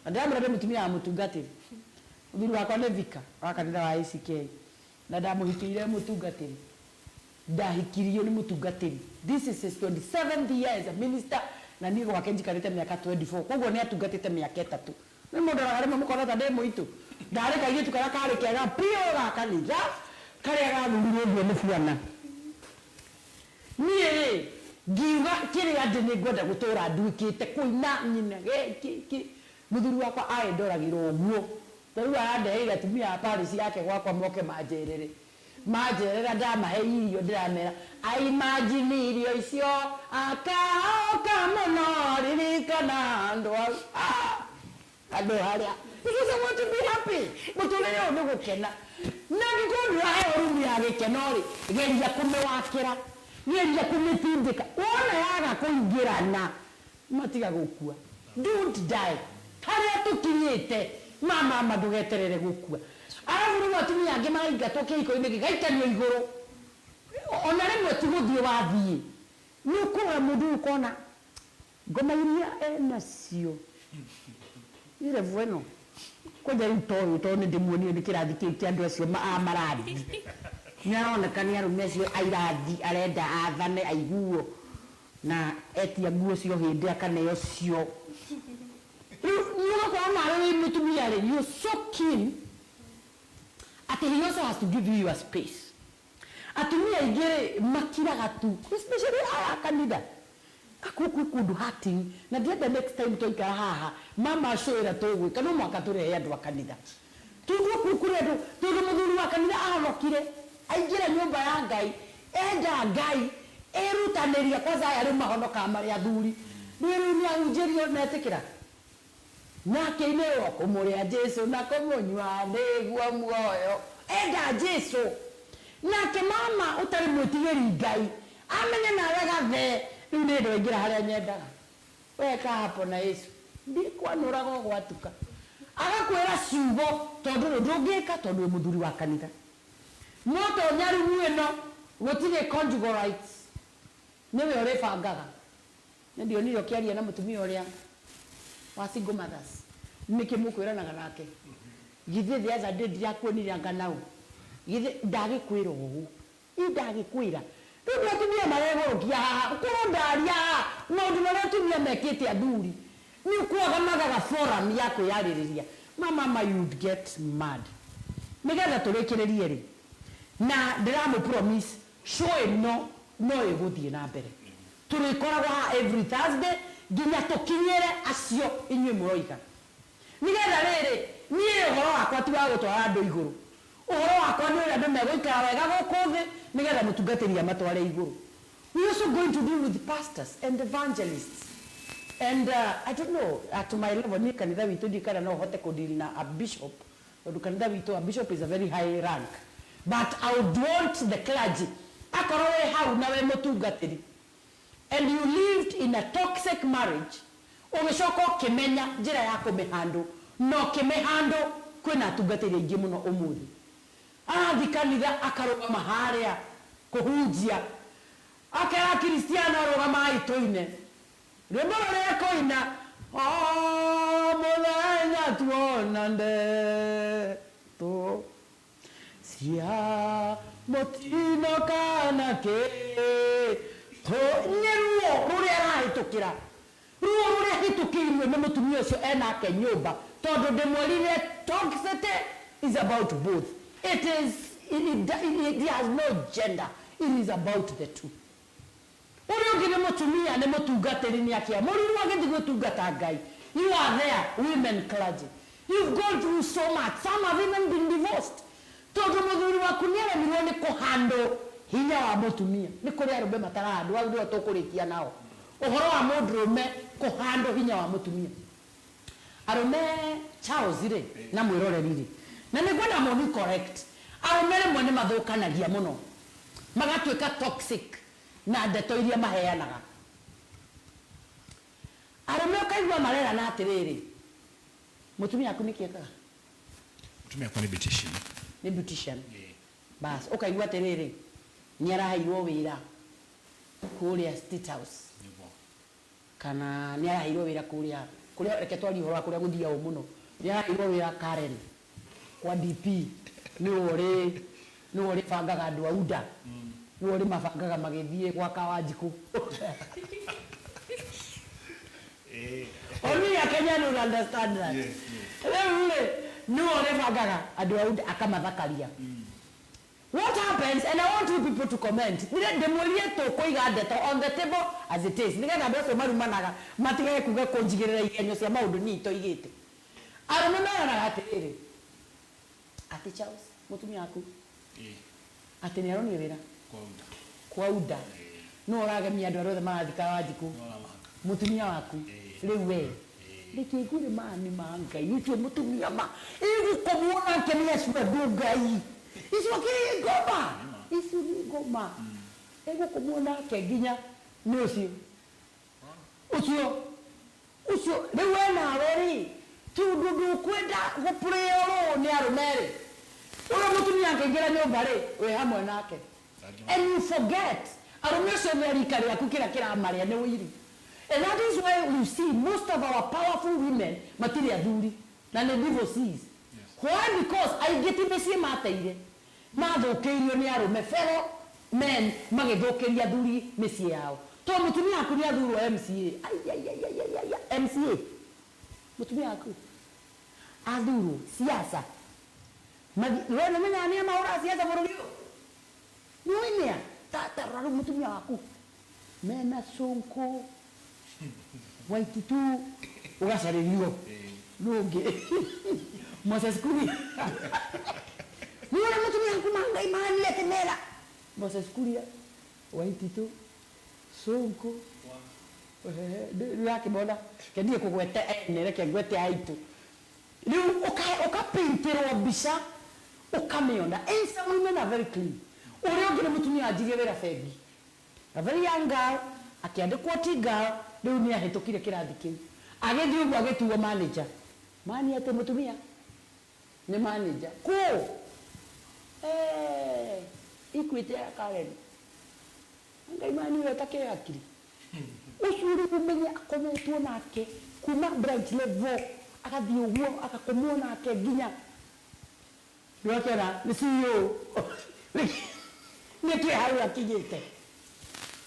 Na ndĩramwĩra ndĩ mũtumia wa mũtungatĩri. Mũthuri wakwa nĩ vicar wa kanitha wa ACK na ndamũhikĩire mũtungatĩri. Ndahikirio nĩ mũtungatĩri. This is his 27th year as a minister na niĩ gwake njikarĩte mĩaka 24. Koguo nĩ atungatĩte mĩaka 3. Nĩ mũndũ araga rĩmwe mũkona ta ndĩ mũitũ. Ndarĩ kairĩtu karĩa karĩ kega biũ ga kanitha karĩa gathurirwo ũguo nĩ buana. Niĩ rĩ ngiuga kĩrĩa ndĩ nĩ ngwenda gũtũra nduĩkĩte kũina nyina gĩkĩ. Mũthuri wakwa aĩndoragĩra ũguo. Ta rĩu arandeheire atumia a parish yake gwakwa moke manjerere. Manjerera ndamahe irio ndĩramera, I imagine irio icio akaoka mũno ririkana andũ andũ harĩa. Because I want to be happy. Mũtũrĩre ũyũ nĩ gũkena. Na angĩkorwo ndũraheo rumu ya gĩkeno rĩ, geria kũmĩwakĩra, geria kũmĩtindĩka. Wona yaga kũingĩrana, matiga gũkua. Don't die. Harĩa tũkinyĩte, mama ndũgeterere gũkua. Arabu rĩu atumia angĩ maraingatwo kĩhiko-inĩ gĩgaikanio igũrũ. Ona rĩmwe ti gũthiĩ wathiĩ. Nĩ ũkũrora mũndũ ũyũ ũkona ngoma iria enacio. Nĩ level ĩno. Kwanja rĩu toyũ tondũ nĩ ndĩmuonire nĩ kĩrathi kĩu kĩa andũ acio a marathi. Nĩ aroneka nĩ arũme acio a irathi arenda athane aiguo na etia nguo cio hĩndĩ akaneo cio. Rĩu nĩ ũgakorwo nawe wĩ mũtumia rĩ, you're so keen atĩ he also has to give you your space. Atumia aingĩ rĩ makiraga tu, especially aya kanitha. Akorwo kwĩ kũndũ hurting, na ndĩrenda next time twaikara haha mama acũĩra tũgwĩka no mũhaka tũrehe andũ a kanitha tũigue kũu kũrĩ andũ, tondũ mũthuri wa kanitha ahonokire aingĩra nyũmba ya Ngai, enda Ngai, erutanĩria. Kwanza aya rĩu mahonokaga marĩ athuri, rĩu rĩu nĩ ahunjĩrio na etĩkĩra na akĩinĩrwo kũmũrĩa Jesu na kũmũnyua nĩguo muoyo, enda Jesu. Nake mama ũtarĩ mwĩtigĩri Ngai amenye nawe gathe rĩu nĩ hĩndĩ waingĩra harĩa nyendaga weka hapo na Yesu ndikwanũraga ũgwatuka, agakwĩra ciugo tondũ rĩ ndũngĩka tondũ wĩ mũthuri wa kanitha. No tonya rumu ĩno gũtirĩ conjugal rights, nĩwe ũrĩbangaga. Nĩ ndionire ũkĩaria na mũtumia ũrĩa wa single mothers, nĩkĩ mũkwĩranaga nake? Githĩ the other day ndirakuonire anga nau? Githĩ ndagĩkwĩra ũũ? Ĩ ndagĩkwĩra rĩu nĩ atumia maregũrũkia haha korwo ndaria haha maũndũ marĩa atumia mekĩte athuri nĩ ũkwaga magaga forum ya kwĩyarĩrĩria. Mama, you'd get mad. Nĩgetha tũrĩkĩrĩrie rĩ, na ndĩramũ promise show ĩno no ĩgũthiĩ na mbere, tũrĩkoragwo haha every Thursday nginya tũkinyĩre acio inyuĩ mũroiga. Nĩgetha rĩrĩ, niĩ ũhoro wakwa ti wa gũtwara andũ igũrũ, ũhoro wakwa nĩ ũrĩa andũ megũikara wega gũkũ thĩ nĩgetha mũtungatĩri amatware igũrũ. We also going to deal with pastors and evangelists and I don't know at my level, niĩ kanitha witũ ndiĩ kana no hote kũdeal na a bishop, tondũ kanitha witũ a bishop is a very high rank, but I would want the clergy, akorwo wĩ hau na wĩ mũtungatĩri and you lived in a toxic marriage, ũgĩcoka ũkĩmenya njĩra ya kũmĩhandũ na ũkĩmĩhandũ. Kwĩna atungatĩri aingĩ mũno ũmũthĩ arathiĩ kanitha akarũgama harĩa kũhunjia, akera Kristiano rũgamai tũine rwĩmbo rũrĩa kũina o mũthenya tuona ndeto cia mũtino kana kĩ nĩ ruo rũrĩa arahĩtũkĩra, ruo rũrĩa hĩtũkĩirwo nĩ mũtumia ũcio enake nyũmba, tondũ ndĩmwĩrire toxicity is about both. It has no gender, it is about the two. Ũrĩa ũngĩ nĩ mũtumia, nĩ mũtungatĩri, nĩ akĩamũrirwo agĩthiĩ gũtungata Ngai. You are there, women clergy, you've gone through so much. Some have even been divorced tondũ mũthuri waku nĩ aremirwo nĩ kũhandũ hinya wa mũtumia. Nĩ kũrĩ arũme matarahandwo, hau nĩho tũkũrĩkia nao ũhoro wa mũndũrũme kũhandũ hinya wa mũtumia. Arũme, Charles rĩ, na mwĩroreri rĩ, na nĩ ngwenda mũni correct, arũme rĩmwe nĩ mathũkanagia mũno magatuĩka toxic na ndeto iria maheanaga. Arũme ũkaigua marerana atĩrĩrĩ, mũtumia waku nĩkĩ ekaga? Mũtumia wakwa nĩ beautician. Nĩ beautician. Bas, ũkaigua atĩrĩrĩ, nĩ araheirwo wĩra kũrĩa State House. Nĩguo. Kana nĩ araheirwo wĩra kũrĩa kũrĩa, reke twarie ũhoro wa kũrĩa gũthiagwo mũno, nĩ araheirwo wĩra Karen kwa DP, nĩwe ũrĩ bangaga andũ a UDA, nĩwe ũrĩ mabangaga magĩthiĩ gwaka Wanjikũ. Only a Kenyan will understand that. Rĩu rĩ, nĩwe ũrĩbangaga andũ a UDA akamathakaria. What happens, and I want you people to comment, ndĩmwĩrie tũkũiga ndeto on the table as it is, nĩgetha andũ acio marumanaga matigage kuga kũnjigĩrĩra igenyo cia maũndũ niĩ itoigĩte. Arũme meranaga atĩrĩrĩ, atĩ Charles, mũtumia waku atĩ nĩ aronire wĩra Kwa UDA. Kwa UDA, no ũragemia andũ arĩa othe marathika Wanjikũ. Nĩwe ũramahaka. Mũtumia waku rĩu we reke ngwĩre ma nĩ ma Ngai ũcio mũtumia ma ĩgũkomwo nake nĩ acio andũ Ngai icio kĩ ngoma icio nĩ ngoma ĩgũkomwo nake nginya nĩ ũcio ũcio ũcio. Rĩu we nawe rĩ, tondũ ndũkwenda gũpũrĩo rũũ nĩ arũme rĩ, ũrĩa mũtumia akĩingĩra nyũmba rĩ, wĩ hamwe nake and you forget arũme ũcio nĩ rika rĩaku, kĩrĩa kĩramarĩa nĩ ũiru. And that is why we see most of our powerful women matirĩ athuri na nĩ divorcees. Why? Because aingĩ ti mĩciĩ mateire, mathũkĩirio nĩ arũme, fellow men magĩthũkĩria athuri mĩciĩ yao. Tondũ mũtumia waku nĩ athurwo MCA. Ai, ai, ai, ai, ai, ai, MCA. Mũtumia waku athurwo siasa. We nĩ ũmenyaga nĩa mahũraga siasa bũrũri ũyũ? Nĩ ũĩ nĩa? Ta rora rĩu mũtumia waku mena Sonko. Waititu ũgacarĩrio nũ ũngĩ? Moses Kuria. Nĩwona mũtumia waku mangai mani atĩ mera Moses Kuria, Waititu, Sonko, rĩu akĩmona kendie kũgwete ene, reke ngwete aitũ. Rĩu ũkapaintirwo mbica ũkamĩona. And some women are very clean. Ũrĩa ũngĩ nĩ mũtumia wanjirie wĩra bengi, a very young girl, akĩandĩkwo ti girl. Rĩu nĩ ahĩtũkire kĩrathi kĩu, agĩthiĩ ũguo agĩtuo manager. Mani atĩ mũtumia nĩ manager kũ? Eh, Equity ya Karen. Ngai mani ũrĩa ũtakĩrĩ hakiri ũcio, rĩu ũmenye akometwo nake kuma branch level, agathiĩ ũguo agakomwo nake nginya nĩwakĩona nĩ CEO. Nĩkĩ hau akinyĩte?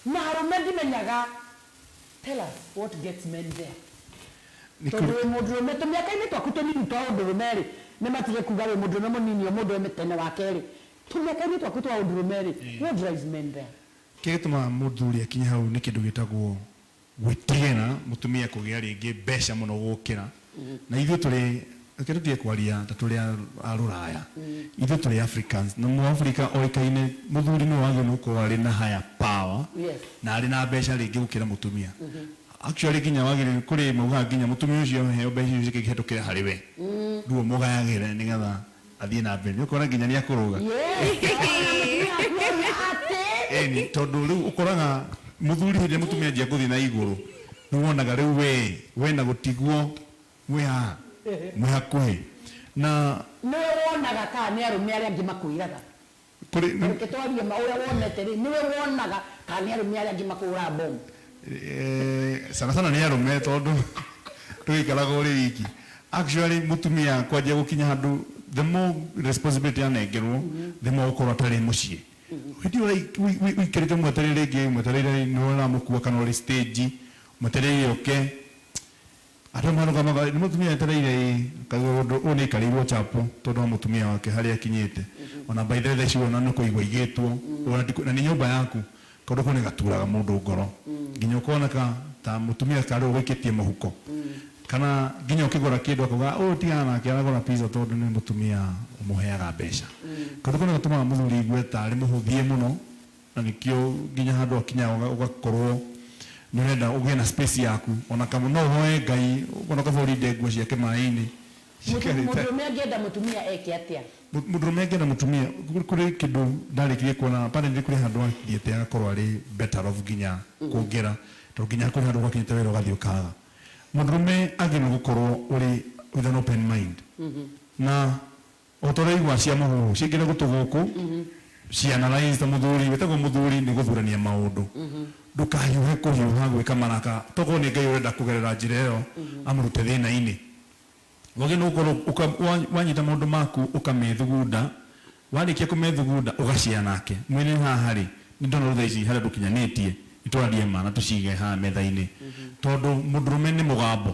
Na arũme ndimenyaga. Tell us what gets men there. Tondũ wĩ mũndũrũme, tũmĩaka-inĩ twaku tũnini twa ũndũrũme rĩ, nĩ matige kuga wĩ mũndũrũme mũnini o mũndũ tene wa kerĩ, tũmĩaka-inĩ twaku twa ũndũrũme rĩ, what drives men there? Kĩrĩa gĩtũmaga mũthuri akinye hau nĩ kĩndũ gĩtagwo gwĩtigĩra mũtumia kũgĩa rĩngĩ mbeca mũno gũkĩra. Na ithuĩ tũrĩ, reke tũtige kwaria ta tũrĩ a rũraya, ithuĩ tũrĩ Africans, na mũAfrika oĩkaine mũthuri nĩwe wagĩrĩirwo nĩ gũkorwo arĩ na higher power na arĩ na mbeca rĩngĩ gũkĩra mũtumia. Actually, nginya wagĩrĩirwo kũrĩ maugaga nginya mũtumia ũcio aheo mbeca icio cikĩhetũkĩra harĩ we, rĩu ũmũgayagĩre nĩgetha athiĩ na mbere. Nĩ ũkona nginya nĩ akũrũga. Yes, ona mũtumia waku atĩ Ĩni, tondũ rĩu ũkoraga mũthuri hĩndĩ ĩrĩa mũtumia anjia gũthiĩ na igũrũ, nĩ wonaga rĩu we na gũtigwo mwĩ haha mwĩ hakuhĩ na Nĩwe wonaga kana nĩ arũme arĩa angĩ makwĩraga? Kũrĩ Reke twarie ma ũrĩa wonete rĩ, nĩwe wonaga kana nĩ arũme arĩa angĩ makũraga bomu? Eh, sana sana nĩ arũme, tondũ tũgĩikaraga ũrĩ wiki. Actually, mũtumia kwanjia gũkinya handũ, the more responsibility anengerwo, the more ũkorwo atarĩ mũciĩ. Hĩndĩ ĩyo ũikarĩte mwetereire rĩngĩ, mwetereire nĩ ũramũkua kana ũrĩ stage mwetereire ũke, andũ marũgamaga nĩ mũtumia etereire ĩ kaigua ũndũ ũyũ nĩ aikarĩirwo chapo tondũ wa mũtumia wake harĩa akinyĩte. Ona by the way, thaa ici ona nĩ kũigua igĩtwo ona na nĩ nyũmba yaku, kaũndũ kau nĩ gaturaga mũndũ ngoro, nginya ũkoneka ta mũtumia karĩ ũgũikĩtie mũhuko, kana nginya ũkĩgũra kĩndũ akauga ũyũ tigana nake, aragũra pizza tondũ nĩ mũtumia ũmũheaga mbeca. Kaũndũ kau nĩ gatũmaga mũthuri aigue tarĩ mũhũthie mũno, na nĩkĩo nginya handũ akinyaga ũgakorwo nĩ ũrenda ũgĩe na space yaku. Ona kama no ũhoe Ngai ona kaba ũrinde nguo ciake maĩ-inĩ ciikarĩte. Mũndũrũme angĩenda mũtumia eke atĩa? Mũndũrũme angĩenda mũtumia, kũrĩ kĩndũ ndarĩkirie kuona. Apparently kũrĩ handũ athiĩte agakorwo arĩ better off nginya kũngĩra, tondũ nginya kũrĩ handũ gwakinyĩte wĩra ũgathiĩ ũkaga. Mũndũrũme agĩrĩirwo gũkorwo ũrĩ with an open mind, na o ta ũrĩa igua cia mũhuhu ciingĩre gũtũ gũkũ, cianalyze. Ta mũthuri wĩtagwo mũthuri nĩ gũthurania maũndũ, ndũkahiũhe kũhiũha gwĩka maraka. Tokorwo nĩ Ngai ũrenda kũgerera njĩra ĩyo amũrute thĩna-inĩ. Wagĩrĩirwo nĩ gũkorwo wanyita maũndũ maku, ũkamethugunda. Warĩkia kũmethugunda, ũgacia nake mwĩre haha rĩ, nĩ ndona rĩu thaa ici harĩa tũkinyanĩtie, nĩ twarie ma na tũcige haha metha-inĩ, tondũ mũndũrũme nĩ mũgambo,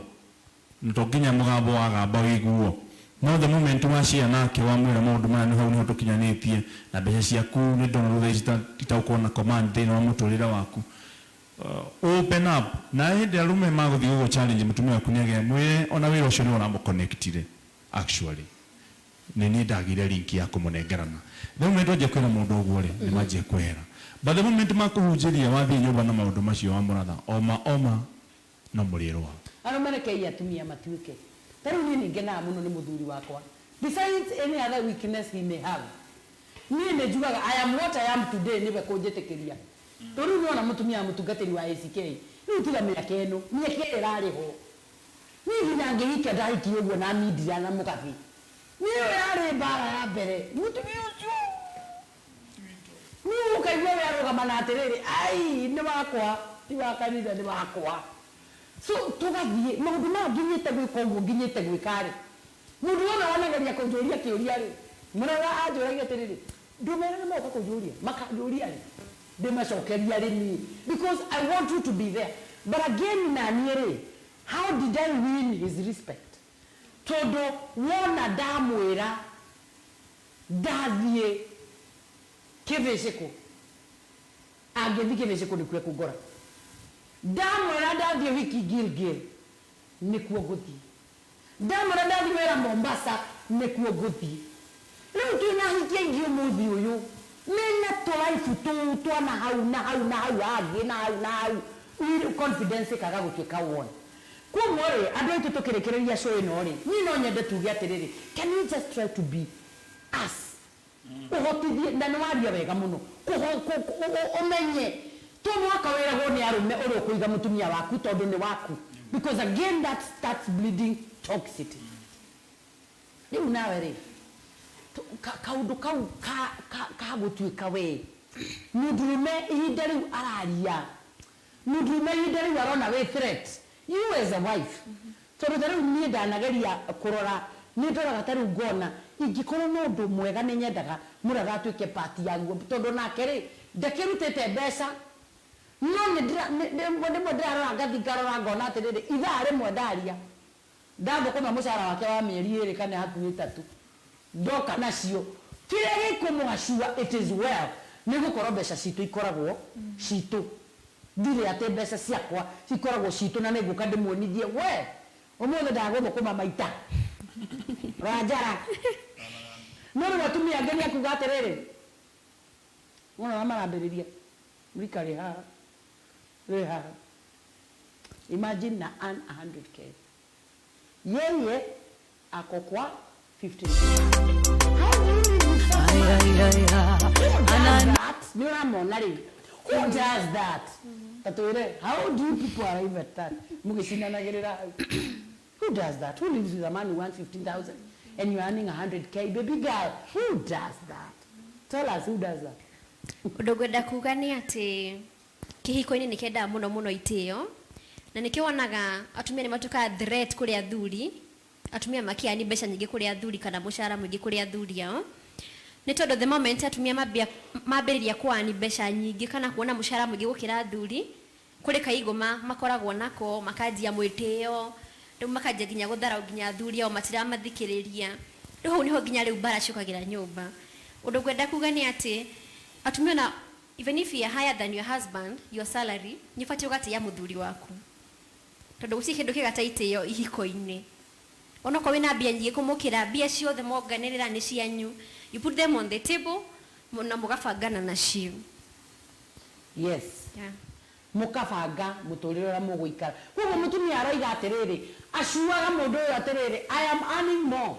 na to nginya mũgambo wagamba wĩiguo. No the moment wacia nake, wamwĩra maũndũ maya, nĩ hau nĩho tũkinyanĩtie na mbeca ciaku, nĩ ndona rĩu thaa ici itagũkorwo na command thĩinĩ wa mũtũrĩre waku, open up. Na hĩndĩ arũme magũthiĩ gũgũ challenge mũtumia waku, nĩ mwĩre ona wĩra ũcio nĩ ũramũconnectire. Actually, nĩ niĩ ndagire link ya kũmũnengerana. The moment wanjia kwĩra mũndũ ũguo rĩ, nĩ manjia kwehera. But the moment makũhunjĩria, wathiĩ nyũmba na maũndũ macio wamũratha oma oma, no mũrĩrũa. Arũme, rekei atumia matuĩke ta rĩu. Niĩ nĩ ngenaga mũno nĩ mũthuri wakwa. Besides any other weakness he may have, niĩ nĩ njugaga I am what I am today nĩwe kũnjĩtĩkĩria. Tondũ rĩu nĩwona mũtumia wa mũtungatĩri wa ACK, rĩu tiga mĩaka ĩno, mĩaka ĩrĩa ĩrarĩ ho, niĩ nginya ngĩhikia ndahikie ũguo na mindira na mũgathĩ, niĩ ĩyo yarĩ mbara ya mbere. Mũtumia ũcio niĩ ũkaigua we arũgama na atĩrĩrĩ, ai, nĩ wakwa, ti wa kanitha, nĩ wakwa. So tũgathiĩ maũndũ maya nginyĩte gwĩka ũguo nginyĩte gwĩka rĩ, mũndũ wothe wonageria kũnjũria kĩũria rĩ, mũrora anjũragia atĩrĩrĩ, ndũmera nĩ moka kũnjũria, makanjũria rĩ, ndĩmacokeria rĩ niĩ, because I want you to be there. But again, na niĩ rĩ, how did I win his respect? Tondũ wona ndamwĩra ndathiĩ kĩbĩcĩkũ, angĩthiĩ kĩbĩcĩkũ nĩkuo ekũngora. Ndamwĩra ndathiĩ wiki Gilgil, nĩkuo ngũthiĩ. Ndamwĩra ndathiĩ wĩra Mombasa, nĩkuo ngũthiĩ. Rĩu twĩna ahiki aingĩ ũmũthĩ ũyũ mena tũraibu tũu twa na hau na hau na hau hangĩ na hau na hau, confidence ĩkaga gũtuĩka one. Koguo rĩ, andũ aitũ, tũkĩrĩkĩrĩria show ĩno rĩ, niĩ no nyende tuge atĩrĩrĩ, can we just try to be us? Ũhotithie na nĩ waria wega mũno. Ũmenye to mwaka wĩragwo nĩ arũme ũrĩa ũkũiga mũtumia waku tondũ nĩ waku, because again that starts bleeding toxicity. Rĩu nawe rĩ, kaũndũ kau ka gũtuĩka we mũndũrũme ihinda rĩu araria, mũndũrũme ihinda rĩu arona wĩ threat, you as a wife. Tondũ ta rĩu niĩ ndanageria kũrora, nĩ ndoraga ta rĩu ngona ingĩkorwo na ũndũ mwega, nĩ nyendaga mũratha atuĩke part yaguo, tondũ nake rĩ, ndakĩrutĩte mbeca. No rĩmwe ndĩrarora, ngathi ngarora, ngona atĩrĩrĩ, ithaa rĩmwe ndaria, ndathũkũma mũcara wake wa mĩeri 2 kana hakuhĩ 3, ndoka nacio, kĩrĩa gĩkũmũacua it is well, nĩ gũkorwo mbeca citũ ikoragwo citũ. Ndirĩ atĩ mbeca ciakwa cikoragwo citũ, na nĩ ngũka ndĩmuonithie we ũmũthĩ ndagũthũkũma maita ranjara. No rĩu atumia angĩ nĩ akuga atĩrĩrĩ, wona ũrĩa marambĩrĩria mũrika rĩ haha, rĩ haha. Imagine na earn 100K, yeye ako kwa 15. How do you live with such a man? Ay, ay, ay. Who does that? Nĩ ũramona rĩu, who does that? Tatwĩre, how do you people arrive at that? Mũgĩcinanagĩrĩra hau. Who does that? Who lives with a man who wants 15,000 and you're earning 100K, baby girl? Who does that? Tell us, who does that? Ũndũ ngwenda kuga nĩ atĩ kĩhiko-inĩ nĩ kĩendaga mũno mũno itĩo, na nĩkĩo wonaga atumia nĩ matuĩkaga threat kũrĩ athuri. Atumia makĩani mbeca nyingĩ kũrĩ athuri kana mũcara mũingĩ kũrĩ athuri ao, nĩ tondũ the moment atumia mambĩrĩria kũani mbeca nyingĩ kana kuona mũcara mũingĩ gũkĩra athuri, kũrĩ kaigũma makoragwo nako, makanjia mwĩtĩo, rĩu makanjia nginya gũtharau nginya athuri ao, matiramathikĩrĩria. Rĩu hau nĩho nginya rĩu mbara ciũkagĩra nyũmba. Ũndũ ngwenda kuga nĩ atĩ atumia na even if you are higher than your husband, your salary, nĩ ũbatiĩ ũgatĩĩa mũthuri waku, tondũ gũtirĩ kĩndũ kĩega ta itĩo ihiko-inĩ. Onokorwo wĩna mbia nyingĩ kũmũkĩra, mbia ciothe monganĩrĩra nĩ cianyu. You put them on the table na mũgabangana nacio. Mũkabanga mũtũrĩre ũrĩa mũgũikara. Koguo mũtumia aroiga atĩrĩrĩ, acuaga mũndũ ũyũ atĩrĩrĩ, "I am earning more,"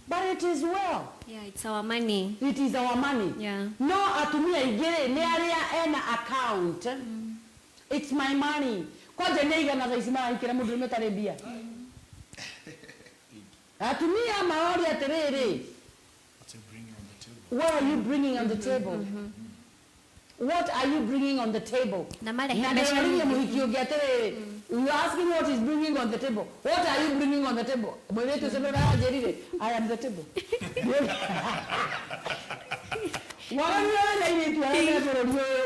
but it is well. Yeah, it's our money. It is our money. No atumia aingĩ rĩ, nĩ arĩa ena account, "It's my money." Kwanja nĩ aigana thaa ici marahikĩra mũndũrũme ũtarĩ mbia? Atumia maroria atĩrĩrĩ, What's you bringing on the table? What are you bringing on the table? What are you bringing on the table? Na marehe Na mbeca ndĩroririe nyingĩ. mũhiki ũngĩ atĩrĩrĩ, you are asking what is bringing on the table. What are you bringing on the table? Mũirĩtu ũcio nĩ ũranjĩrire, "I am the table." Waganu wena airĩtu arĩa me bũrũri ũyũ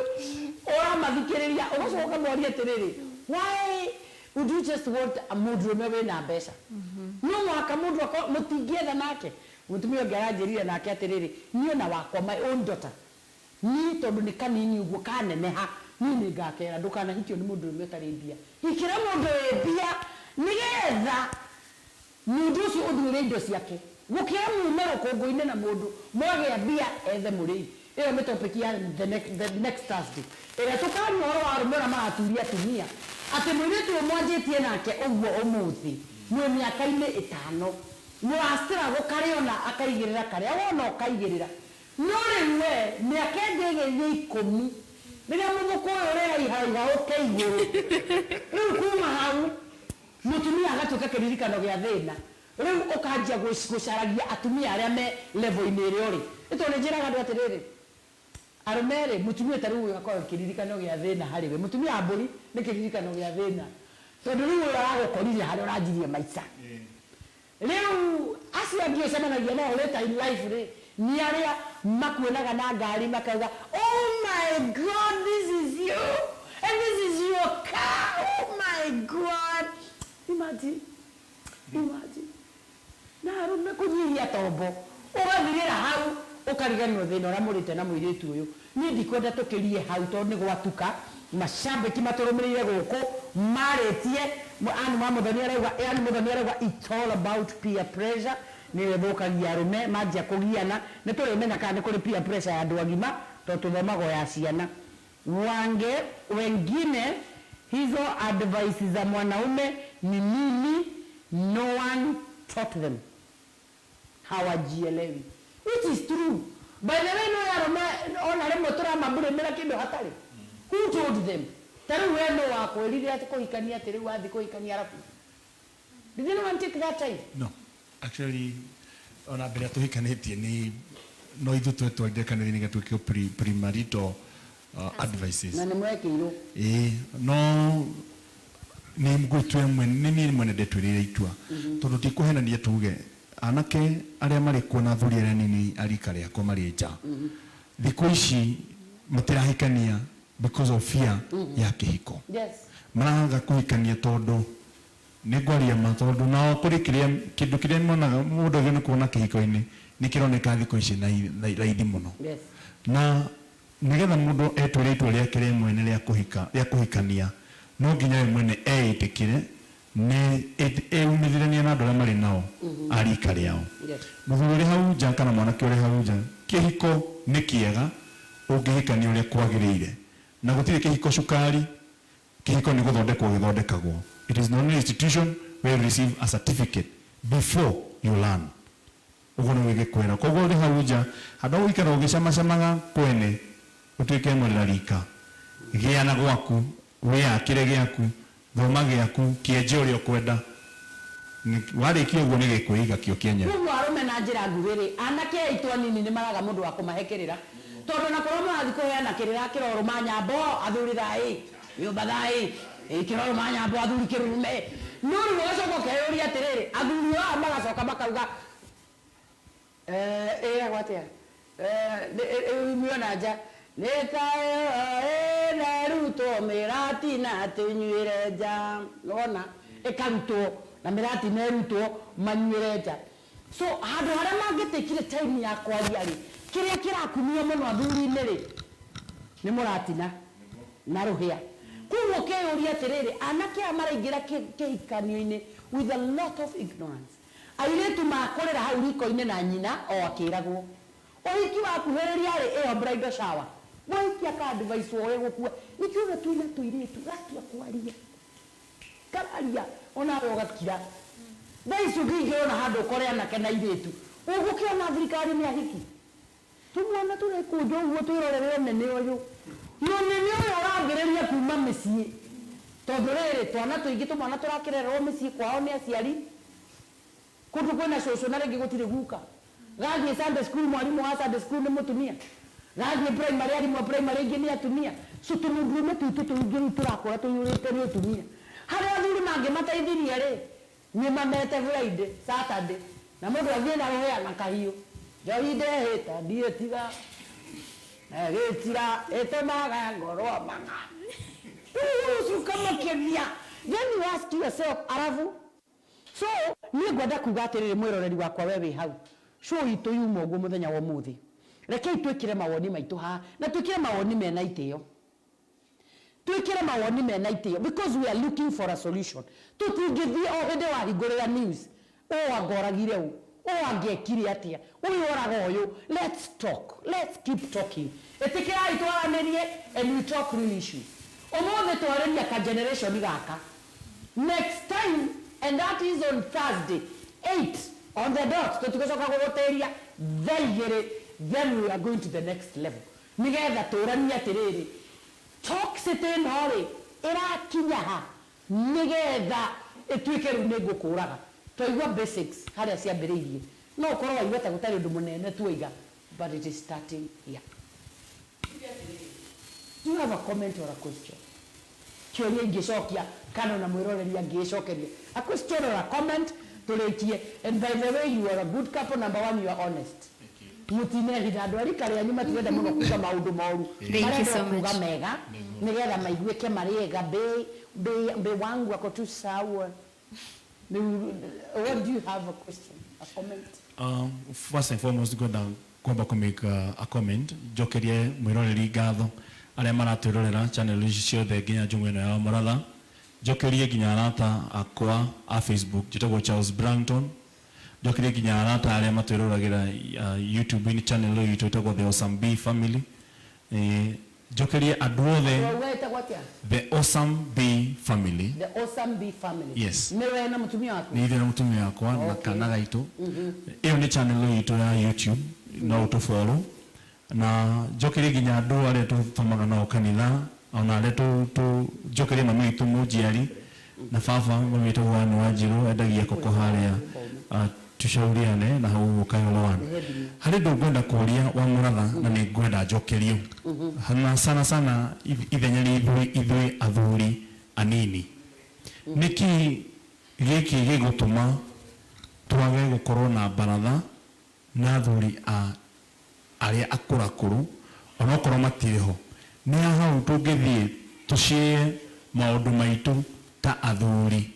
ũramathikĩrĩria, ũgacoka ũkamoria atĩrĩrĩ, why would you just want a mũndũrũme wĩna mbeca? No mũhaka mũndũ akorwo mũtingĩetha nake. Mũtumia ũngĩ aranjĩrire nake atĩrĩrĩ, niĩ ona wakwa, my own daughter, niĩ tondũ nĩ kanini ũguo, kaneneha, niĩ nĩ ngakera, ndũkanahikio nĩ mũndũrũme ũtarĩ mbia, hikĩra mũndũ wĩ mbia, nĩgetha mũndũ ũcio ũthuure indo ciake gũkĩra mume rũkũngũ-inĩ na mũndũ mwagĩa mbia ethe mũrĩi. Ĩyo nĩ topic ya the next Thursday, ĩrĩa tũkaria ũhoro wa arũme ũrĩa maraturia atumia, atĩ mũirĩtu ũyũ mwanjĩtie nake ũguo, ũmũthĩ mwĩ mĩaka-inĩ 5, mũracĩragwo karĩ ona akaigĩrĩra karĩa wona ũkaigĩrĩra. No rĩu we mĩaka ĩngĩ ĩgĩthiĩ 10, rĩrĩa mũthũkũ ũyũ ũreraiharaiha ũke igũrũ, rĩu kuma hau mũtumia agatuĩka kĩririkano gĩa thĩna. Rĩu ũkanjia gũcaragia atumia arĩa me level-inĩ ĩrĩa ũrĩ. Nĩ tondũ nĩ njĩraga andũ atĩrĩrĩ, arũme rĩ, mũtumia ta rĩu ũyũ akoragwo kĩririkano gĩa thĩna harĩ we. Mũtumia wa mbũri nĩ kĩririkano gĩa thĩna, tondũ rĩu ũyũ aragũkorire harĩa ũranjirie maica. Rĩu acio angĩ ũcemanagia nao later in life rĩ, nĩ arĩa makuonaga na ngari makauga, "Oh my God, this is you and this is your car, oh my God." Imagine, imagine. Na arũme kũnyihia tombo, ũgathirĩra hau, ũkariganĩrwo thĩna ũrĩa mũrĩte na mũirĩtu ũyũ. Niĩ ndikwenda tũkĩrie hau tondũ nĩ gwatuka. Mashabiki matũrũmĩrĩire gũkũ marĩtie Ann wa Muthoni arauga, Ann Muthoni arauga, "It's all about peer pressure, nĩyo ĩthũkagia arũme manjia kũgiana." Nĩ tũrĩmenya kana nĩ kũrĩ peer pressure ya andũ agima, tondũ tũthomaga o ya ciana. Wange wengine, hizo advice za mwanaume ni nini? No one taught them, hawajielewi, which is true, by the way. No arũme ona rĩmwe tũramambũrĩmĩra kĩndũ hatarĩ. Who told them? Ta rĩu we no wakwĩrire atĩ kũhikania, atĩ rĩu wathiĩ kũhikania, arabu did anyone take that time? No, actually, ona mbere ya tũhikanĩtie nĩ no ithuĩ twetwarire kanitha-inĩ gatuĩke premarital advices. Na nĩ mwekĩirwo? Ĩĩ, no nĩ ngwĩtue mwene, nĩ niĩ mwene ndetwĩrĩire itua, tondũ tikũhenania tuge anake arĩa marĩ kuo na athuri arĩa nini a rika rĩakwa marĩ nja thikũ ici matirahikania because of fear ya kĩhiko. Maraga kũhikania tondũ nĩ ngwaria ma, tondũ nao kũrĩ kĩrĩa kĩndũ kĩrĩa monaga mũndũ agĩrĩirwo nĩ kuona kĩhiko-inĩ nĩ kĩroneka thikũ ici na raithi mũno. Na nigetha mũndũ etwĩre itua rĩake rĩa mwene rĩa kũhika, rĩa kũhikania, no nginya we mwene eĩtĩkĩre nĩ eyumithirania na andũ arĩa marĩ nao a rika rĩao. Mũthuri ũrĩ hau nja kana mwanake ũrĩ hau nja, kĩhiko nĩ kĩega ũngĩhikania ũrĩa kwagĩrĩire, na gũtirĩ kĩhiko cukari. Kĩhiko nĩ gũthondekwo gĩthondekagwo. It is not an institution where you receive a certificate before you learn. Ũguo nĩguo gĩkwĩra. Koguo ũrĩ hau nja, handũ ha gũikara ũgĩcamacamaga kwene ũtuĩke mwerera rika, gĩa na gwaku, wĩyakĩre gĩaku, thoma gĩaku, kĩenje ũrĩa ũkwenda. Warĩkia ũguo nĩ gĩkwĩiga kĩo kĩenyewe. Koguo arũme, na njĩra nguhĩ rĩ, anake aitũ anini nĩ maraga mũndũ wa kũmahe kĩrĩra, tondũ na korwo marathiĩ kũheana kĩrĩra kĩrorũma nyambo, athuri thaĩ nyũmba thaĩ kĩrorũma nyambo, athuri kĩrurume. No rĩu ũgacoka ũkeyũria atĩrĩrĩ, athuri aya magacoka makauga, ĩragwo atĩa, umio na nja nĩ tayo ĩrarutwo mĩratina tũnyuĩre nja, wona ĩkarutwo na mĩratina ĩrutwo manyuĩre nja. So handũ harĩa mangĩtĩkire time ya kwaria rĩ, kĩrĩa kĩrakumio mũno athuri-inĩ rĩ, nĩ mũratina na rũhĩa. Koguo ũkeyũria atĩrĩrĩ, anake aya maraingĩra kĩhikanio-inĩ with a lot of ignorance. Airĩtu makũrĩra hau riko-inĩ na nyina o akĩragwo ũhiki wakuhĩrĩria rĩ, ĩyo bridal shower, mũhiki aka advice ũrĩa gũkua. Nĩkĩo twĩna tũirĩtu gatua kwaria kararia onawe ũgakira. Thaa ici ũngĩingĩra handũ ũkore anake na airĩtu ũgũkĩona thirikari nĩ ahiki, tũmwana tũrekũnja ũguo twĩrorere ũnene ũyũ, na ũnene ũyũ ũrambĩrĩria kuma mĩciĩ, tondũ rĩrĩ twana tũingĩ tũmwana tũrakĩrererwo mĩciĩ kwao nĩ aciari kũndũ kwĩna cũcũ na rĩngĩ gũtirĩ guka. Gathiĩ Sunday school, mwarimũ wa Sunday school nĩ mũtumia. Gathiĩ primary, arimũ a primary aingĩ nĩ atumia. So tũmũndũrũme twitũ tũingĩ rĩu tũrakũra tũiyũrĩte nĩ ũtumia. Harĩa athuri mangĩmateithirie rĩ, nĩ mamete Friday, Saturday, na mũndũ athiĩ na rũhĩa na kahiũ, njohi ndehĩta ndiĩtiga ĩgĩtira ĩtũmaga ngorwo mang'a. Rĩu ũcio ũkamakenia. Then you ask yourself, arabu so niĩ ngwenda kuga atĩrĩrĩ, mwĩroreri wakwa, we wĩ hau, show itũ yuma ũguo mũthenya wa ũmũthĩ, rekei twĩkĩre mawoni maitũ haha, na twĩkĩre mawoni mena itĩo, twĩkĩre mawoni mena itĩo, because we are looking for a solution. Tũtingĩthiĩ o hĩndĩ wahingũrĩra news, ũũ angoragire, ũ ũũ angĩekire atĩa, ũyũ oraga ũyũ. Let's talk, let's keep talking. Ĩtĩkĩrai twaranĩrie and we talk real issues. Ũmũthĩ twarĩria ka generation gaka. Next time, and that is on Thursday, 8 on the dot, tũtigũcoka gũgũtĩria thaa 2. Then we are going to the next level, nĩgetha tũranie atĩrĩrĩ, toxicity ĩno rĩ, ĩrakinya ha nĩgetha ĩtuĩke rĩu nĩ ngũkũraga. Twaigua basics harĩa ciambĩrĩirie, no ũkorwo waigua ta gũtarĩ ũndũ mũnene tuoiga, but it is starting here. Do you have a comment or a question? Kĩũria ingĩcokia kana ona mwĩroreri angĩcokeria a question or a comment, tũrĩkie. And by the way, you are a good couple. Number one, you are honest, mũtinehitha. Andũ a rika rĩanyu matirenda mũno kuga maũndũ moru. Thank you Marenda so much. kuga mega nĩgetha maiguĩke marĩ ega. Be wangu ako tu sawa. What do you have, a question, a comment? First and foremost, ngwenda kwamba kũ make a comment, njokerie mwĩroreri ngatho. Arĩa maratwĩrorera channel ici ciothe nginya njũng'wa ĩno ya Mũratha. Njokerie nginya arata akwa a Facebook, njĩtagwo Charles Branton. Njokerie nginya arata arĩa matwĩroragĩra YouTube-inĩ channel itũ ĩtagwo The Awesome B Family. Njokerie andũ othe. Wauga ĩtagwo atĩa? The Awesome B Family. The Awesome B Family. Yes. Nĩ we na mũtumia waku? Nĩ ithuĩ na mũtumia wakwa na kana gaitũ. Ĩyo nĩ channel itũ ya YouTube, no ũtũfollow. Na njokerie nginya andũ arĩa tũthomaga nao kanitha, ona arĩa njokerie mami witũ mũnjiari na baba, mami wĩtagwo Anne Wanjirũ, endagia koko harĩa tushauriane na hau Kayolo one. Harĩ ũndũ ngwenda kũria wa Mũratha na nĩ ngwenda njokerio. Na sana sana ithenya rĩa ithuĩ athuri anini. Nĩkĩ gĩkĩ gĩgũtũma twage gũkorwo na baratha na athuri a arĩa akũrakũrũ onokorwo matirĩ ho? Nĩ hau tũngĩthiĩ tũciĩe maũndũ maitũ ta athuri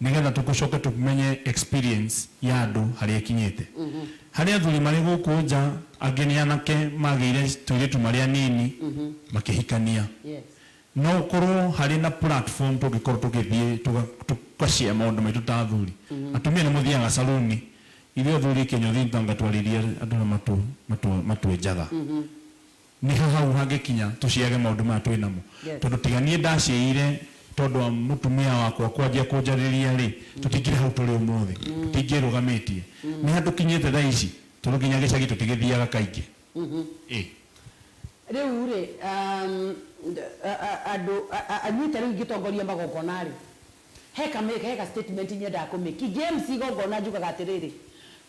nĩgetha tũcoke tũmenye experience ya andũ harĩa ĩkinyĩte. Harĩ athuri marĩ gũkũ nja, angĩ nĩ anake magĩire tũirĩtu marĩ anini makĩhikania. No ũkorwo harĩ na platform tũngĩkorwo tũgĩthiĩ tũgacia maũndũ maitũ ta athuri. Atumia nĩ mũthiaga saluni, ithuĩ athuri kĩnyũthi tanga twarĩrie andũ arĩa matwenjaga. Nĩ hau hangĩkinya tũciage maũndũ maya twĩ namo. Tondũ tiga niĩ ndaciĩire tondũ wa mũtumia wakwa kwanjia kũnjarĩria rĩ, tũtingĩrĩ hau tũrĩ ũmũthĩ, tũtingĩrũgamĩtie. Nĩ ha tũkinyĩte thaa ici, tondũ nginya gĩcagi tũtigĩthiaga kaingĩ. Rĩu rĩ, andũ anyuĩte rĩu ingĩtongoria magongona rĩ, heka statement nyendaga kũmĩki. James igongona njugaga atĩrĩrĩ,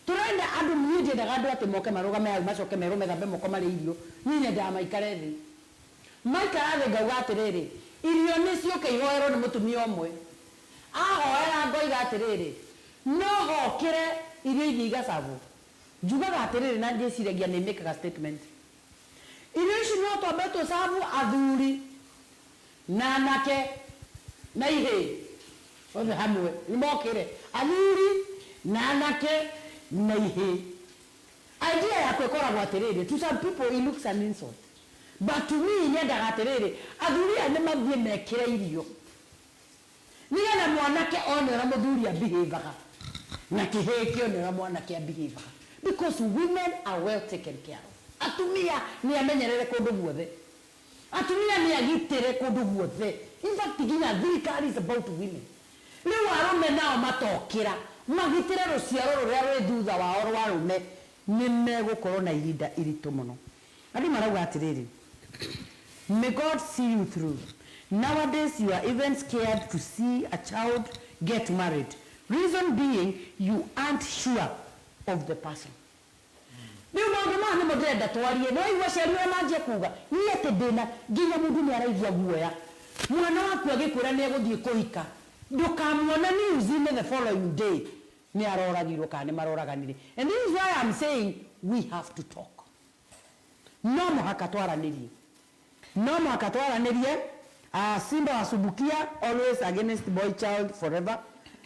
tũrenda andũ, niĩ ndiendaga andũ atĩ moke marũgame hau macoke merwo methambe moko marĩe irio. Niĩ nyendaga maikare thĩ. Maikara thĩ ngauga atĩrĩrĩ, irio nĩ ciũke ihoerwo nĩ mũtumia ũmwe. Ahoera ngoiga atĩrĩrĩ, no hokĩre irio iria igacagwo. Njugaga atĩrĩrĩ na ngĩciragia nĩ mĩkaga statement. Irio ici no twambe tũcabu athuri na anake na ihĩĩ othe hamwe nĩ mokĩre, athuri na anake na ihĩĩ. Idea yakwa ĩkoragwo atĩrĩrĩ, to some people it looks an insult, but to me nyendaga atĩrĩrĩ, athuri aya nĩ mathiĩ mekĩre irio nĩgetha mwanake one ũrĩa mũthuri abehavaga na kĩhĩĩ kĩone ũrĩa mwanake abehavaga, because women are well taken care of. Atumia nĩ amenyerere kũndũ guothe, atumia nĩ agitĩre kũndũ guothe. In fact nginya thirikari is about women. Rĩu arũme nao matokĩra magitĩre rũciaro rũrĩa rwĩ thutha wao rwa arũme, nĩ megũkorwo na ihinda iritũ mũno. Andũ marauga atĩrĩrĩ, may God see you through. Nowadays you are even scared to see a child get married. Reason being, you aren't sure of the person. Rĩu maũndũ maya nĩmo ndĩrenda twarie. No igua aciari ũrĩa manjia kuga, niĩ atĩ ndĩna nginya mũndũ nĩ araigua guoya. Mwana waku agĩkwĩra nĩ egũthiĩ kũhika, ndũkamuona news-inĩ the following day nĩ aroragirwo kana nĩ maroraganire. And this is why I'm saying we have to talk. No mũhaka twaranĩrie. No mũhaka twaranĩrie. Simba wa Subukia, always against boy child forever.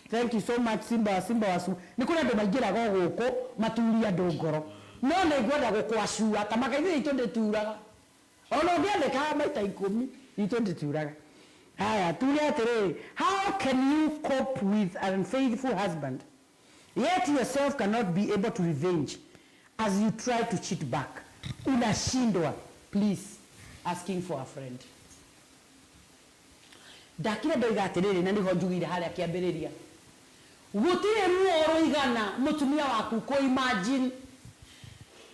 Thank you so much Simba, Simba wa Subukia. Nĩ kũrĩ andũ maingĩraga o gũkũ maturie andũ ngoro. No nĩ ngwenda gũkwacua ta makaithe itũ ndĩturaga. Ona ũngĩandĩka maita 10 itũ ndĩturaga. Haya, tuge atĩrĩrĩ, how can you cope with an unfaithful husband yet yourself cannot be able to revenge as you try to cheat back? Unashindwa. Please, asking for a friend. Ndakire ndoiga atĩrĩrĩ, na nĩho njugire harĩa kĩambĩrĩria, gũtirĩ ruo rũigana mũtumia waku kũ imagine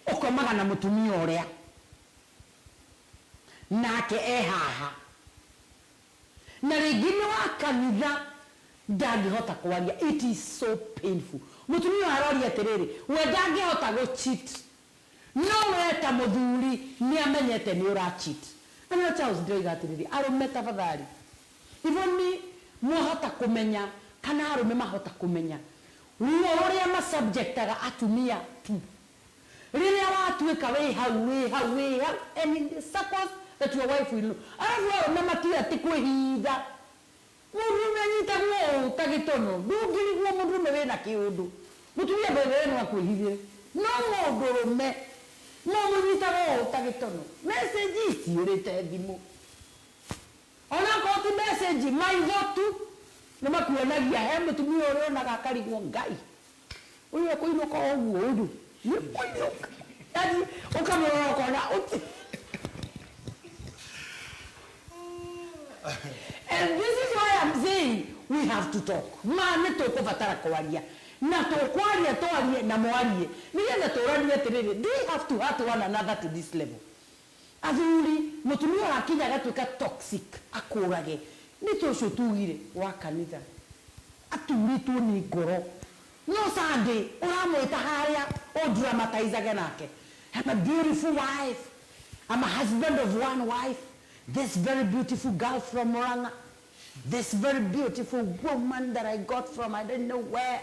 ũkomaga na mũtumia ũrĩa nake e haha na rĩngĩ nĩ wa kanitha ndangĩhota kwaria. It is so painful. Mũtumia ũyũ aroria atĩrĩrĩ, we ndangĩhota gũ cheat, no we ta mũthuri nĩ amenyete nĩ ũra cheat. Na nĩo Charles ndĩroiga atĩrĩrĩ, arũme tafadhali, even mwahota kũmenya kana arũme mahota kũmenya ruo rũrĩa masubjectaga atumia tu rĩrĩa watuĩka wĩ hau wĩ hau wĩ hau, and in the circles that your wife will know. Arabu arũme matiũĩ atĩ kwĩhitha mũndũrũme anyitagwo ũũ ta gĩtono, ndũngĩrigwo mũndũrũme wĩna kĩũndũ. Mũtumia mbere no akwĩhithĩre, no mũndũrũme Mũmũnyitaga ũũ ta gĩtono. Message iciũrĩte thimũ. Onakorwo ti message, maitho tu nĩ makuonagia he mũtumia ũrĩa onaga akarigwo Ngai. Ũyũ ekũinũka o ũguo ũndũ. Nĩ kũinũka. Yaani ũkamũrora ũkona ũti. And this is why I'm saying we have to talk. Ma nĩ tũkũbatara kwaria. Na tũkwaria twarie na mwarie. Nĩgetha tũranie atĩrĩrĩ, do we have to hurt one another to this level? Athuri, mũtumia wakinya agatuĩka toxic, akũrage. Nĩ ta ũcio tugire wa kanitha. Aturĩtwo nĩ ngoro. No Sunday, ũramwĩta harĩa, ũdramatizage nake. I'm a beautiful wife. I'm a husband of one wife. This very beautiful girl from Murang'a. This very beautiful woman that I got from I don't know where.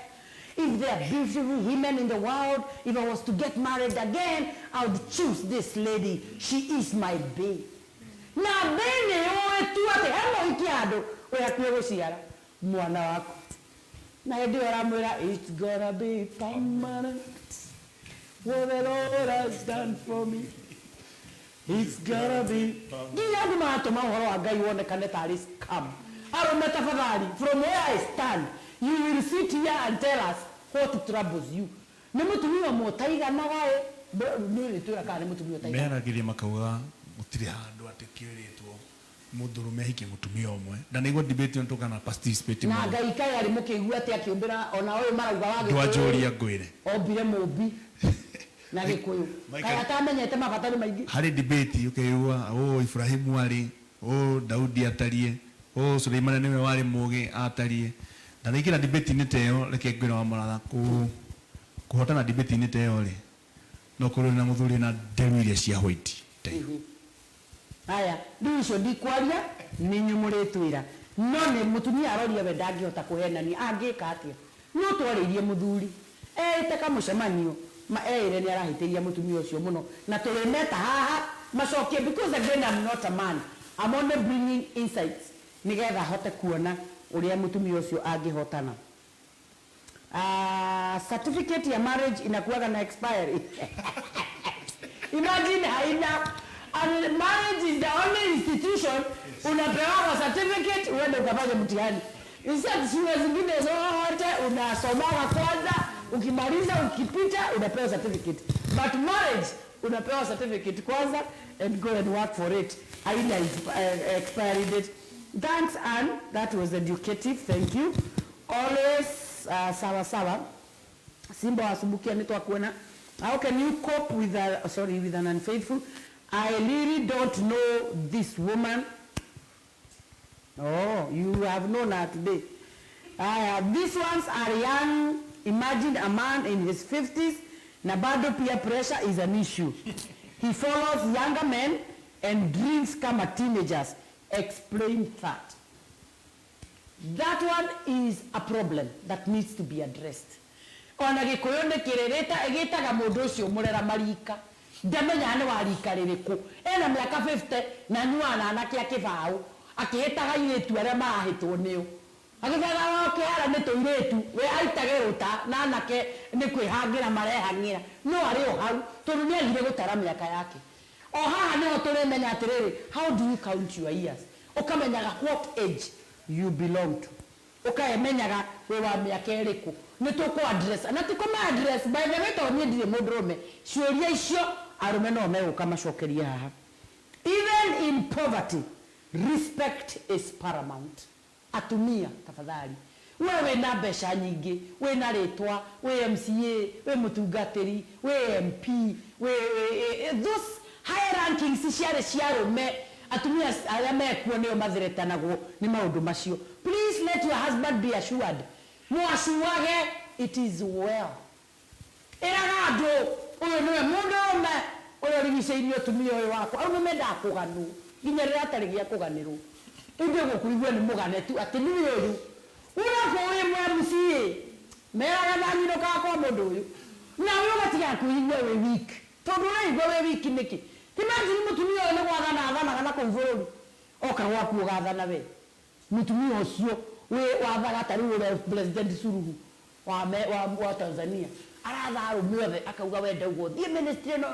If there are beautiful women in the world, if I was to get married again, I would choose this lady. She is my babe. Na bae nĩ ũĩ tu atĩ he mũhiki handũ wĩ hakuhĩ gũciara mwana waku. Na hĩndĩ ĩyo ũramwĩra, it's gonna be permanent. What the Lord has done for me. It's gonna be. Nginya andũ maratũma ũhoro wa Ngai wonekane tarĩ scam. Arũme tafadhali, from where I stand, you will sit here and tell us what troubles you. Nĩ mũtumia ũmwe ũtaiganaga ĩ, nĩ ũrĩtwĩra kana nĩ mũtumia ũtaiganaga. Mearagĩria makauga gũtirĩ handũ atĩ kĩrĩtwo mũndũrũme ahikie mũtumia ũmwe. Ndanaigua debate ĩyo tũkana participate Na mũno. Ngai kaĩ arĩ mũkĩigua atĩ akĩũmbĩra ona ũyũ marauga wa Gĩkũyũ. Ndwanjũria ngwĩre. Ombire mũmbi na Gĩkũyũ. Michael. Kaĩ atamenyete mabata nĩ maingĩ. Harĩ debate ũkeigua ũũ Ibrahimu arĩ, ũũ Daudi atariĩ, ũũ Suleimani nĩwe warĩ mũũgĩ atariĩ. Ndanaingĩra debate-inĩ ta ĩyo, reke ngwĩre wa mũratha, kũhotana debate-inĩ ta ĩyo rĩ, no kũrĩ na mũthuri na nderu iria cia white ta ĩyo. Haya, rĩu icio ndikwaria, nĩ inyuĩ mũrĩtwĩra. No nĩ mũtumia aroria we ndangĩhota kũhenania, angĩka atĩa? No twarĩirie mũthuri, eĩte kamũcemanio, ma eĩre nĩ arahĩtĩria mũtumia ũcio mũno, na tũrĩmeta haha macokie, because again I'm not a man, I'm only bringing insights nĩgetha hote kuona ũrĩa mũtumia ũcio angĩhotana. Certificate ya marriage inakuwaga na expiry. Imagine haina. And marriage is the only institution unapewa certificate uende ukafanye mtihani. Instead shule zingine zote unasomaga kwanza, ukimaliza ukipita unapewa certificate. But marriage unapewa certificate kwanza and go and work for it. Haina expiry date. Thanks Anne, that was educative, thank you. Always sawa sawa. Simba wasubukia nĩ twakuona. How can you cope with a, sorry, with an unfaithful? I really don't know this woman. Oh, you have known her today. These ones are young. Imagine a man in his 50s. Na bado peer pressure is an issue. He follows younger men and drinks kama teenagers. Explain that. That one is a problem that needs to be addressed. Ona Gĩkũyũ nĩ kĩrĩrĩta ĩgĩtaga mũndũ ũcio mũrera marika. Ndamenyaga nĩ wa rika rĩrĩkũ. Ena mĩaka 50 na anyuaga na anake a kĩbaũ. Akĩhĩtaga airĩtu arĩa marahĩtwo nĩo. Agĩthaga o kĩhara nĩ tũirĩtu, we aitage rũta na anake nĩ kwĩhangĩra marehang'ĩra. No arĩ o hau tondũ nĩ agire gũtara mĩaka yake. O haha nĩho tũrĩmenya atĩrĩrĩ, how do you count your years? Ũkamenyaga what age you belong to. Ũkamenyaga wĩ wa mĩaka ĩrĩkũ. Nĩ tũkũ address. Na ti kũma address, by the way, tondũ niĩ ndirĩ mũndũrũme. Ciũria icio arũme no megũka macokerie haha. Even in poverty, respect is paramount. Atumia, tafadhali. We wĩna mbeca nyingĩ, wĩna rĩtwa, wĩ MCA, wĩ mũtungatĩri, wĩ MP, wĩ those high rankings ciarĩ cia arũme. Atumia arĩa mekuo nĩo matheretanagwo nĩ maũndũ macio. Please let your husband be assured. Mũacuage, it is well. Ĩraga andũ, ũyũ nĩwe mũndũrũme ũrĩa ũrigicĩirie ũtumia ũyũ wakwa. Arũme mendaga kũganwo, nginya rĩrĩa atarĩ gĩa kũganĩrwo. Ithuĩ gũkũigua nĩ mũgane tu atĩ nĩwe ũyũ. Ũrakorwo wĩ MCA, meraga na nyinũkaga kwa mũndũ ũyũ. Nawe ũgatiga kũigua wĩ weak. Tondũ ũraigua wĩ weak nĩkĩ? Imagine mũtumia ũyũ nĩ gwathana athanaga na kũu bũrũri. Oka gwaku ũgathana we. Mũtumia ũcio wĩ wathaga ta rĩu ũrĩa President Suluhu wa Tanzania. Aratha arũme othe akauga we ndauga ũthiĩ ministry ĩno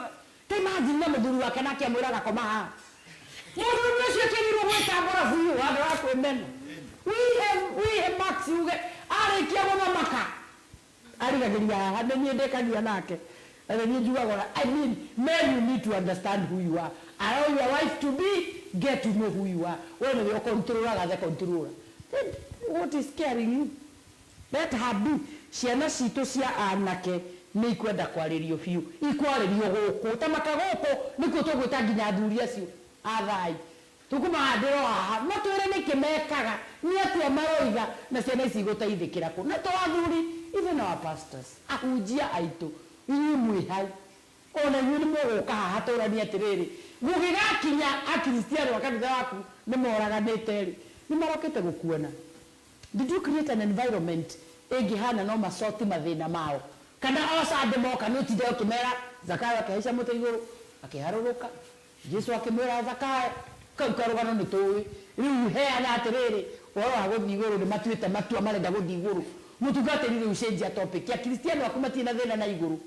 Ta imagine na mũthuri wake nake amwĩraga koma haha. Mũthuri ũcio akĩrirwo gwĩtambũra biũ handũ ha kwĩmena. Wihe Max uge arĩkia gũthamaka arigagĩria haha nĩ niĩ ndĩkagia nake na nĩ niĩ njugaga. I mean, men, you need to understand who you are. Allow your wife to be, get to know who you are. We nĩwe ũkontrolaga the controller. Then what is scaring you? Let her be. Ciana citũ cia anake nĩ ikwenda kwarĩrio biũ, ikwarĩrio gũkũ ta maka gũkũ nĩkuo tũgwĩta nginya athuri acio athai tũkũmahandĩra o haha matwĩre nĩkĩ mekaga, nĩ atĩa maroiga, na ciana ici igũteithĩkĩra kũ. Na to athuri, even our pastors, ahunjia aitũ, inyuĩ mwĩ hau, ona inyuĩ nĩ mũgũka haha tũranie atĩrĩrĩ, gũgĩgakinya akristiano a kanitha waku nĩ moraganĩte rĩ, nĩ marokĩte gũkuona. Did you create an environment ĩngĩhana no macoti mathĩna mao, kana o Sunday moka nĩ ũtinde ũkĩmera Zakayo akĩhaica mũtĩ igũrũ akĩharũrũka, Jesu akĩmwĩra Zakayo, kau karũgano nĩ tũĩ. Rĩu heana atĩrĩrĩ, ũhoro wa gũthiĩ igũrũ, nĩ matuĩte matua marenda gũthiĩ igũrũ. Mũtungatĩri, rĩu cenjia topic. Akristiano aku matirĩ na thĩna na igũrũ,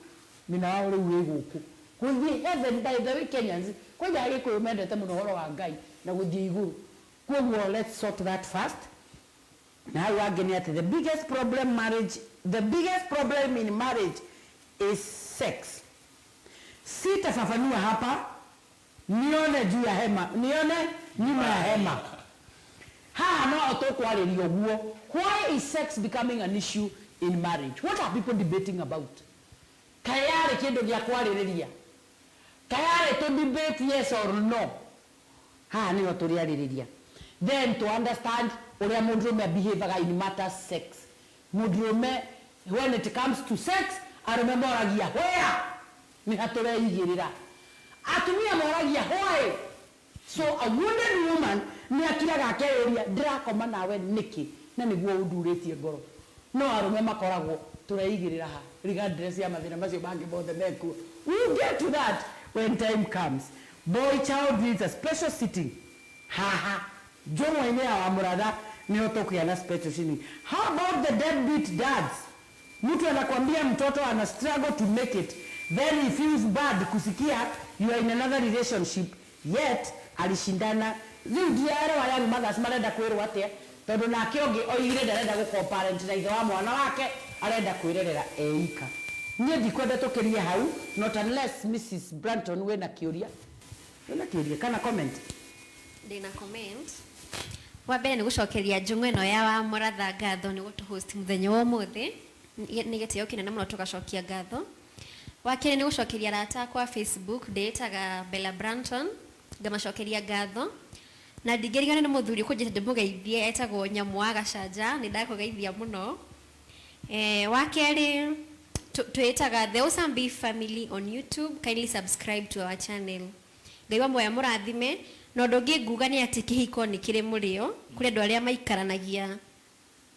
thĩna wao rĩu wĩ gũkũ gũthiĩ heaven. By the way, Kenyans, kwanja Agĩkũyũ, mendete mũno ũhoro wa Ngai na gũthiĩ igũrũ. Koguo let's sort that first. Na hau hangĩ nĩ atĩ the biggest problem in marriage is sex. Sitafafanua hapa, nione juu ya hema, nione nyuma ya hema. Haha no tũkwarĩria ũguo. Why is sex becoming an issue in marriage? What are people debating about? Kayarĩ kĩndũ gĩa kwarĩrĩria, kayarĩ to debate yes or no? Haha nĩho tũrĩarĩrĩria. Then to understand ũrĩa mũndũrũme behavior in matters sex. Mũndũrũme, when it comes to sex, arũme moragia where, nĩ hatũreigĩrĩra. Atumia moragia why. So a wounded woman nĩ akiraga akeyũria, ndĩrakoma nawe nĩkĩ na nĩguo ũndurĩtie ngoro? No arũme makoragwo tũreigĩrĩra ha, regardless ya mathĩna macio mangĩ mothe mekuo. We will get to that when time comes. Boy child needs a special sitting. Haha njũng'wa-inĩ ya Wamũratha nĩho tũkũgĩa na special sitting. How about the deadbeat dads? Mtu anakwambia mtoto ana struggle to make it, then he feels bad kusikia you are in another relationship, yet alishindana. Rĩu ndiarewa young mothers marenda kwĩrwo atĩa, tondũ nake ũngĩ oigire ndarenda gũ-co-parent na ithe wa mwana wake, arenda kwĩrerera eika. Niĩ ndikwenda tũkĩrie hau, not unless Mrs Branton wĩna kĩũria, wĩna kĩũria kana comment. Ndĩna comment. Wa mbere nĩ gũcokeria njũng'wa ĩno ya wa Mũratha ngatho nĩ gũtũ-host mũthenya wa ũmũthĩ. Nĩ gĩtĩo kĩnene mũno, tũgacokia ngatho. Wa kerĩ nĩ gũcokeria arata akwa Facebook, ndĩĩtaga Bella Branton, ngamacokeria ngatho. Na ndingĩrigana nĩ mũthuri ũkũnjĩta ndĩmũgeithie, etagwo Nyamũ wa Gacanja, nĩ ndakũgeithia mũno. Wa kerĩ twĩtaga The Awesome Beef Family on YouTube. Kindly subscribe to our channel. Ngai wa muoyo mũrathime. Na ũndũ ũngĩ nguga nĩ atĩ kĩhiko nĩ kĩrĩ mũrĩo. Kũrĩ andũ arĩa maikaranagia,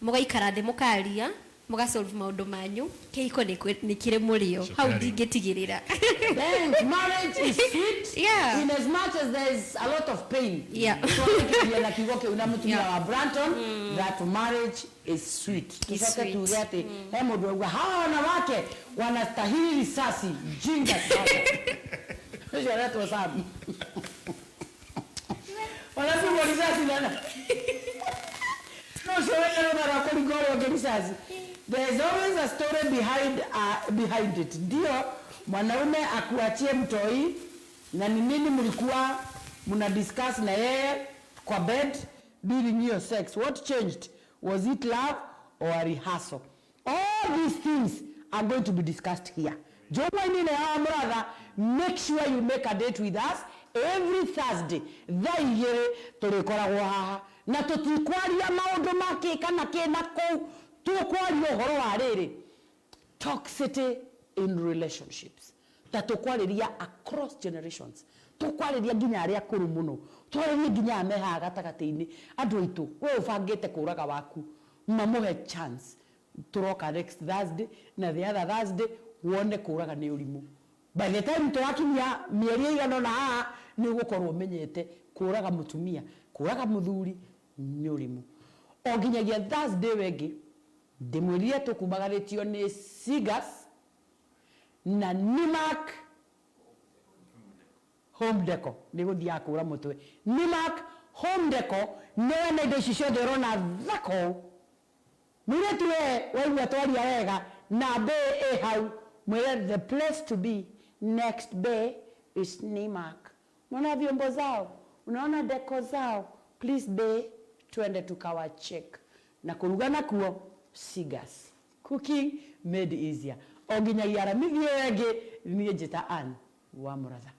mũgaikara thĩ, mũkaria, mũgasolve maũndũ manyu. Kĩhiko nĩ kĩrĩ mũrĩo hau. Cukari. Ndingĩtigĩrĩra. Then marriage is sweet in as much as there is a lot of pain. Twandĩkĩria na kiugo kĩu na mũtumia wa Branton that marriage is sweet. Is Tucoke sweet. tuge atĩ he mũndũ auga hawa wanawake wanastahili risasi, jinga sana. Ũcio aretwo Sam. Wanapigwa risasi nana. No ũcio wena rũtha rwa kũringa ũrĩa ũngĩ risasi. There is always a story behind it. Ndio mwanaume akuachie mtoi, na ni nini mlikuwa mna discuss na yeye kwa bed during your sex? What changed? Was it love or a rehearsal? All these things are going to be discussed here. Njũng'wa-inĩ ya Mũratha, make sure you make a date with us every Thursday thaa 2. Tũrĩkoragwo haha na tũtikwaria maũndũ ma kĩ kana kĩ na kũu, tũkwaria ũhoro wa rĩrĩ, toxicity in relationships, ta tũkwarĩria across generations, tũkwarĩria nginya arĩa akũrũ mũno, twarĩrie nginya aya me haha gatagatĩ-inĩ. Andũ aitũ, we ũbangĩte kũraga waku, mamũhe chance. Tũroka next Thursday na the other Thursday, wone kũraga nĩ ũrimũ. By the time tũrakinyia mĩeri ĩigana ũna haha, nĩ ũgũkorwo ũmenyete kũraga mũtumia, kũraga mũthuri nĩ ũrimũ. O nginyagia Thursday wengĩ, ndĩmwĩrire tũkumagarĩtio nĩ Sigas na Nimak. Home Deco nĩ gũthiaga kũra mũtwe. Nimak Home Deco nĩ wena indo ici ciothe ũrona thaka ũũ. Mũirĩtu we waigua twaria wega na mbĩ ĩ hau, mwĩre the place to be next bay is Nimak. Unaona vyombo zao, unaona deco zao, please bay twende tukawa check. Na kũruga nakuo Sigas. Cooking made easier. O nginyagia Aramithi ĩyo ĩngĩ niĩ njĩta Ann wa Mũratha.